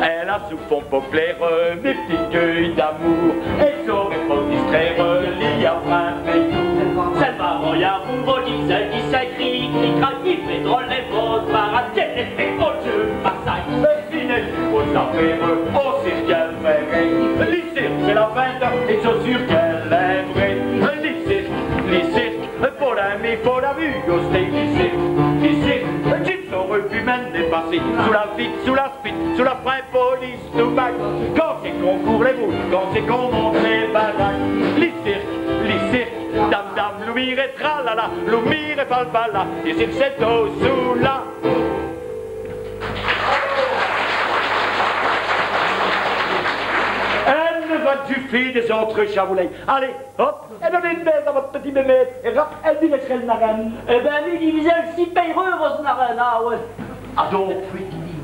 Èle a soupon po plêre, mès p'titès deûs d'amoûr. Èle sâreut po distrêre, li a vrêmint fét toûr. C'èst l' marâye avou vos, dji vos-è dis, c'èst cri, cri, crac, qui fét drole èt vos parade, qui fét, mon Dieu, massacre. Mès finèle. L'afêre au cirque, èle fêt rén. Li cirque, c'èst la fête, èt dj'in su sûr qu'èle èm.me rén. Li cirque, li cirque, po l'in.mi, po l'amî, osté li cirque, li cirque, dji n' sâreu pus m'in.ner passer. Sous la vite, sous la spite, sous la frin.me police, tout bac. Quand c'èst qu'on coûrt lès boules, quand c'èst qu'on monte lès baraques. Li cirque, li cirque, dame, dame, loumîre èt tralala, loumîre èt falfala, li cirque c'èst tot çoula. Èle va djufér dès-ôtes tchavoulèyes. Alez, hop, èle done ène bèsse a vosse p'tit bébèt, èt rap, èle vire sès l'narène. Èt bén, mi dj' vos èl si pèyereû vosse narène, ah wè. Adon,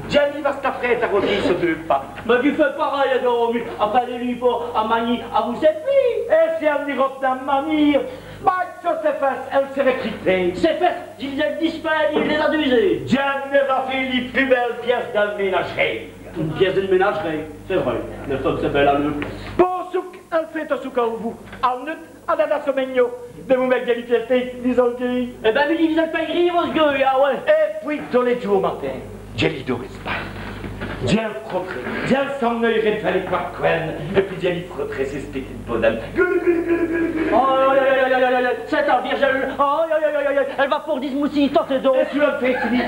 dji lî va, c'èst après, t'as rodî sès deûs pas. Mins dji fé parèy, adon, mi, après lès lîvres, a magnî, a vos sèpî. Èt si èle n'îreut nin magnî, bah, su sès fèsses, èle sèreut cripèye. Sès fèsses, dji vos èl dispèt, dji lès-a d'usé. Dji vos va fé li pus bèle pièce dèl ménadj'rèye. Ène pièce dèl ménadj'rèye, c'èst vré. Lès feumes, c'èst bèle a leû place. Bon, soû qu'èle fêt tot çoula, vous. Al nut, a dèdja so mègnot, dè moumint qu'èle èst tèsse, dîjans-l' qu'i... Èt bén, mi dj' vos èl pèyerî, vosse gueûye, ah wè. Èt pwîs, tos lès djoûs au matin, dji lî dôrè s' pate. Dji l' froterè, dji l' somnèyerè d'vins lès cwats cwins, èt pwîs dji lî froterè sès p'titès bodèmes. Aïe, aïe, aïe, aïe, c'èst-a-dîre, aïe, aïe, aïe, èle va pôrd dismoussî totes dès dôts. Èt su l' fèye fini,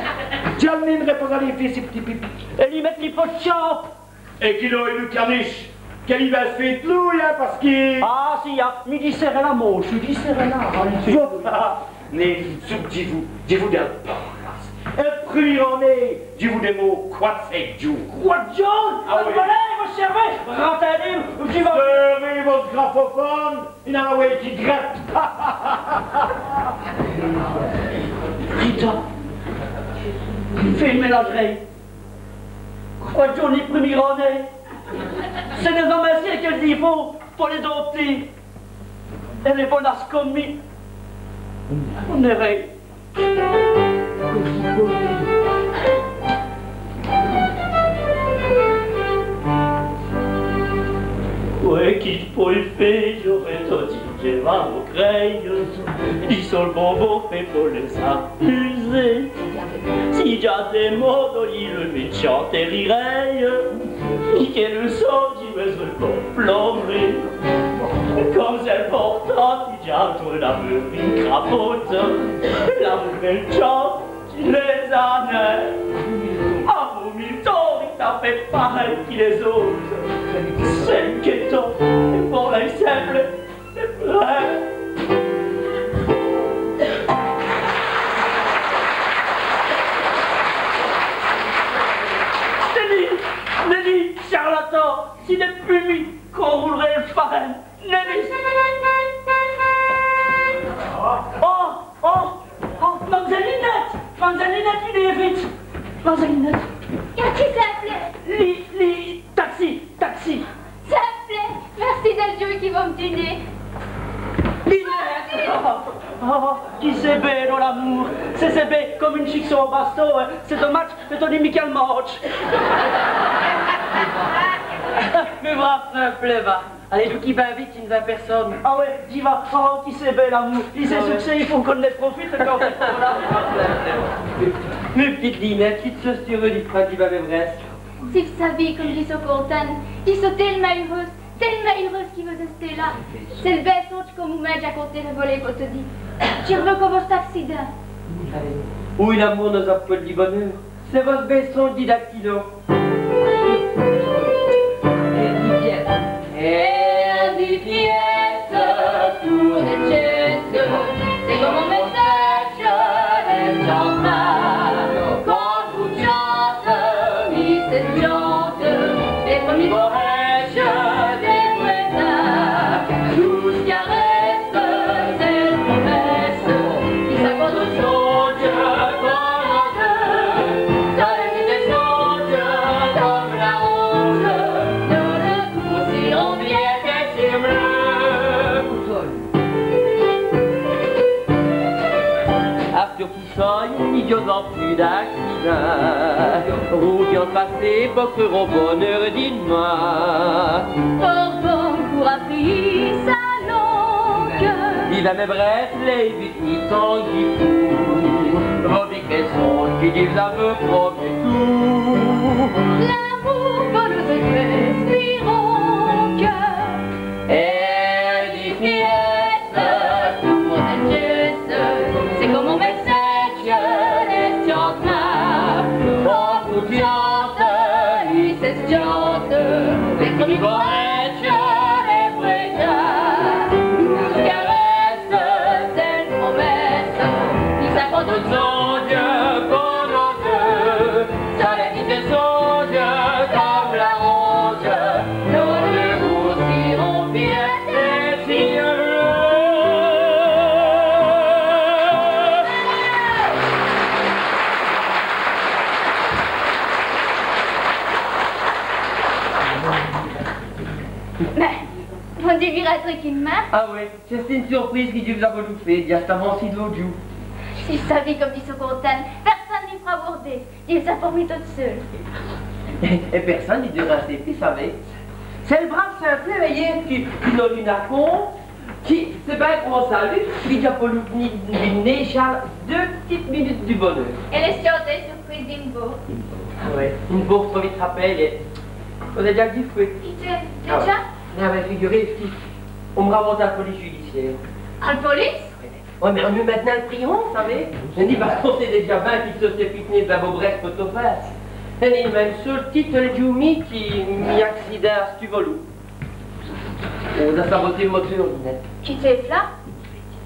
dji l' mènerè po-z-aler fé sès p'tits pipis. Èt lî mète li pot-d-tchâpe. Èt qu'i-n-a ine caniche, qu'èle va s' fé tlouwî, hin, pace qui... Ah, si, hin, mi dj' sèrè la mauche, mi dj' sèrè la mauche. Bon, n'èst, dji vos, dji vos dîre, èl prumî-raner, dji vos dèmande cwat-cint djôrs. Cwat djôrs ? Ah wè. Alez, vos sèrvez, ratindez, dji vos... Sèrvez vosse grafophone, i n'a nin qui grète. Rita, fé l' ménadj'rèye. Cwat djôrs li prumî-raner ? C'èst dès-aumècîs qu'èle dîre po, po lès-ôtes. Èle èst bone come mi. On-z-î rève. Wè, qui dj' pou fé, dj'âreu tot dit, dji va m' crwêre. Dji seû l' bon, bon fét po lès-amuser. Si dj'a dès mots, dji lès mèt a tchâter, rîre. Èt qui lès-ôtes, dji vos èl fé pleurer. Come c'èst l' portant, dj'a tot l'amoûr qui crapote. L'amoûr dèl tchâte, qui lès-anes. Avou mi, tot, i n'a fét parèy qui lès-ôtes. C'èst l' quéton, èt po lèy simple, c'èst vré. Nèni, nèni, charlatan, ci n'èst pus mi qu'on roûlerè l' farine. Nèni. Oh, oh, oh, mam'zèle Linète, mam'zèle Linète, v'nez vite. Mam'zèle Linète. Qui ça, plaît ? Li, li, taxi, taxi. Ça plaît. Mèrci dèl djouwe qui vos m' d'nez. Linète. Oh, oh, qui c'èst bê, non, l'amoûr. C'èst, c'èst bê come ine chicson au baston, hin. C'èst domadje, mins on n'îme qu'a l' mantche. Mins brave, ça plaît, va. Alez, dji vos quî bén vite, i n' vint pèrsone. Ah wè, dji va. Oh, qui c'èst bê l'amoûr. I sét ç' qui c'èst, i faut qu'on 'nnè profite quand on-z-èst là. Mins p'tite Linète, qui dj' seû eûreûse di prinde di vos brès'. Si vos savîz come dji seû contente, dji seû télemint eûreûse, télemint eûreûse qui vos èstez là. C'èst l' bê sondje qu'au moumint dj'a compté r'voler, co t' di. Dji r'veû co vosse accidint. Oyi, l'amoûr nos-apwète di bone eûre. C'èst vosse bê sondje di dactylo. Èt di pièsse. Èt di pièsse, tout èst djusse. C'èst come on mèssâdje dè tchante. Quand on tchante, mi, c'èst tchante. Lès prumîs mots dè pwète. Tout ç' qui rèsse, c'èst l' promèsse. Qui ça cause on sondje, come on veut. Ça lès sondjes come la ronje, nos nos coûrsîrons biètôt èssim'leûs. Asteûre qui ça, i gn-a pus d'accidint. Roûve vient d' passer, po creûre au bone eûre di d'min. Pardon, coûr après sa longue. Divins mès brès', lèyez vite, i tangue di foû. Vos vîrez qu' lès sondjes qui dj' v's-aveû promètu. L'amoûr Èt di fièstes, tout l' monde èst èn fièstes. C'èst come on mèssadje, lès djins tchante, on coûrt tchante, i s'èschante, lès premis pwètes, lès pwètes. Tout ç' qui rèsse, c'èst l' promèsse, i s'acôde on sondje, bon Dieu. Ça lès djins sondjît come la rondje, nos dès boûs sèront fièrs èt fièrs. Mins, vos n' vîrez nén qui dèmwin ? Ah oyi, c'è-st-ène surprîje qui dj' v's-a volou fé, djustumint, si djoûs. Si savîz come dj' so contint, pèrsone ni f'ra wârder. Dji v's-a promètu tot seûl. Èt pèrsone ni dîra rén, savez. C'èst l' brâve Simplet, vèyez, qui, qui n'a nin d' compte, qui, c'èst bin grâce à li, qui dj' a polou v'ni, v'ni, v'ni, deûs p'titès munutes di boneûr. Èt lès tchantîyes surprîjes d'ène vôye. Ah oyi, ène vôye trop vite rapèlîye. Vos-avîz dèdja dit, oyi. Qui ça, dèdja ? Ah oyi, figurez-vous, on m' ramont à l' police judiciêre. À l' police ? Oyi, mins on n' mèt nén l' prîhon, savez. Mins ni pace qu'on sét dèdja bin qui l' société Pitney, bin, vos brèsse po tot fé. Èt ni minme so l' tite, li djoû-ci, qui, mi-accidint a stu volou. On-a saboté l' moteûr, Linète. Qui ça, là ?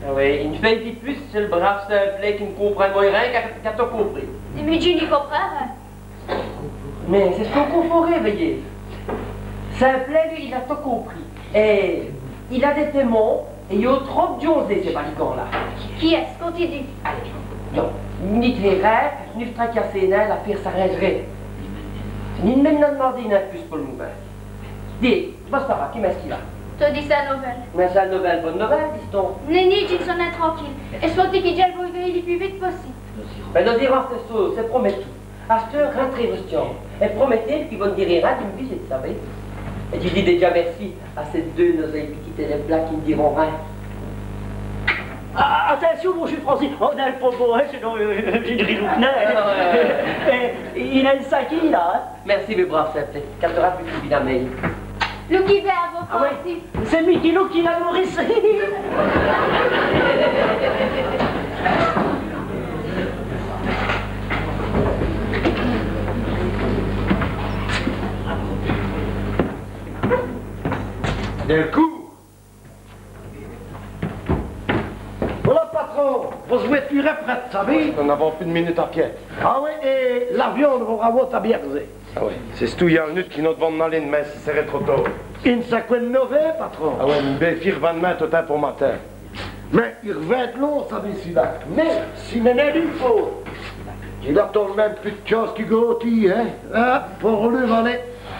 Ah oyi, ène fîye di pus, c'èst l' brâve Simplet qui n' comprind rén qu'a, qu'a tot compris. Mins mi, dji n' comprind rén. Mins c'èst ç' qu'on confond, vèyez. Simplet, li, il a tot compris. Èt il a dès témwins, èt i-gn-a trop d' djôzés, cès baligants-là. Qui èst-ce ? Continûwe. Alez, non, ni d' rére, ni d' tracassî, nén, l'afêre s'arindj'ra. Ni minme d'mandî nén pus po l' momint. Dîz, bon, ça va, qui m'èst-ce qu'il a ? Todi, c'èst l' novèle. Mins c'èst l' novèle, bone novèle, dist-on. Nèni, dji n' so nén tranquile. Èt faut-î qui dj' èl vôye vèyî li pus vite possibe. Bin, nos-îrans, c'èst, c'èst promètu. Asteûre, rintrez vos-ètians. Èt promètez-m' qui vos n' dîrez rén di m' visite, savez. Èt dji di dèdja mèrci à cès deûs noséyes p'tits èlèves-là qui n' dîront rén. Ah, atincion, moncheû Francis, on-a l' pont, hin, sinon, euh, dji n' riloûpe nén, hin. Ah, oyi, oyi. Èt, èt, i-gn-a ène saquîye, là, hin. Mèrci, mi brâve Simplet. Qu'a t' râdu, pus vite à mèye. Loukez bin, vos, Francis. Ah oyi. C'èst mi qui louke, la Maurice. Delcourt. Vola, patron, vosse vwèture èst prète, savez. Nos n'avans pus d' munute à piède. Ah oyi, èt l'avion n'aura nén târdu à bèrzî. Ah oyi, c'èst tout, i-gn-a ène nut' qui nos d'vans d'maler, mins ci sèreût trop tôrd. I-gn-a saqwè d' novê, patron ? Ah oyi, mins bén, i r'vint dmin tot timpe au matin. Mins i r'vint d' lon, savez, ci-là. Mins ci n'èst nén d' m' faute. I-gn-a tot l' minme pus d' tchance qui Gauthier, hin ? Ah, pauvre li, alez.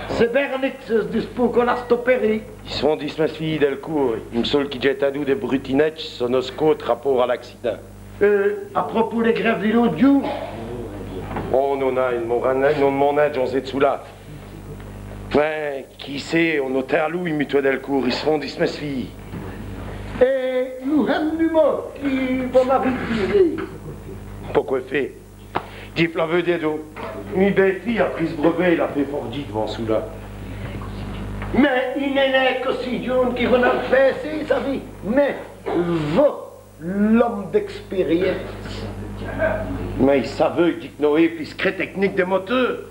C'èst Bernix, c'èst dispôy qu'on l'a stopéré. I s' font dismèsfiyî, Delcourt. I m' sole qui dj'a tadu dès brutinèdjes so nosse côte rapôrt à l'accidint. Euh, à propos dès grèves di l'ôte djoû. Oh, non, non, i n' m'ont rén, i n' m'ont nén dj'èt dèl soûlade. Mins, qui sét, on-a tèrlou, i mutwè, Delcourt, i s' font dismèsfiyî. Èt li, hin, du mot, qui vos m'avîz disî. Poqwè fé ? Dji v' l'aveû dit, do. Mi bén-fî a pris s' brevèt, il a fét fôrt dji d'vant çoula. Mins i n'èst nén co si djon.ne qui vos n'avîz pinsé, savez, mins vos, l'ome d'èspériince. Mins i saveut, dji, qui nos-èvans pus crèt tècnique dès moteûrs.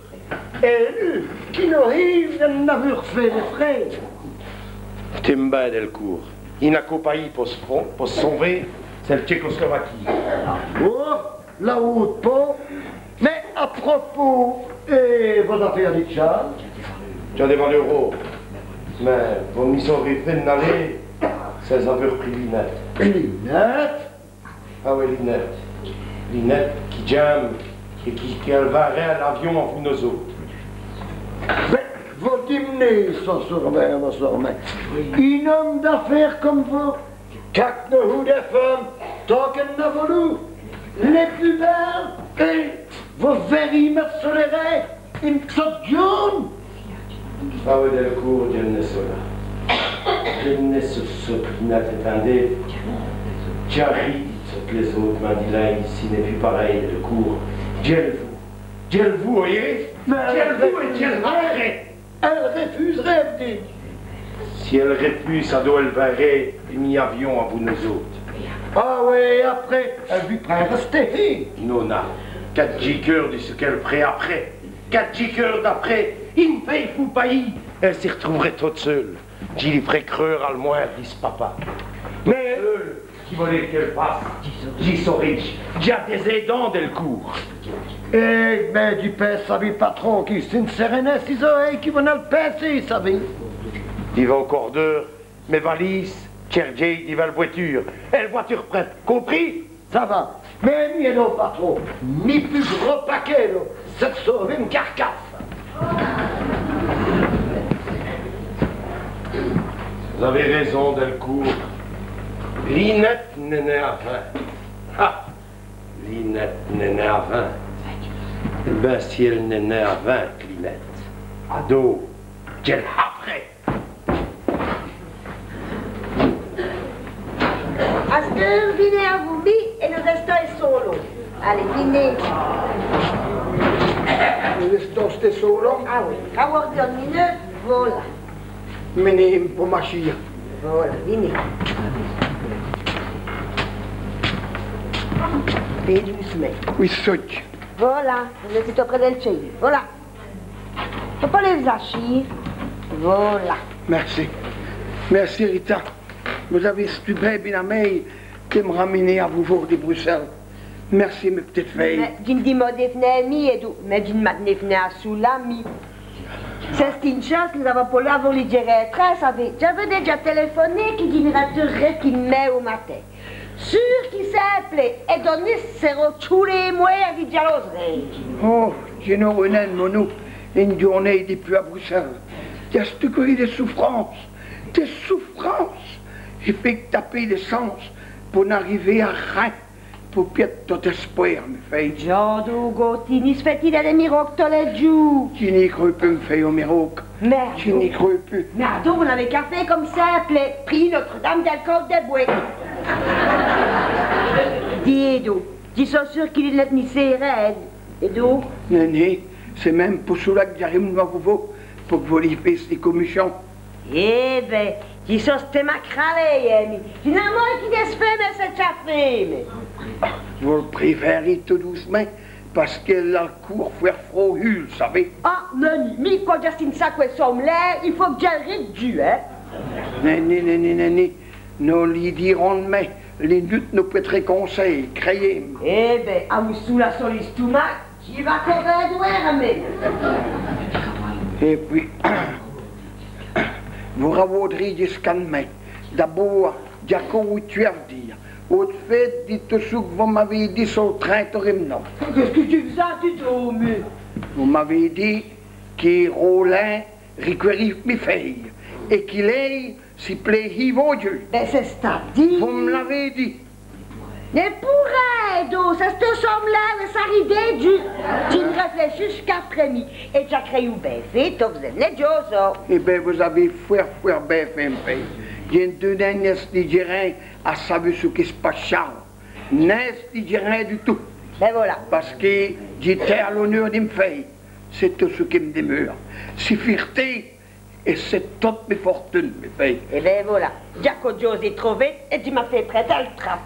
Èt li, qui nos-èvans d'avîr fét lès frês. Timbe, Delcourt. I n'a qu'on payî po s', po s' sôver, c'èst l' Tchècoslovaquie. Oh, là on pô. Mins à propos, èt vos-afêres, Richard ? Dj'a dès valeûrs. Mins vos m' lèyerez fé 'ne alêye, c'èst avou Linète. Linète ? Ah oyi, Linète. Linète qui dj'in.me èt qui, qui èle va rinde l'avion avou nos-ôtes. Bén, vos d'minez ça, sûr'mint, sûr'mint. In-ome d'afêres come vos, qu'a qu' nos-ôtes dès feumes, tant qu'èle n'a volou, lès pus bèles, èt vos vèriz mète so lès rins, ène sote djon.ne. Ah oyi, Delcourt, dji n' lès so nén. Dji n' lès so nén, atindez. Dj'a rî di sote lès-ôtes, mins di là, ci n'èst pus parèy, Delcourt. Dji l' vou. Dji l' vou, oyi. Mins dji l' vou èt dji l' r'vrè. Èle rèfuserè, vos d'jez ? Si èle rèfuse, adon èle vêrè èl mî avion avou nos-ôtes. Ah wè, après, èle vos fêrè rèster, hin ? Non, non. Qu'a-t-i keûr di ç' qu'èle f'rè après ? Qu'a-t-i keûr d'après ? I n' fêt pou payî. Èle si r'trouverè tote seûle. Dji li f'rè creûre al mwin.ne, dist' papa. Mins, euh, qui v'lez qu'èle fasse ? Dji so riche. Dj'a dès-èdants dèl coûr. Eh, mins dji pinse, savez, patron, qui c'èst ine sèrènèsse, èt qui vont l' pinser, savez. I vos-èst co d'eûre, mès valises, tchèrdjez divins l' vwèture. Èl vwèture prète, compris ? Ça va. Mins mi, èt non, patron, mi pus gros pakèt, là, c'èst so m' carcasse. Vos-avez réson, Delcourt. Linète n'èst nin avin. Ha ! Linète n'èst nin avin. Èt bin, si èle n'èst nin avin, Linète, adon, dj'èl haperè. Asteûre, vinez avou mi èt nos rèstans è solo. Alez, vinez. Nos rèstans è solo ? Ah oyi, quand vos r'djez ine minute, vola. Mins non, po ma chîre. Vola, vinez. Pus doûcemint. Oyi, ça. Vola, vos-èstez tot près dèl tchèyî. Vola. Vos p'lez vos achîr. Vola. Mèrci. Mèrci, Rita. Vos-avez stu bén bin aimé di m' ramener avou vos di Brussèle. Mèrci, m' p'tite fèye. Mins dji n' dimandeu nin à mi, èt don, mins dji n' dimandeu nin à sou-là, mi. C'è-st-ine chance qui vos-avez polou avou lès djèrins, savez. Dj'aveu dèdja tèlèfoné qu'i dîreût rén di mi au matin. Sûr qu'i s'appelait Adonis, sèrè tchoulémwêrt di djalôserîye. Oh, dji n'âreu nin, mono, ine djoûrnéye di pus à Brussèle. Dj'a stu qu'i dès soufrances, dès soufrances. I fêt taper dès sangs po n'ariver à rén, po piède tot èspwêr, mi fèye. Dj'è don, Gotine, i s' fét-i dès mirâkes tos lès djoûs ? Dji n'î creû pus, mi fèye, aus mirâkes. Mins dji n'î creû pus. Mins adon, vos n'avez qu'a fé come ça, plè, priyî Notre-Dame dèl Côte des Bois. Dîz don, dji so sûr qui Linète n'î sét rén, èt don ? Nin, nin, c'èst min.me po ça qui dj'arive avou vos, po qu' vos lî fèssez comèssion. Eh bin, dji so stî macralé, mi. Finalemint, qu'i dès feumes, c'èst tchafé, mins. Vos l' préfèrîz tot doûcemint, pace qu'èle a l' coûr fwért frôhule, savez. Ah, nin, nin, mi, quand dj'a st-ine saqwè somlêre, i faut qui dj'èl rèdjouye, hin. Nin, nin, nin, nin, nin, nin. Nos lî dîrans, mins Linète nos pwète rèconsèyî, crèyez-m'. Eh bin, avou ça so l' stomac, dji va co bin dwèrmi. Èt pwîs, vos ravôdrîz djusqu'à d'mint. D'abôrd, dj'a co ine tchwè à vos dîre. Au fêt, di tot ça qu' vos m'avez dit so l' trin.ne rim'nant. Qu'èst-ce qui dj' vos-a dit, mi ? Vos m'avez dit qui Rolin r'cwèreûve mi fèye, èt qui lèye si plêhîve au dju. Bin, c'èst-a-dîre... Vos m' l'avez dit. Mins pou rén, don, c'èst so somlêre, ça rît dèdja. Dji n' rèflèchi qu'après mi. Èt dj'a crèyou bin fé tot vos-ènner djôzos. Eh bin, vos-avez fwért, fwért bin fé, mi fèye. Dji n' dwè nin, nin st-i djèrins à savu ç' qui s' passe. Nin st-i djèrins du tout. Bin vola. Pace qui dji tén à l'oneûr di m' fèye. C'èst tot ç' qui m' dimeûre. Sès fîrtés, èt c'èst tote mi fortune, mi fèye. Eh bin vola. Dj'a co djôzé trop vite èt dji m'a fét prèter èl trape.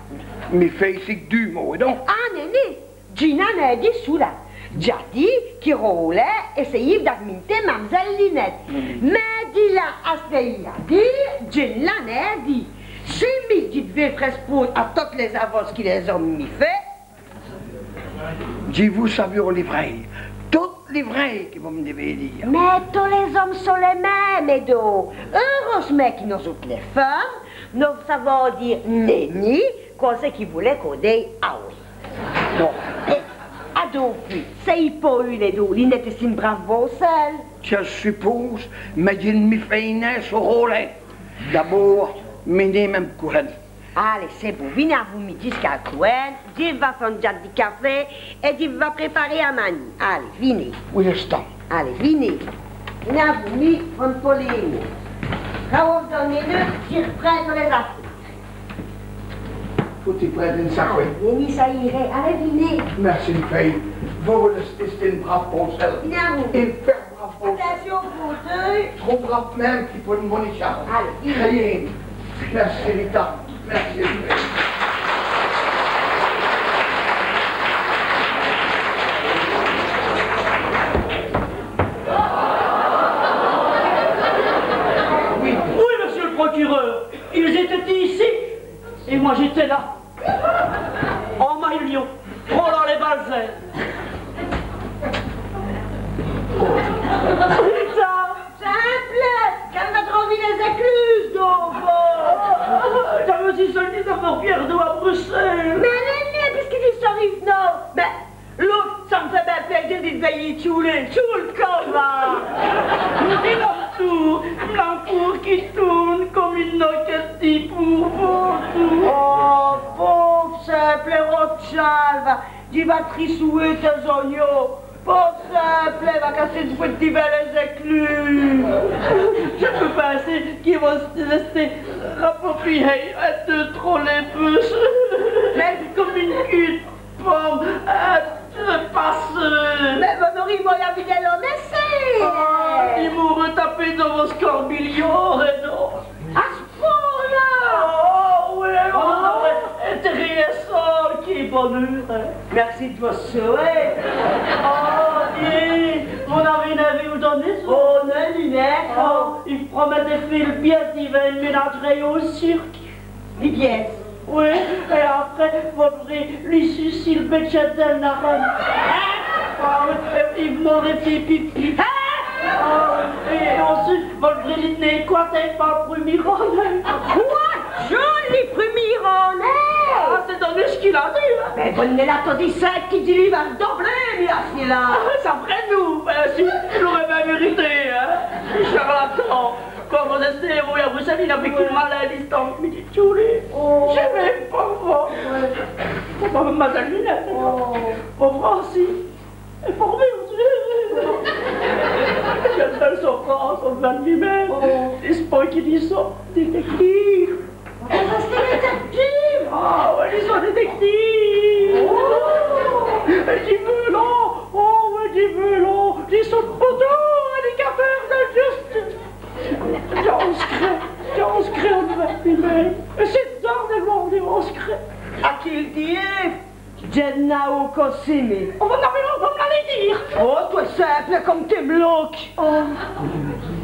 Mi fèye, c'èst qu' deûs mots, èt don ? Ah, nin, nin. Dji n'a nin dit ça. Dj'a dit qui Rolin èssèyeûve d'arminter mam'zèle Linète. Mins di là à ç' qu'i a dit, dji n' l'a nin dit. Si mi dji d'veu rèsponde à totes lès-avances qui lès-omes mi fèt, dji vou savur li vrêye. Tot li vrêye qui vos m' d'vez dîre. Mins tos lès-omes sont lès min.mes, èt don. Eûreûsemint qui nos-ôtes lès feumes, nos savans dîre nèni quand c'èst qu'i v'lèt qu'on dîje awè. Bon. Èt adon pwîs, c'èst po vos, èt don, Linète èst ine brâve vôcèle. Dji l' supôse, mins dji n' mi fèye nin so Rolin. D'abôrd, mins nin min.me courant. Alez, c'èst bon, vinez avou mi jusqu'à l' coûne, dji va fé ine djate di cafè èt dji va préparer à magnî. Alez, vinez. Oyi, dj'èstans. Alez, vinez. Vinez avou mi, on n' pout nin. Quand vos m' donnez ine minute, dji r'prind lès-afêres. Faut-i prinde ine saqwè. Alez, vinez, ça îrè. Alez, vinez. Mèrci, mi fèye. Vos, vos-èstez ine brâve vôcèle. Vinez avou mi. Ine fwért brâve. Attention, vous deux. Trop brave même qui pour une bonne écharpe. Allez. Allez. Merci, Rita. Merci. Oui. Oui, monsieur le procureur, ils étaient ici et moi j'étais là. En maillot, frôlant les balzères. Rita! Simple! Qu'èle m'a trovî lès-ècluses, don! Dj'aveu si sèni d'avè pièrdu à Brussèle. Mins non, mins pusqu'i dit ça, non, mins l'ôte, ça m' fét bin pléji di l' vèyî tchouler, tchoule come. Èt là-d'toû, l' coûr qui toûne come ine noquète di poûre. Oh, pôve Simple, r'tchalve, dji va trissouwer tès-ognons. Pôve Simple, va cassî l' bwète divins lès-ècluses. Dji pèu pinser qu'i va s' lèyî rapaupiyî ètur trolleybus. Mins come ine cûwe d' pome, èh, passe. Mins vos n'ârîz nén mauye avièye d'èl lèyî. Ah, i m'âreut tapé dins m' scorbilèr, non? À ç' pwint-là? Oh, oyi, on-z-aurot intèrêt à ça, qué bouneûr, in. Mèrci d' vos sawè. Oh, dièz, vos n'avîz nén v'lu dès dîres? Oh, non, Ninette. Oh, i promèt d' fé l' bièsse divins ine mènadj'rîye au cirque. Li bièsse? Oyi, èt après, vos d'vrîz lî sucî l' bètchète dèl narène. Hin? Ah oyi, èt i m'âreut fét pipi. Hin? Ah oyi, èt ossi, vos d'vrîz lî tènir cwate pa l' prumî rand-èvou. Qwè? Djôli prumî rand-èvou? Ah, c'èst dins ç' qu'il a dit, in. Mins bon, li, là, tot dit ça, qu'i dit li va r'doubler, mi, à ç' qui-là. Ah, ça, vraîmint, bin, si, il aurait bien mérité, hein. Charlatan. Come vos-èstez, vous, à Bruxelles, i n'a pus qu' li maleûr, li stank, mi dit, tchouli. Oh. Dji vén pa vos. Oyi. Come Madalina. Oh. Pôve Francis. Èt po mi, dj'ènn' bèle soufrance, come dji vén. Oh. Èst-ce qui dit ça? Détective. Mins c'èst ine détective. Ah oyi, dji so détective. Oh. Èt dji vou, non. Oh oyi, dji vou, non. Dji so poteau, indicateur de justice. Dj'ènn' crwè, dj'ènn' crwè, on n' vèt pus mins. Èt c'èst dor dè mandi, on n' crwè. À qui l' dîre? Dj'ènn' a co sî, mi. Oh, non, mins non, vos m' l'avîz dit. Oh, tot simple come ti m' loke. Oh.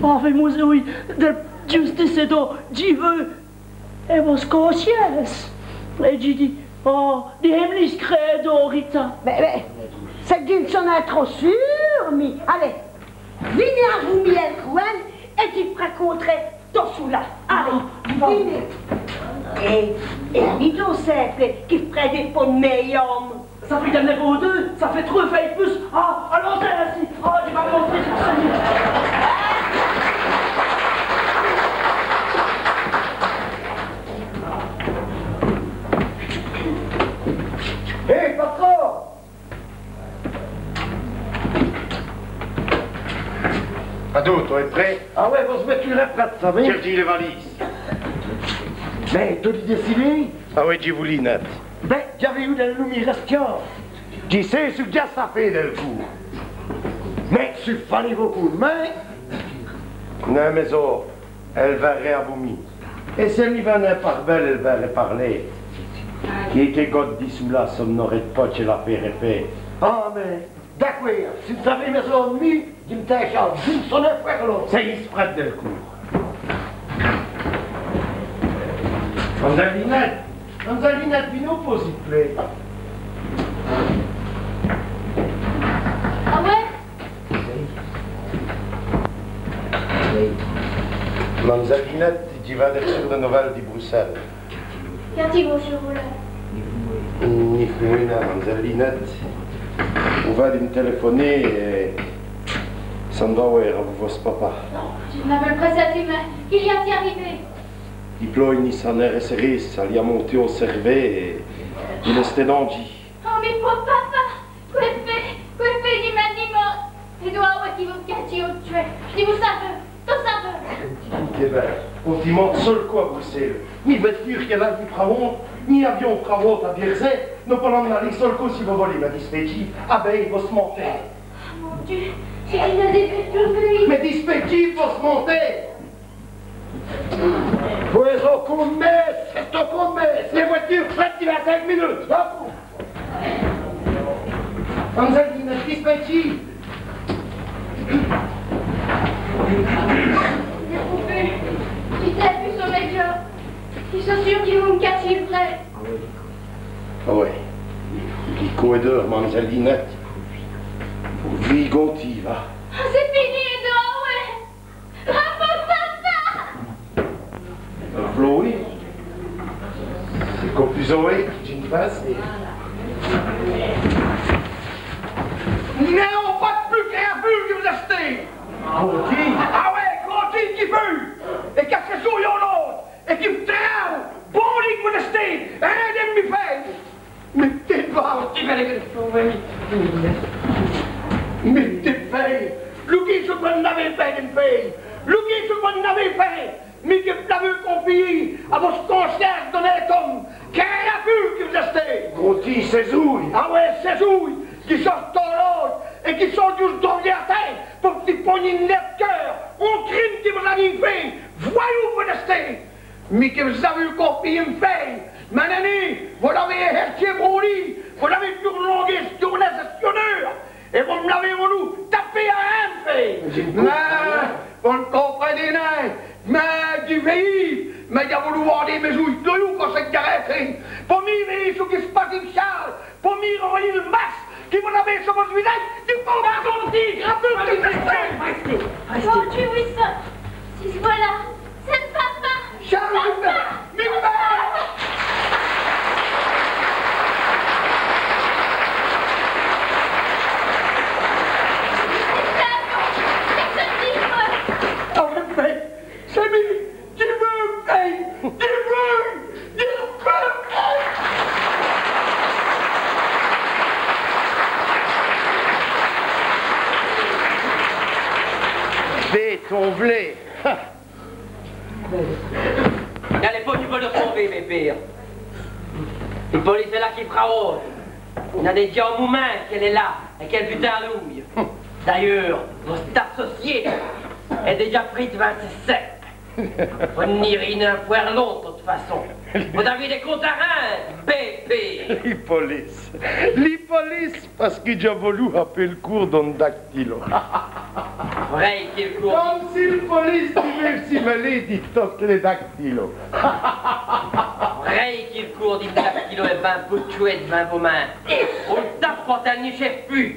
Oh, mins mossieû, oyi, dèl justice, èt don, dji vou. Èt vosse conscience? Èt dji di, oh, dîrèz-m' li s' crèdo, Rita. Mins, mins, c'èst qu' dji n' so nén trop sûr, mi. Alez, v'nèz avou mi, èl cwène, èt dji v' racontrè tot çoula. Alez, ah, v'nèz. Èt, èt vite, on sét, qui prindrè po d' mès omes. Ça fét dès-omes, ça fét trwès fwès pus. Ah, alons insi. Ah, dji va montrer ça. Hé, patron! Adon, tot èst prèt? Ah oyi, vosse vèture èst prète, ça va? Dj'é r'djî lès valises. Bin, tot èst dècidé? Ah oyi, dji vou lî nèt. Bin, dj'aveu yeû dèl loumîre èsquî. Dji sé ç' qui dj'a a fé dèl coûr. Mins si faleut vos coûper, mins... Non, mins-ôtes, èle vêrè avou mi. Èt si èle n' vèt nén pa bèle, èle vêrè pa lède. Quékes gotes di çoula, ça n'âreut pus d' pôrtè l'afêre èfèt. Ah, mins, d'acwérd, si v's-avèz bèzwin d' mi, dji m' tèt, dji m' so nén fwârt lon. Ça y èst, prèt dèl coûr. Mam'zèle Linète, Mam'zèle Linète, v'nèz, on pôze vos plét. Ah oyi? Mam'zèle Linète, dji vén d' r'çûre dès nouvèles di Brussèle. Qu'èst-ce qui vos tchoûle? Ni fwin.ne, mam'zèle Linète. On vén d' mi tèlèfoner èt ça n' va nén avou vosse papa. Dji n'aveu l' prèssètimint qu'i lî a arivé. I plèt, i s'ènrèstîye, ça lî a monté au cèrvèy èt il èst è dandjî. Oh, mès pôve papa! Qwè fé, qwè fé, ni mète ni môrt. Èt dji vou qui vos m' catchîz au tchwè. Dji vou savè, tot savè. Èt bin, on t' mont seûl côp à Brussèle. Mi v'èsse dîre qui là, ni Pravonte, ni avion Pravonte à Bierzè, nos p'lans alî seûl côp si vos v'lèz, mins dispêtchîz. Ah bin, vos montèz. Mon Dieu, Mins dispètchîz-vous, montez. Vos-èstoz comèsse, èstoz comèsse. Lès vwètures prètes divins cénq munutes. Mam'zèle Linète, dispètchîz. Mès poupées, dji n'è pus so mèyeûr. Dji so sûr qui vos m' catchîz vrêmint. Ah wè. Qui côp d'eûre, mam'zèle Linète. Vîz Gonty, va. Ah, c'èst fini, non, wè. Bravo, papa. V'loz, c'èst co pus hôt qui dji n' pinseûve. N'ayez pus d' créatures qui vos-èstoz. Gonty ? Ah wè, Gonty qui fût. Èt qu'à cès-oûy on-ôte. Èt qui m' trau, bon, li qui vos-èstoz, rin di m' fé. Mès tènez, va. Mès tènez, loukez çou qu' vos-èvoz fêt di m' fé. Loukez çou qu' vos-èvoz fêt. Mi qui vos-èvoz confyî à vosse conscience d'onête ome. Qué rafû qui vos-èstoz. Gonty, cès-oûy. Ah wè, cès-oûy. Qui sont tot lârds èt qui sont djusse drogués à tins po qui pognin l' cœur. On crime qui vos-èvoz fêt. Vwèyoz, vos-èstoz. Mi qui vos-èvoz confyî m' fé, ma nèni, vos l'avoz hèrtchî brûlî, vos l'avoz tournongué s' djoûrnêye, s' djoûrnêye, èt vos m' l'avoz voulu taper à m' fé. Mins, vos n' comprindoz nin, mins dji vèyoz, mins dj'a voulu vôy mès-ouys d'oûy co c'èst qu' dj'a rêté. Po mî vèyoz çou qui s' passe, Charles. Po mî r'wèyî l' masque qui vos-èvoz so vosse visadje, dji pou... Arètez, arètez. Mon Dieu, oui, ça, si voilà, c'èst papa. Charles, papa. Mi pére. Papa, qu'èst-ce qui... Arètez. C'èst mi, dji vou, èy, dji vou, dji vou, èy. Bête, on v'lé. N'alez pont, dji vos l' r'conde, mès pères. Li police èst la qui frâle. I gn-a dèdja on moumint qu'èle èst la, èt qu'èle bute à l'oûye. D'ayeûrs, vosse associé èst dèdja pris d'vant sès cèpes. Vos n'îroz nin fwârt lon, d' toute façon. Vos-avez dès comptes à rinde, bête. Li police. Li police, pace qui dj'a v'lu haper l' coûr d'on dactylo. Vrêy qui l' coûr... Come si l' police d'vint si mèlêye di totes lès dactylos. Vrêy qui l' coûr d'on dactylo èst bin boutchwè d'vant vos mins. On l' tape quand èle ni tchève pus.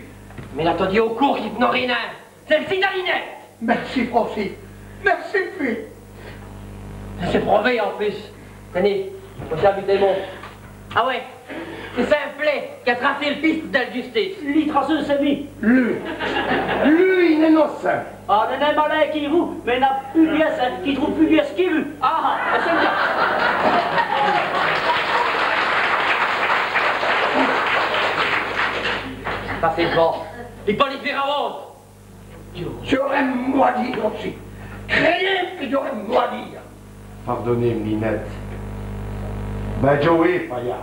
Mins là, todi, on coûr qui vos n'ârez nin. C'èst l' sî d'Alinète. Mèrci, Francis. Mèrci, fîye. C'èst prouvé, en pus. Tènez, vochal, vos-avez mon... Ah wè, c'èst Simplet qu'a tracé l' pisse dèl justice. Li traceû, c'èst mi. Lu. Lu, il èst inocint. Ah, nèni, malin qui vos, mins n'a pus d' pièce, qui troûve pus d' pièce qui vos. Ah, ah, c'èst ça. Ça, c'èst bon. Li police vêra. Dj'âreu mau à dîre ossi. Crèyez-m' qui dj'âreu mau à dîre. Pardonez-m', Ninète. Bén dj'âreu mau à dîre.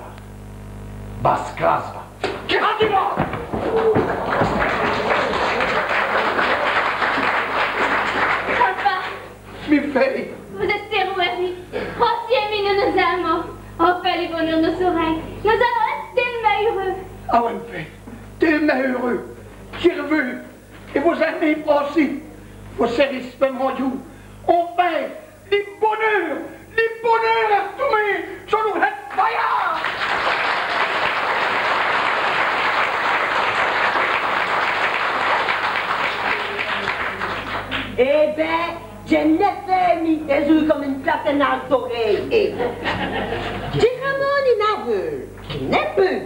Basse crasse, va. Qu'èst-ce qui vos-avez ? Papa. Mi fèye. Vos-èstoz èrwêrdu. Francis èt mi, nos nos-in.mans. Enfin, li boneûr nos sâra. Nos-alans èsse télemint eûreûs. Ah wè, mi fèye. Télemint eûreûs. Dji vos vwè. Èt vos-in.mez Francis, vos sèrez spèmandjoû. Enfin, li boneûr, li boneûr èst r'tombé so nosse bayârd. Èh bén, dji n'è pus, mi, dès-oûy come ine platène al torèye. Èt dji ramone ine aveûle, dji n'è pus.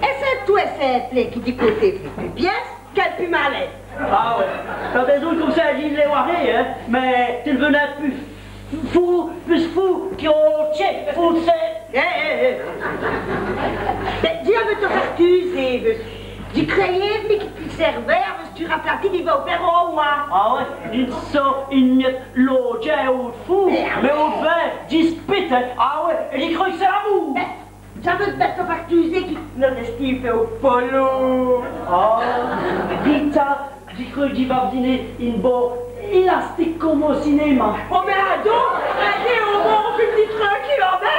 Èt c'èst tot simple qui dji compte fé pus pièsse qu'èl pus malin. Ah wè. Quand dès-oûy come ça, dji n' lès vwè nin, hin. Mins dji vos vwè pus foû, pus foû qui on tchèt foû, c'èst... Hé, hé, hé. Mins dji vos fé tot ça, tu sais, dji crèyeu, mi, qui tu sèrveûve, avou s' tûre aplatîye, dji vos fé on wè. Ah wè, i n' sét nin l'ôte, c'èst on foû, mins on vwè, dji spite, hin. Ah wè, èt dji crwè qui c'èst l'amoûr. Mins Dj'a v'lu bén tot fartuser qui nos-èstî fêt on polou. Oh, Rita, Dji creû qui dji va v'diner in bon élastique come au cinêma. Oh, mins adon, alez, au mwins, on fét pus tranquile, on va.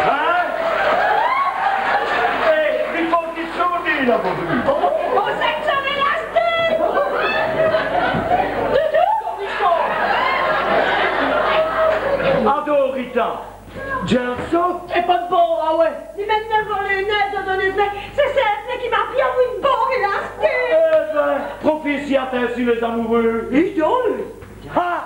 Hein ? Hé, i faut qui ça, là, vos. Oh, c'èst qu' ça, l'élastique. Doudou, Rita. Dj'in so. C'èst pa d' bon, ah wè. Ni mète vos lès nèfs, donnez-m'-lès. C'èst, c'èst, c'èst qui m'a pris in bon élastique. Èh bén, profitez, atindez, lès amoureûs. Èt donc ? Ah,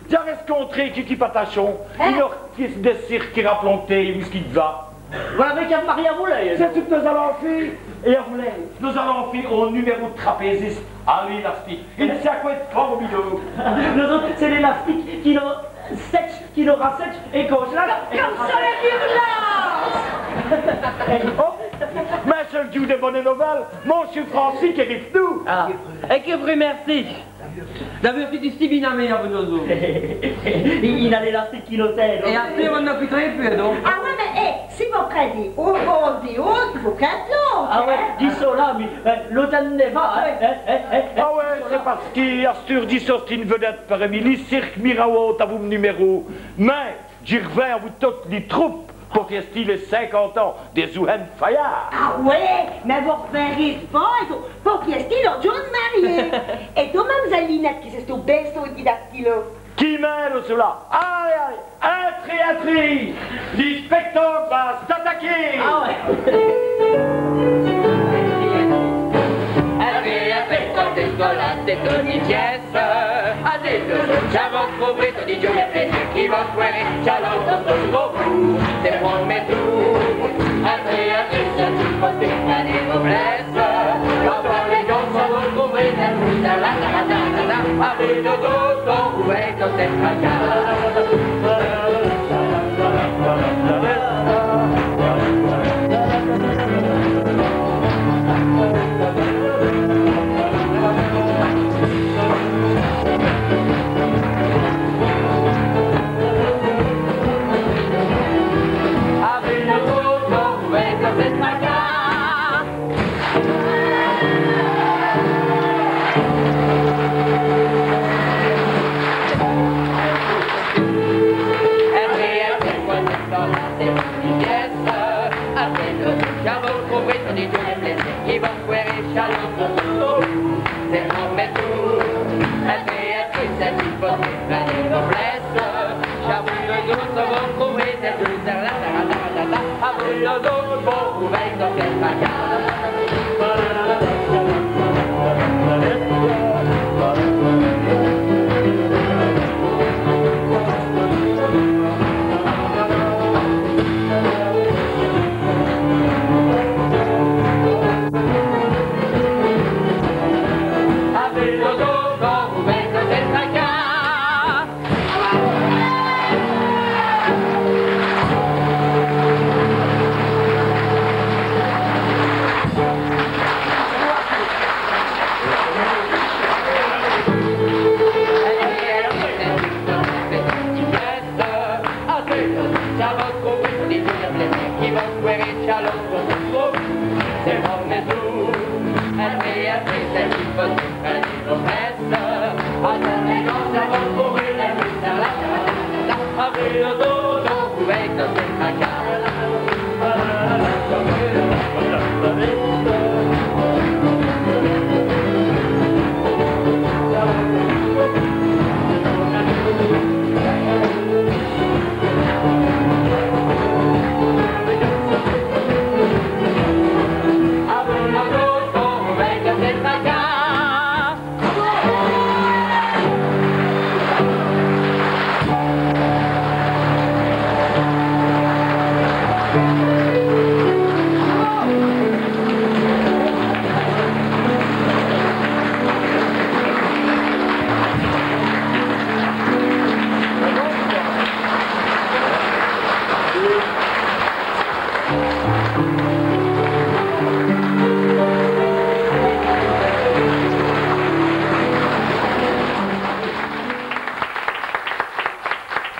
dj'a rèscontré Kiki Patachon, in-ortisse di cirque qui raponte wice qu'i va. Vos l'avez qu'a marié avou lèy, c'èst ç' qui nos-alans fé. Èt avou lèy, nos-alans fé on numéro d' trapéziste à l'élastique. Ène saqwè d' formidôbe. Nos-ôtes, c'èst l'élastique qui nos sètche, qui nos rassètche, èt come ça, èt come ça, lès virlances. Oh, mins c'èst l' djoû dès bounès novèles, Moncheû Francis qui rive tout. Ah, èt qui vos r'mèrcîye d'aveûr fét si bén améliôrer nos-ôtes. I, i gn-a l'élastique qui nos sèrve, non ? Èt après, on n'è coûte pus, non ? Ah wè, mins, hé, si vos prindez on, on, on, i faut prinde l'ôte, ah wè, hin ? Dji so là, mins, euh, l'ôte n'èst nén, hin, hin, hin, hin. Ah wè, c'èst pace qui asteûre dji so ène vedète parmi lès cirques, mi rawôte avou m' numéro. Mins dji r'vin avou tote li troupe po fièster lès cinquante ans dès Ouhènes Fayard. Ah wè, mins vos r'vinrez fwârt, po fièster lès djônes mariés. Èt tot, mam'zèle Linète, qui c'èst tot bén, tot didactilo. Qui mèt tout ça là ? Alez, alez, intrez, intrez. Li spèctâke va s'ataquer. Ah wè. Intrez, intrez, tot dèscoladé, tot d'on pièce. Alez, nos-ôtes, dj'a vos prouvé tot di djolès plézîrs qui vos pôrez, dj'a l'ôte tot su vos côps, c'èst promis. Intrez, intrez, c'èst tout, vos p'lez prinde vos places. Quand on lès djins, ça vos prouvé, c'èst tout, ta, ta, ta. Alez, nos-ôtes, on va èsse tot tracas.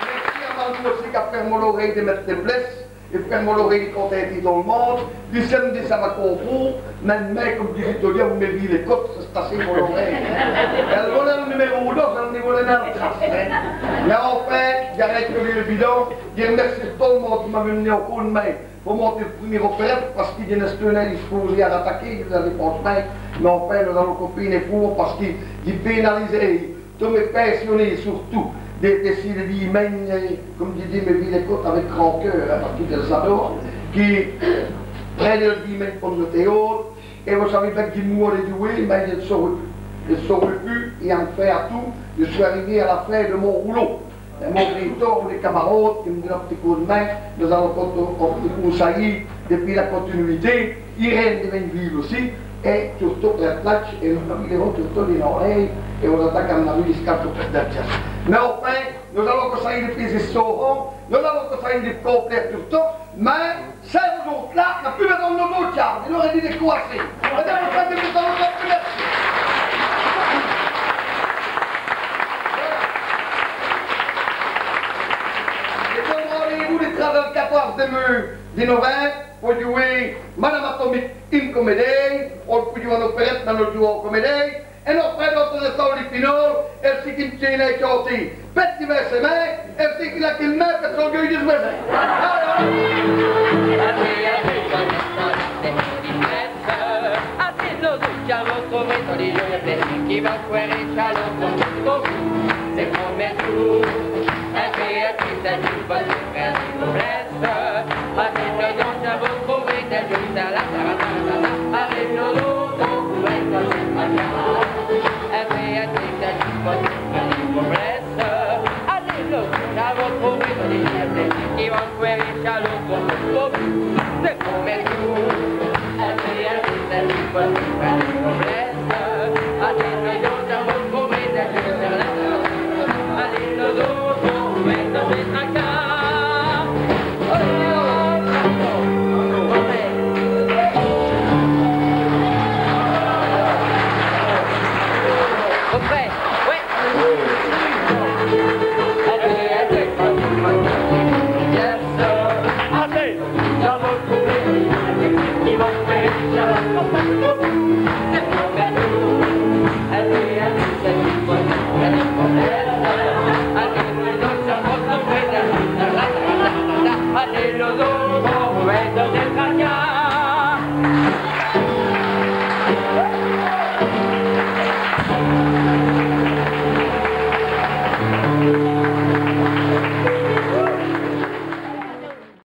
Mèrci à Margot ossi qu'a fét mon lorèye di mète dès places. Èt po mès-oreûyes continti tot l' monde, li sèmedi ça va co po, mins, mins come dit Victoria, vos m' vîrez lès cotes, c'èst assez mès-oreûyes, hin. Èt v'là l' numèrô dôze, èl n' vôreut nin l' trace, hin. Mins enfin, dj'arète li bidon, dji r'mèrcîye tot l' monde qui m'a v'nu au côp d' min po monter l' prumîre opèrète, pace qui dji n'èsteu nin dispôsé a rataker, dji v's-a dit franchemint, mins enfin, nos-alons co fini po, pace qui dji pènalise tot mès pinsionés surtout, dè, dè ci, dè dîmègne, come dji di, mès vîyès cotes avou grand keûr, hin, pace qui dji lès-adore, qui prindront l' dîmègne po l' tèyôte, èt vos savez bin qui dji mûre dè djouwer, mins dji n' saureû, dji n' saureû pus, èt enfin a tout, dji su arivé a la fin dè mon roulot. Èt mès-oreûyes, dès camarôdes qui m' donèt on p'tit côp d' min, nos-alons co, on p'tit côp sayî, dè pwîs la continuité, Irène dè Venneville ossi, èt surtout Claire Platch, èt nos-alons surtout lès-oreûyes, èt on-z-ataque a l' dîmègne, discale co pèrdre l' tièsse. Mins enfin, nos-alons co sayî dè fé s' sôhon, nos-alons co sayî dè complèter tot, mins, c'èst vos-ôtes la, n'a pus bèsogne dè nos-ôtes, dji n'aureû dit dè co assez. Èt dè vos fé dès bèsones, pus bèsogne. Èt dè randez-vous li trèze èt l' quatôze dè mûs, dè novimbe, po djouwer Madame Atomique, one comédèye, on pout djouwer one opèrète, mins nos djouwans one comédèye, èt nos f'rins dè Saint-Louis-Pinhol, èt ci qui m' tient a chanter, pète divins sès mins, èt ci qui l'a quémint, pète so gueûle dè vwèzin.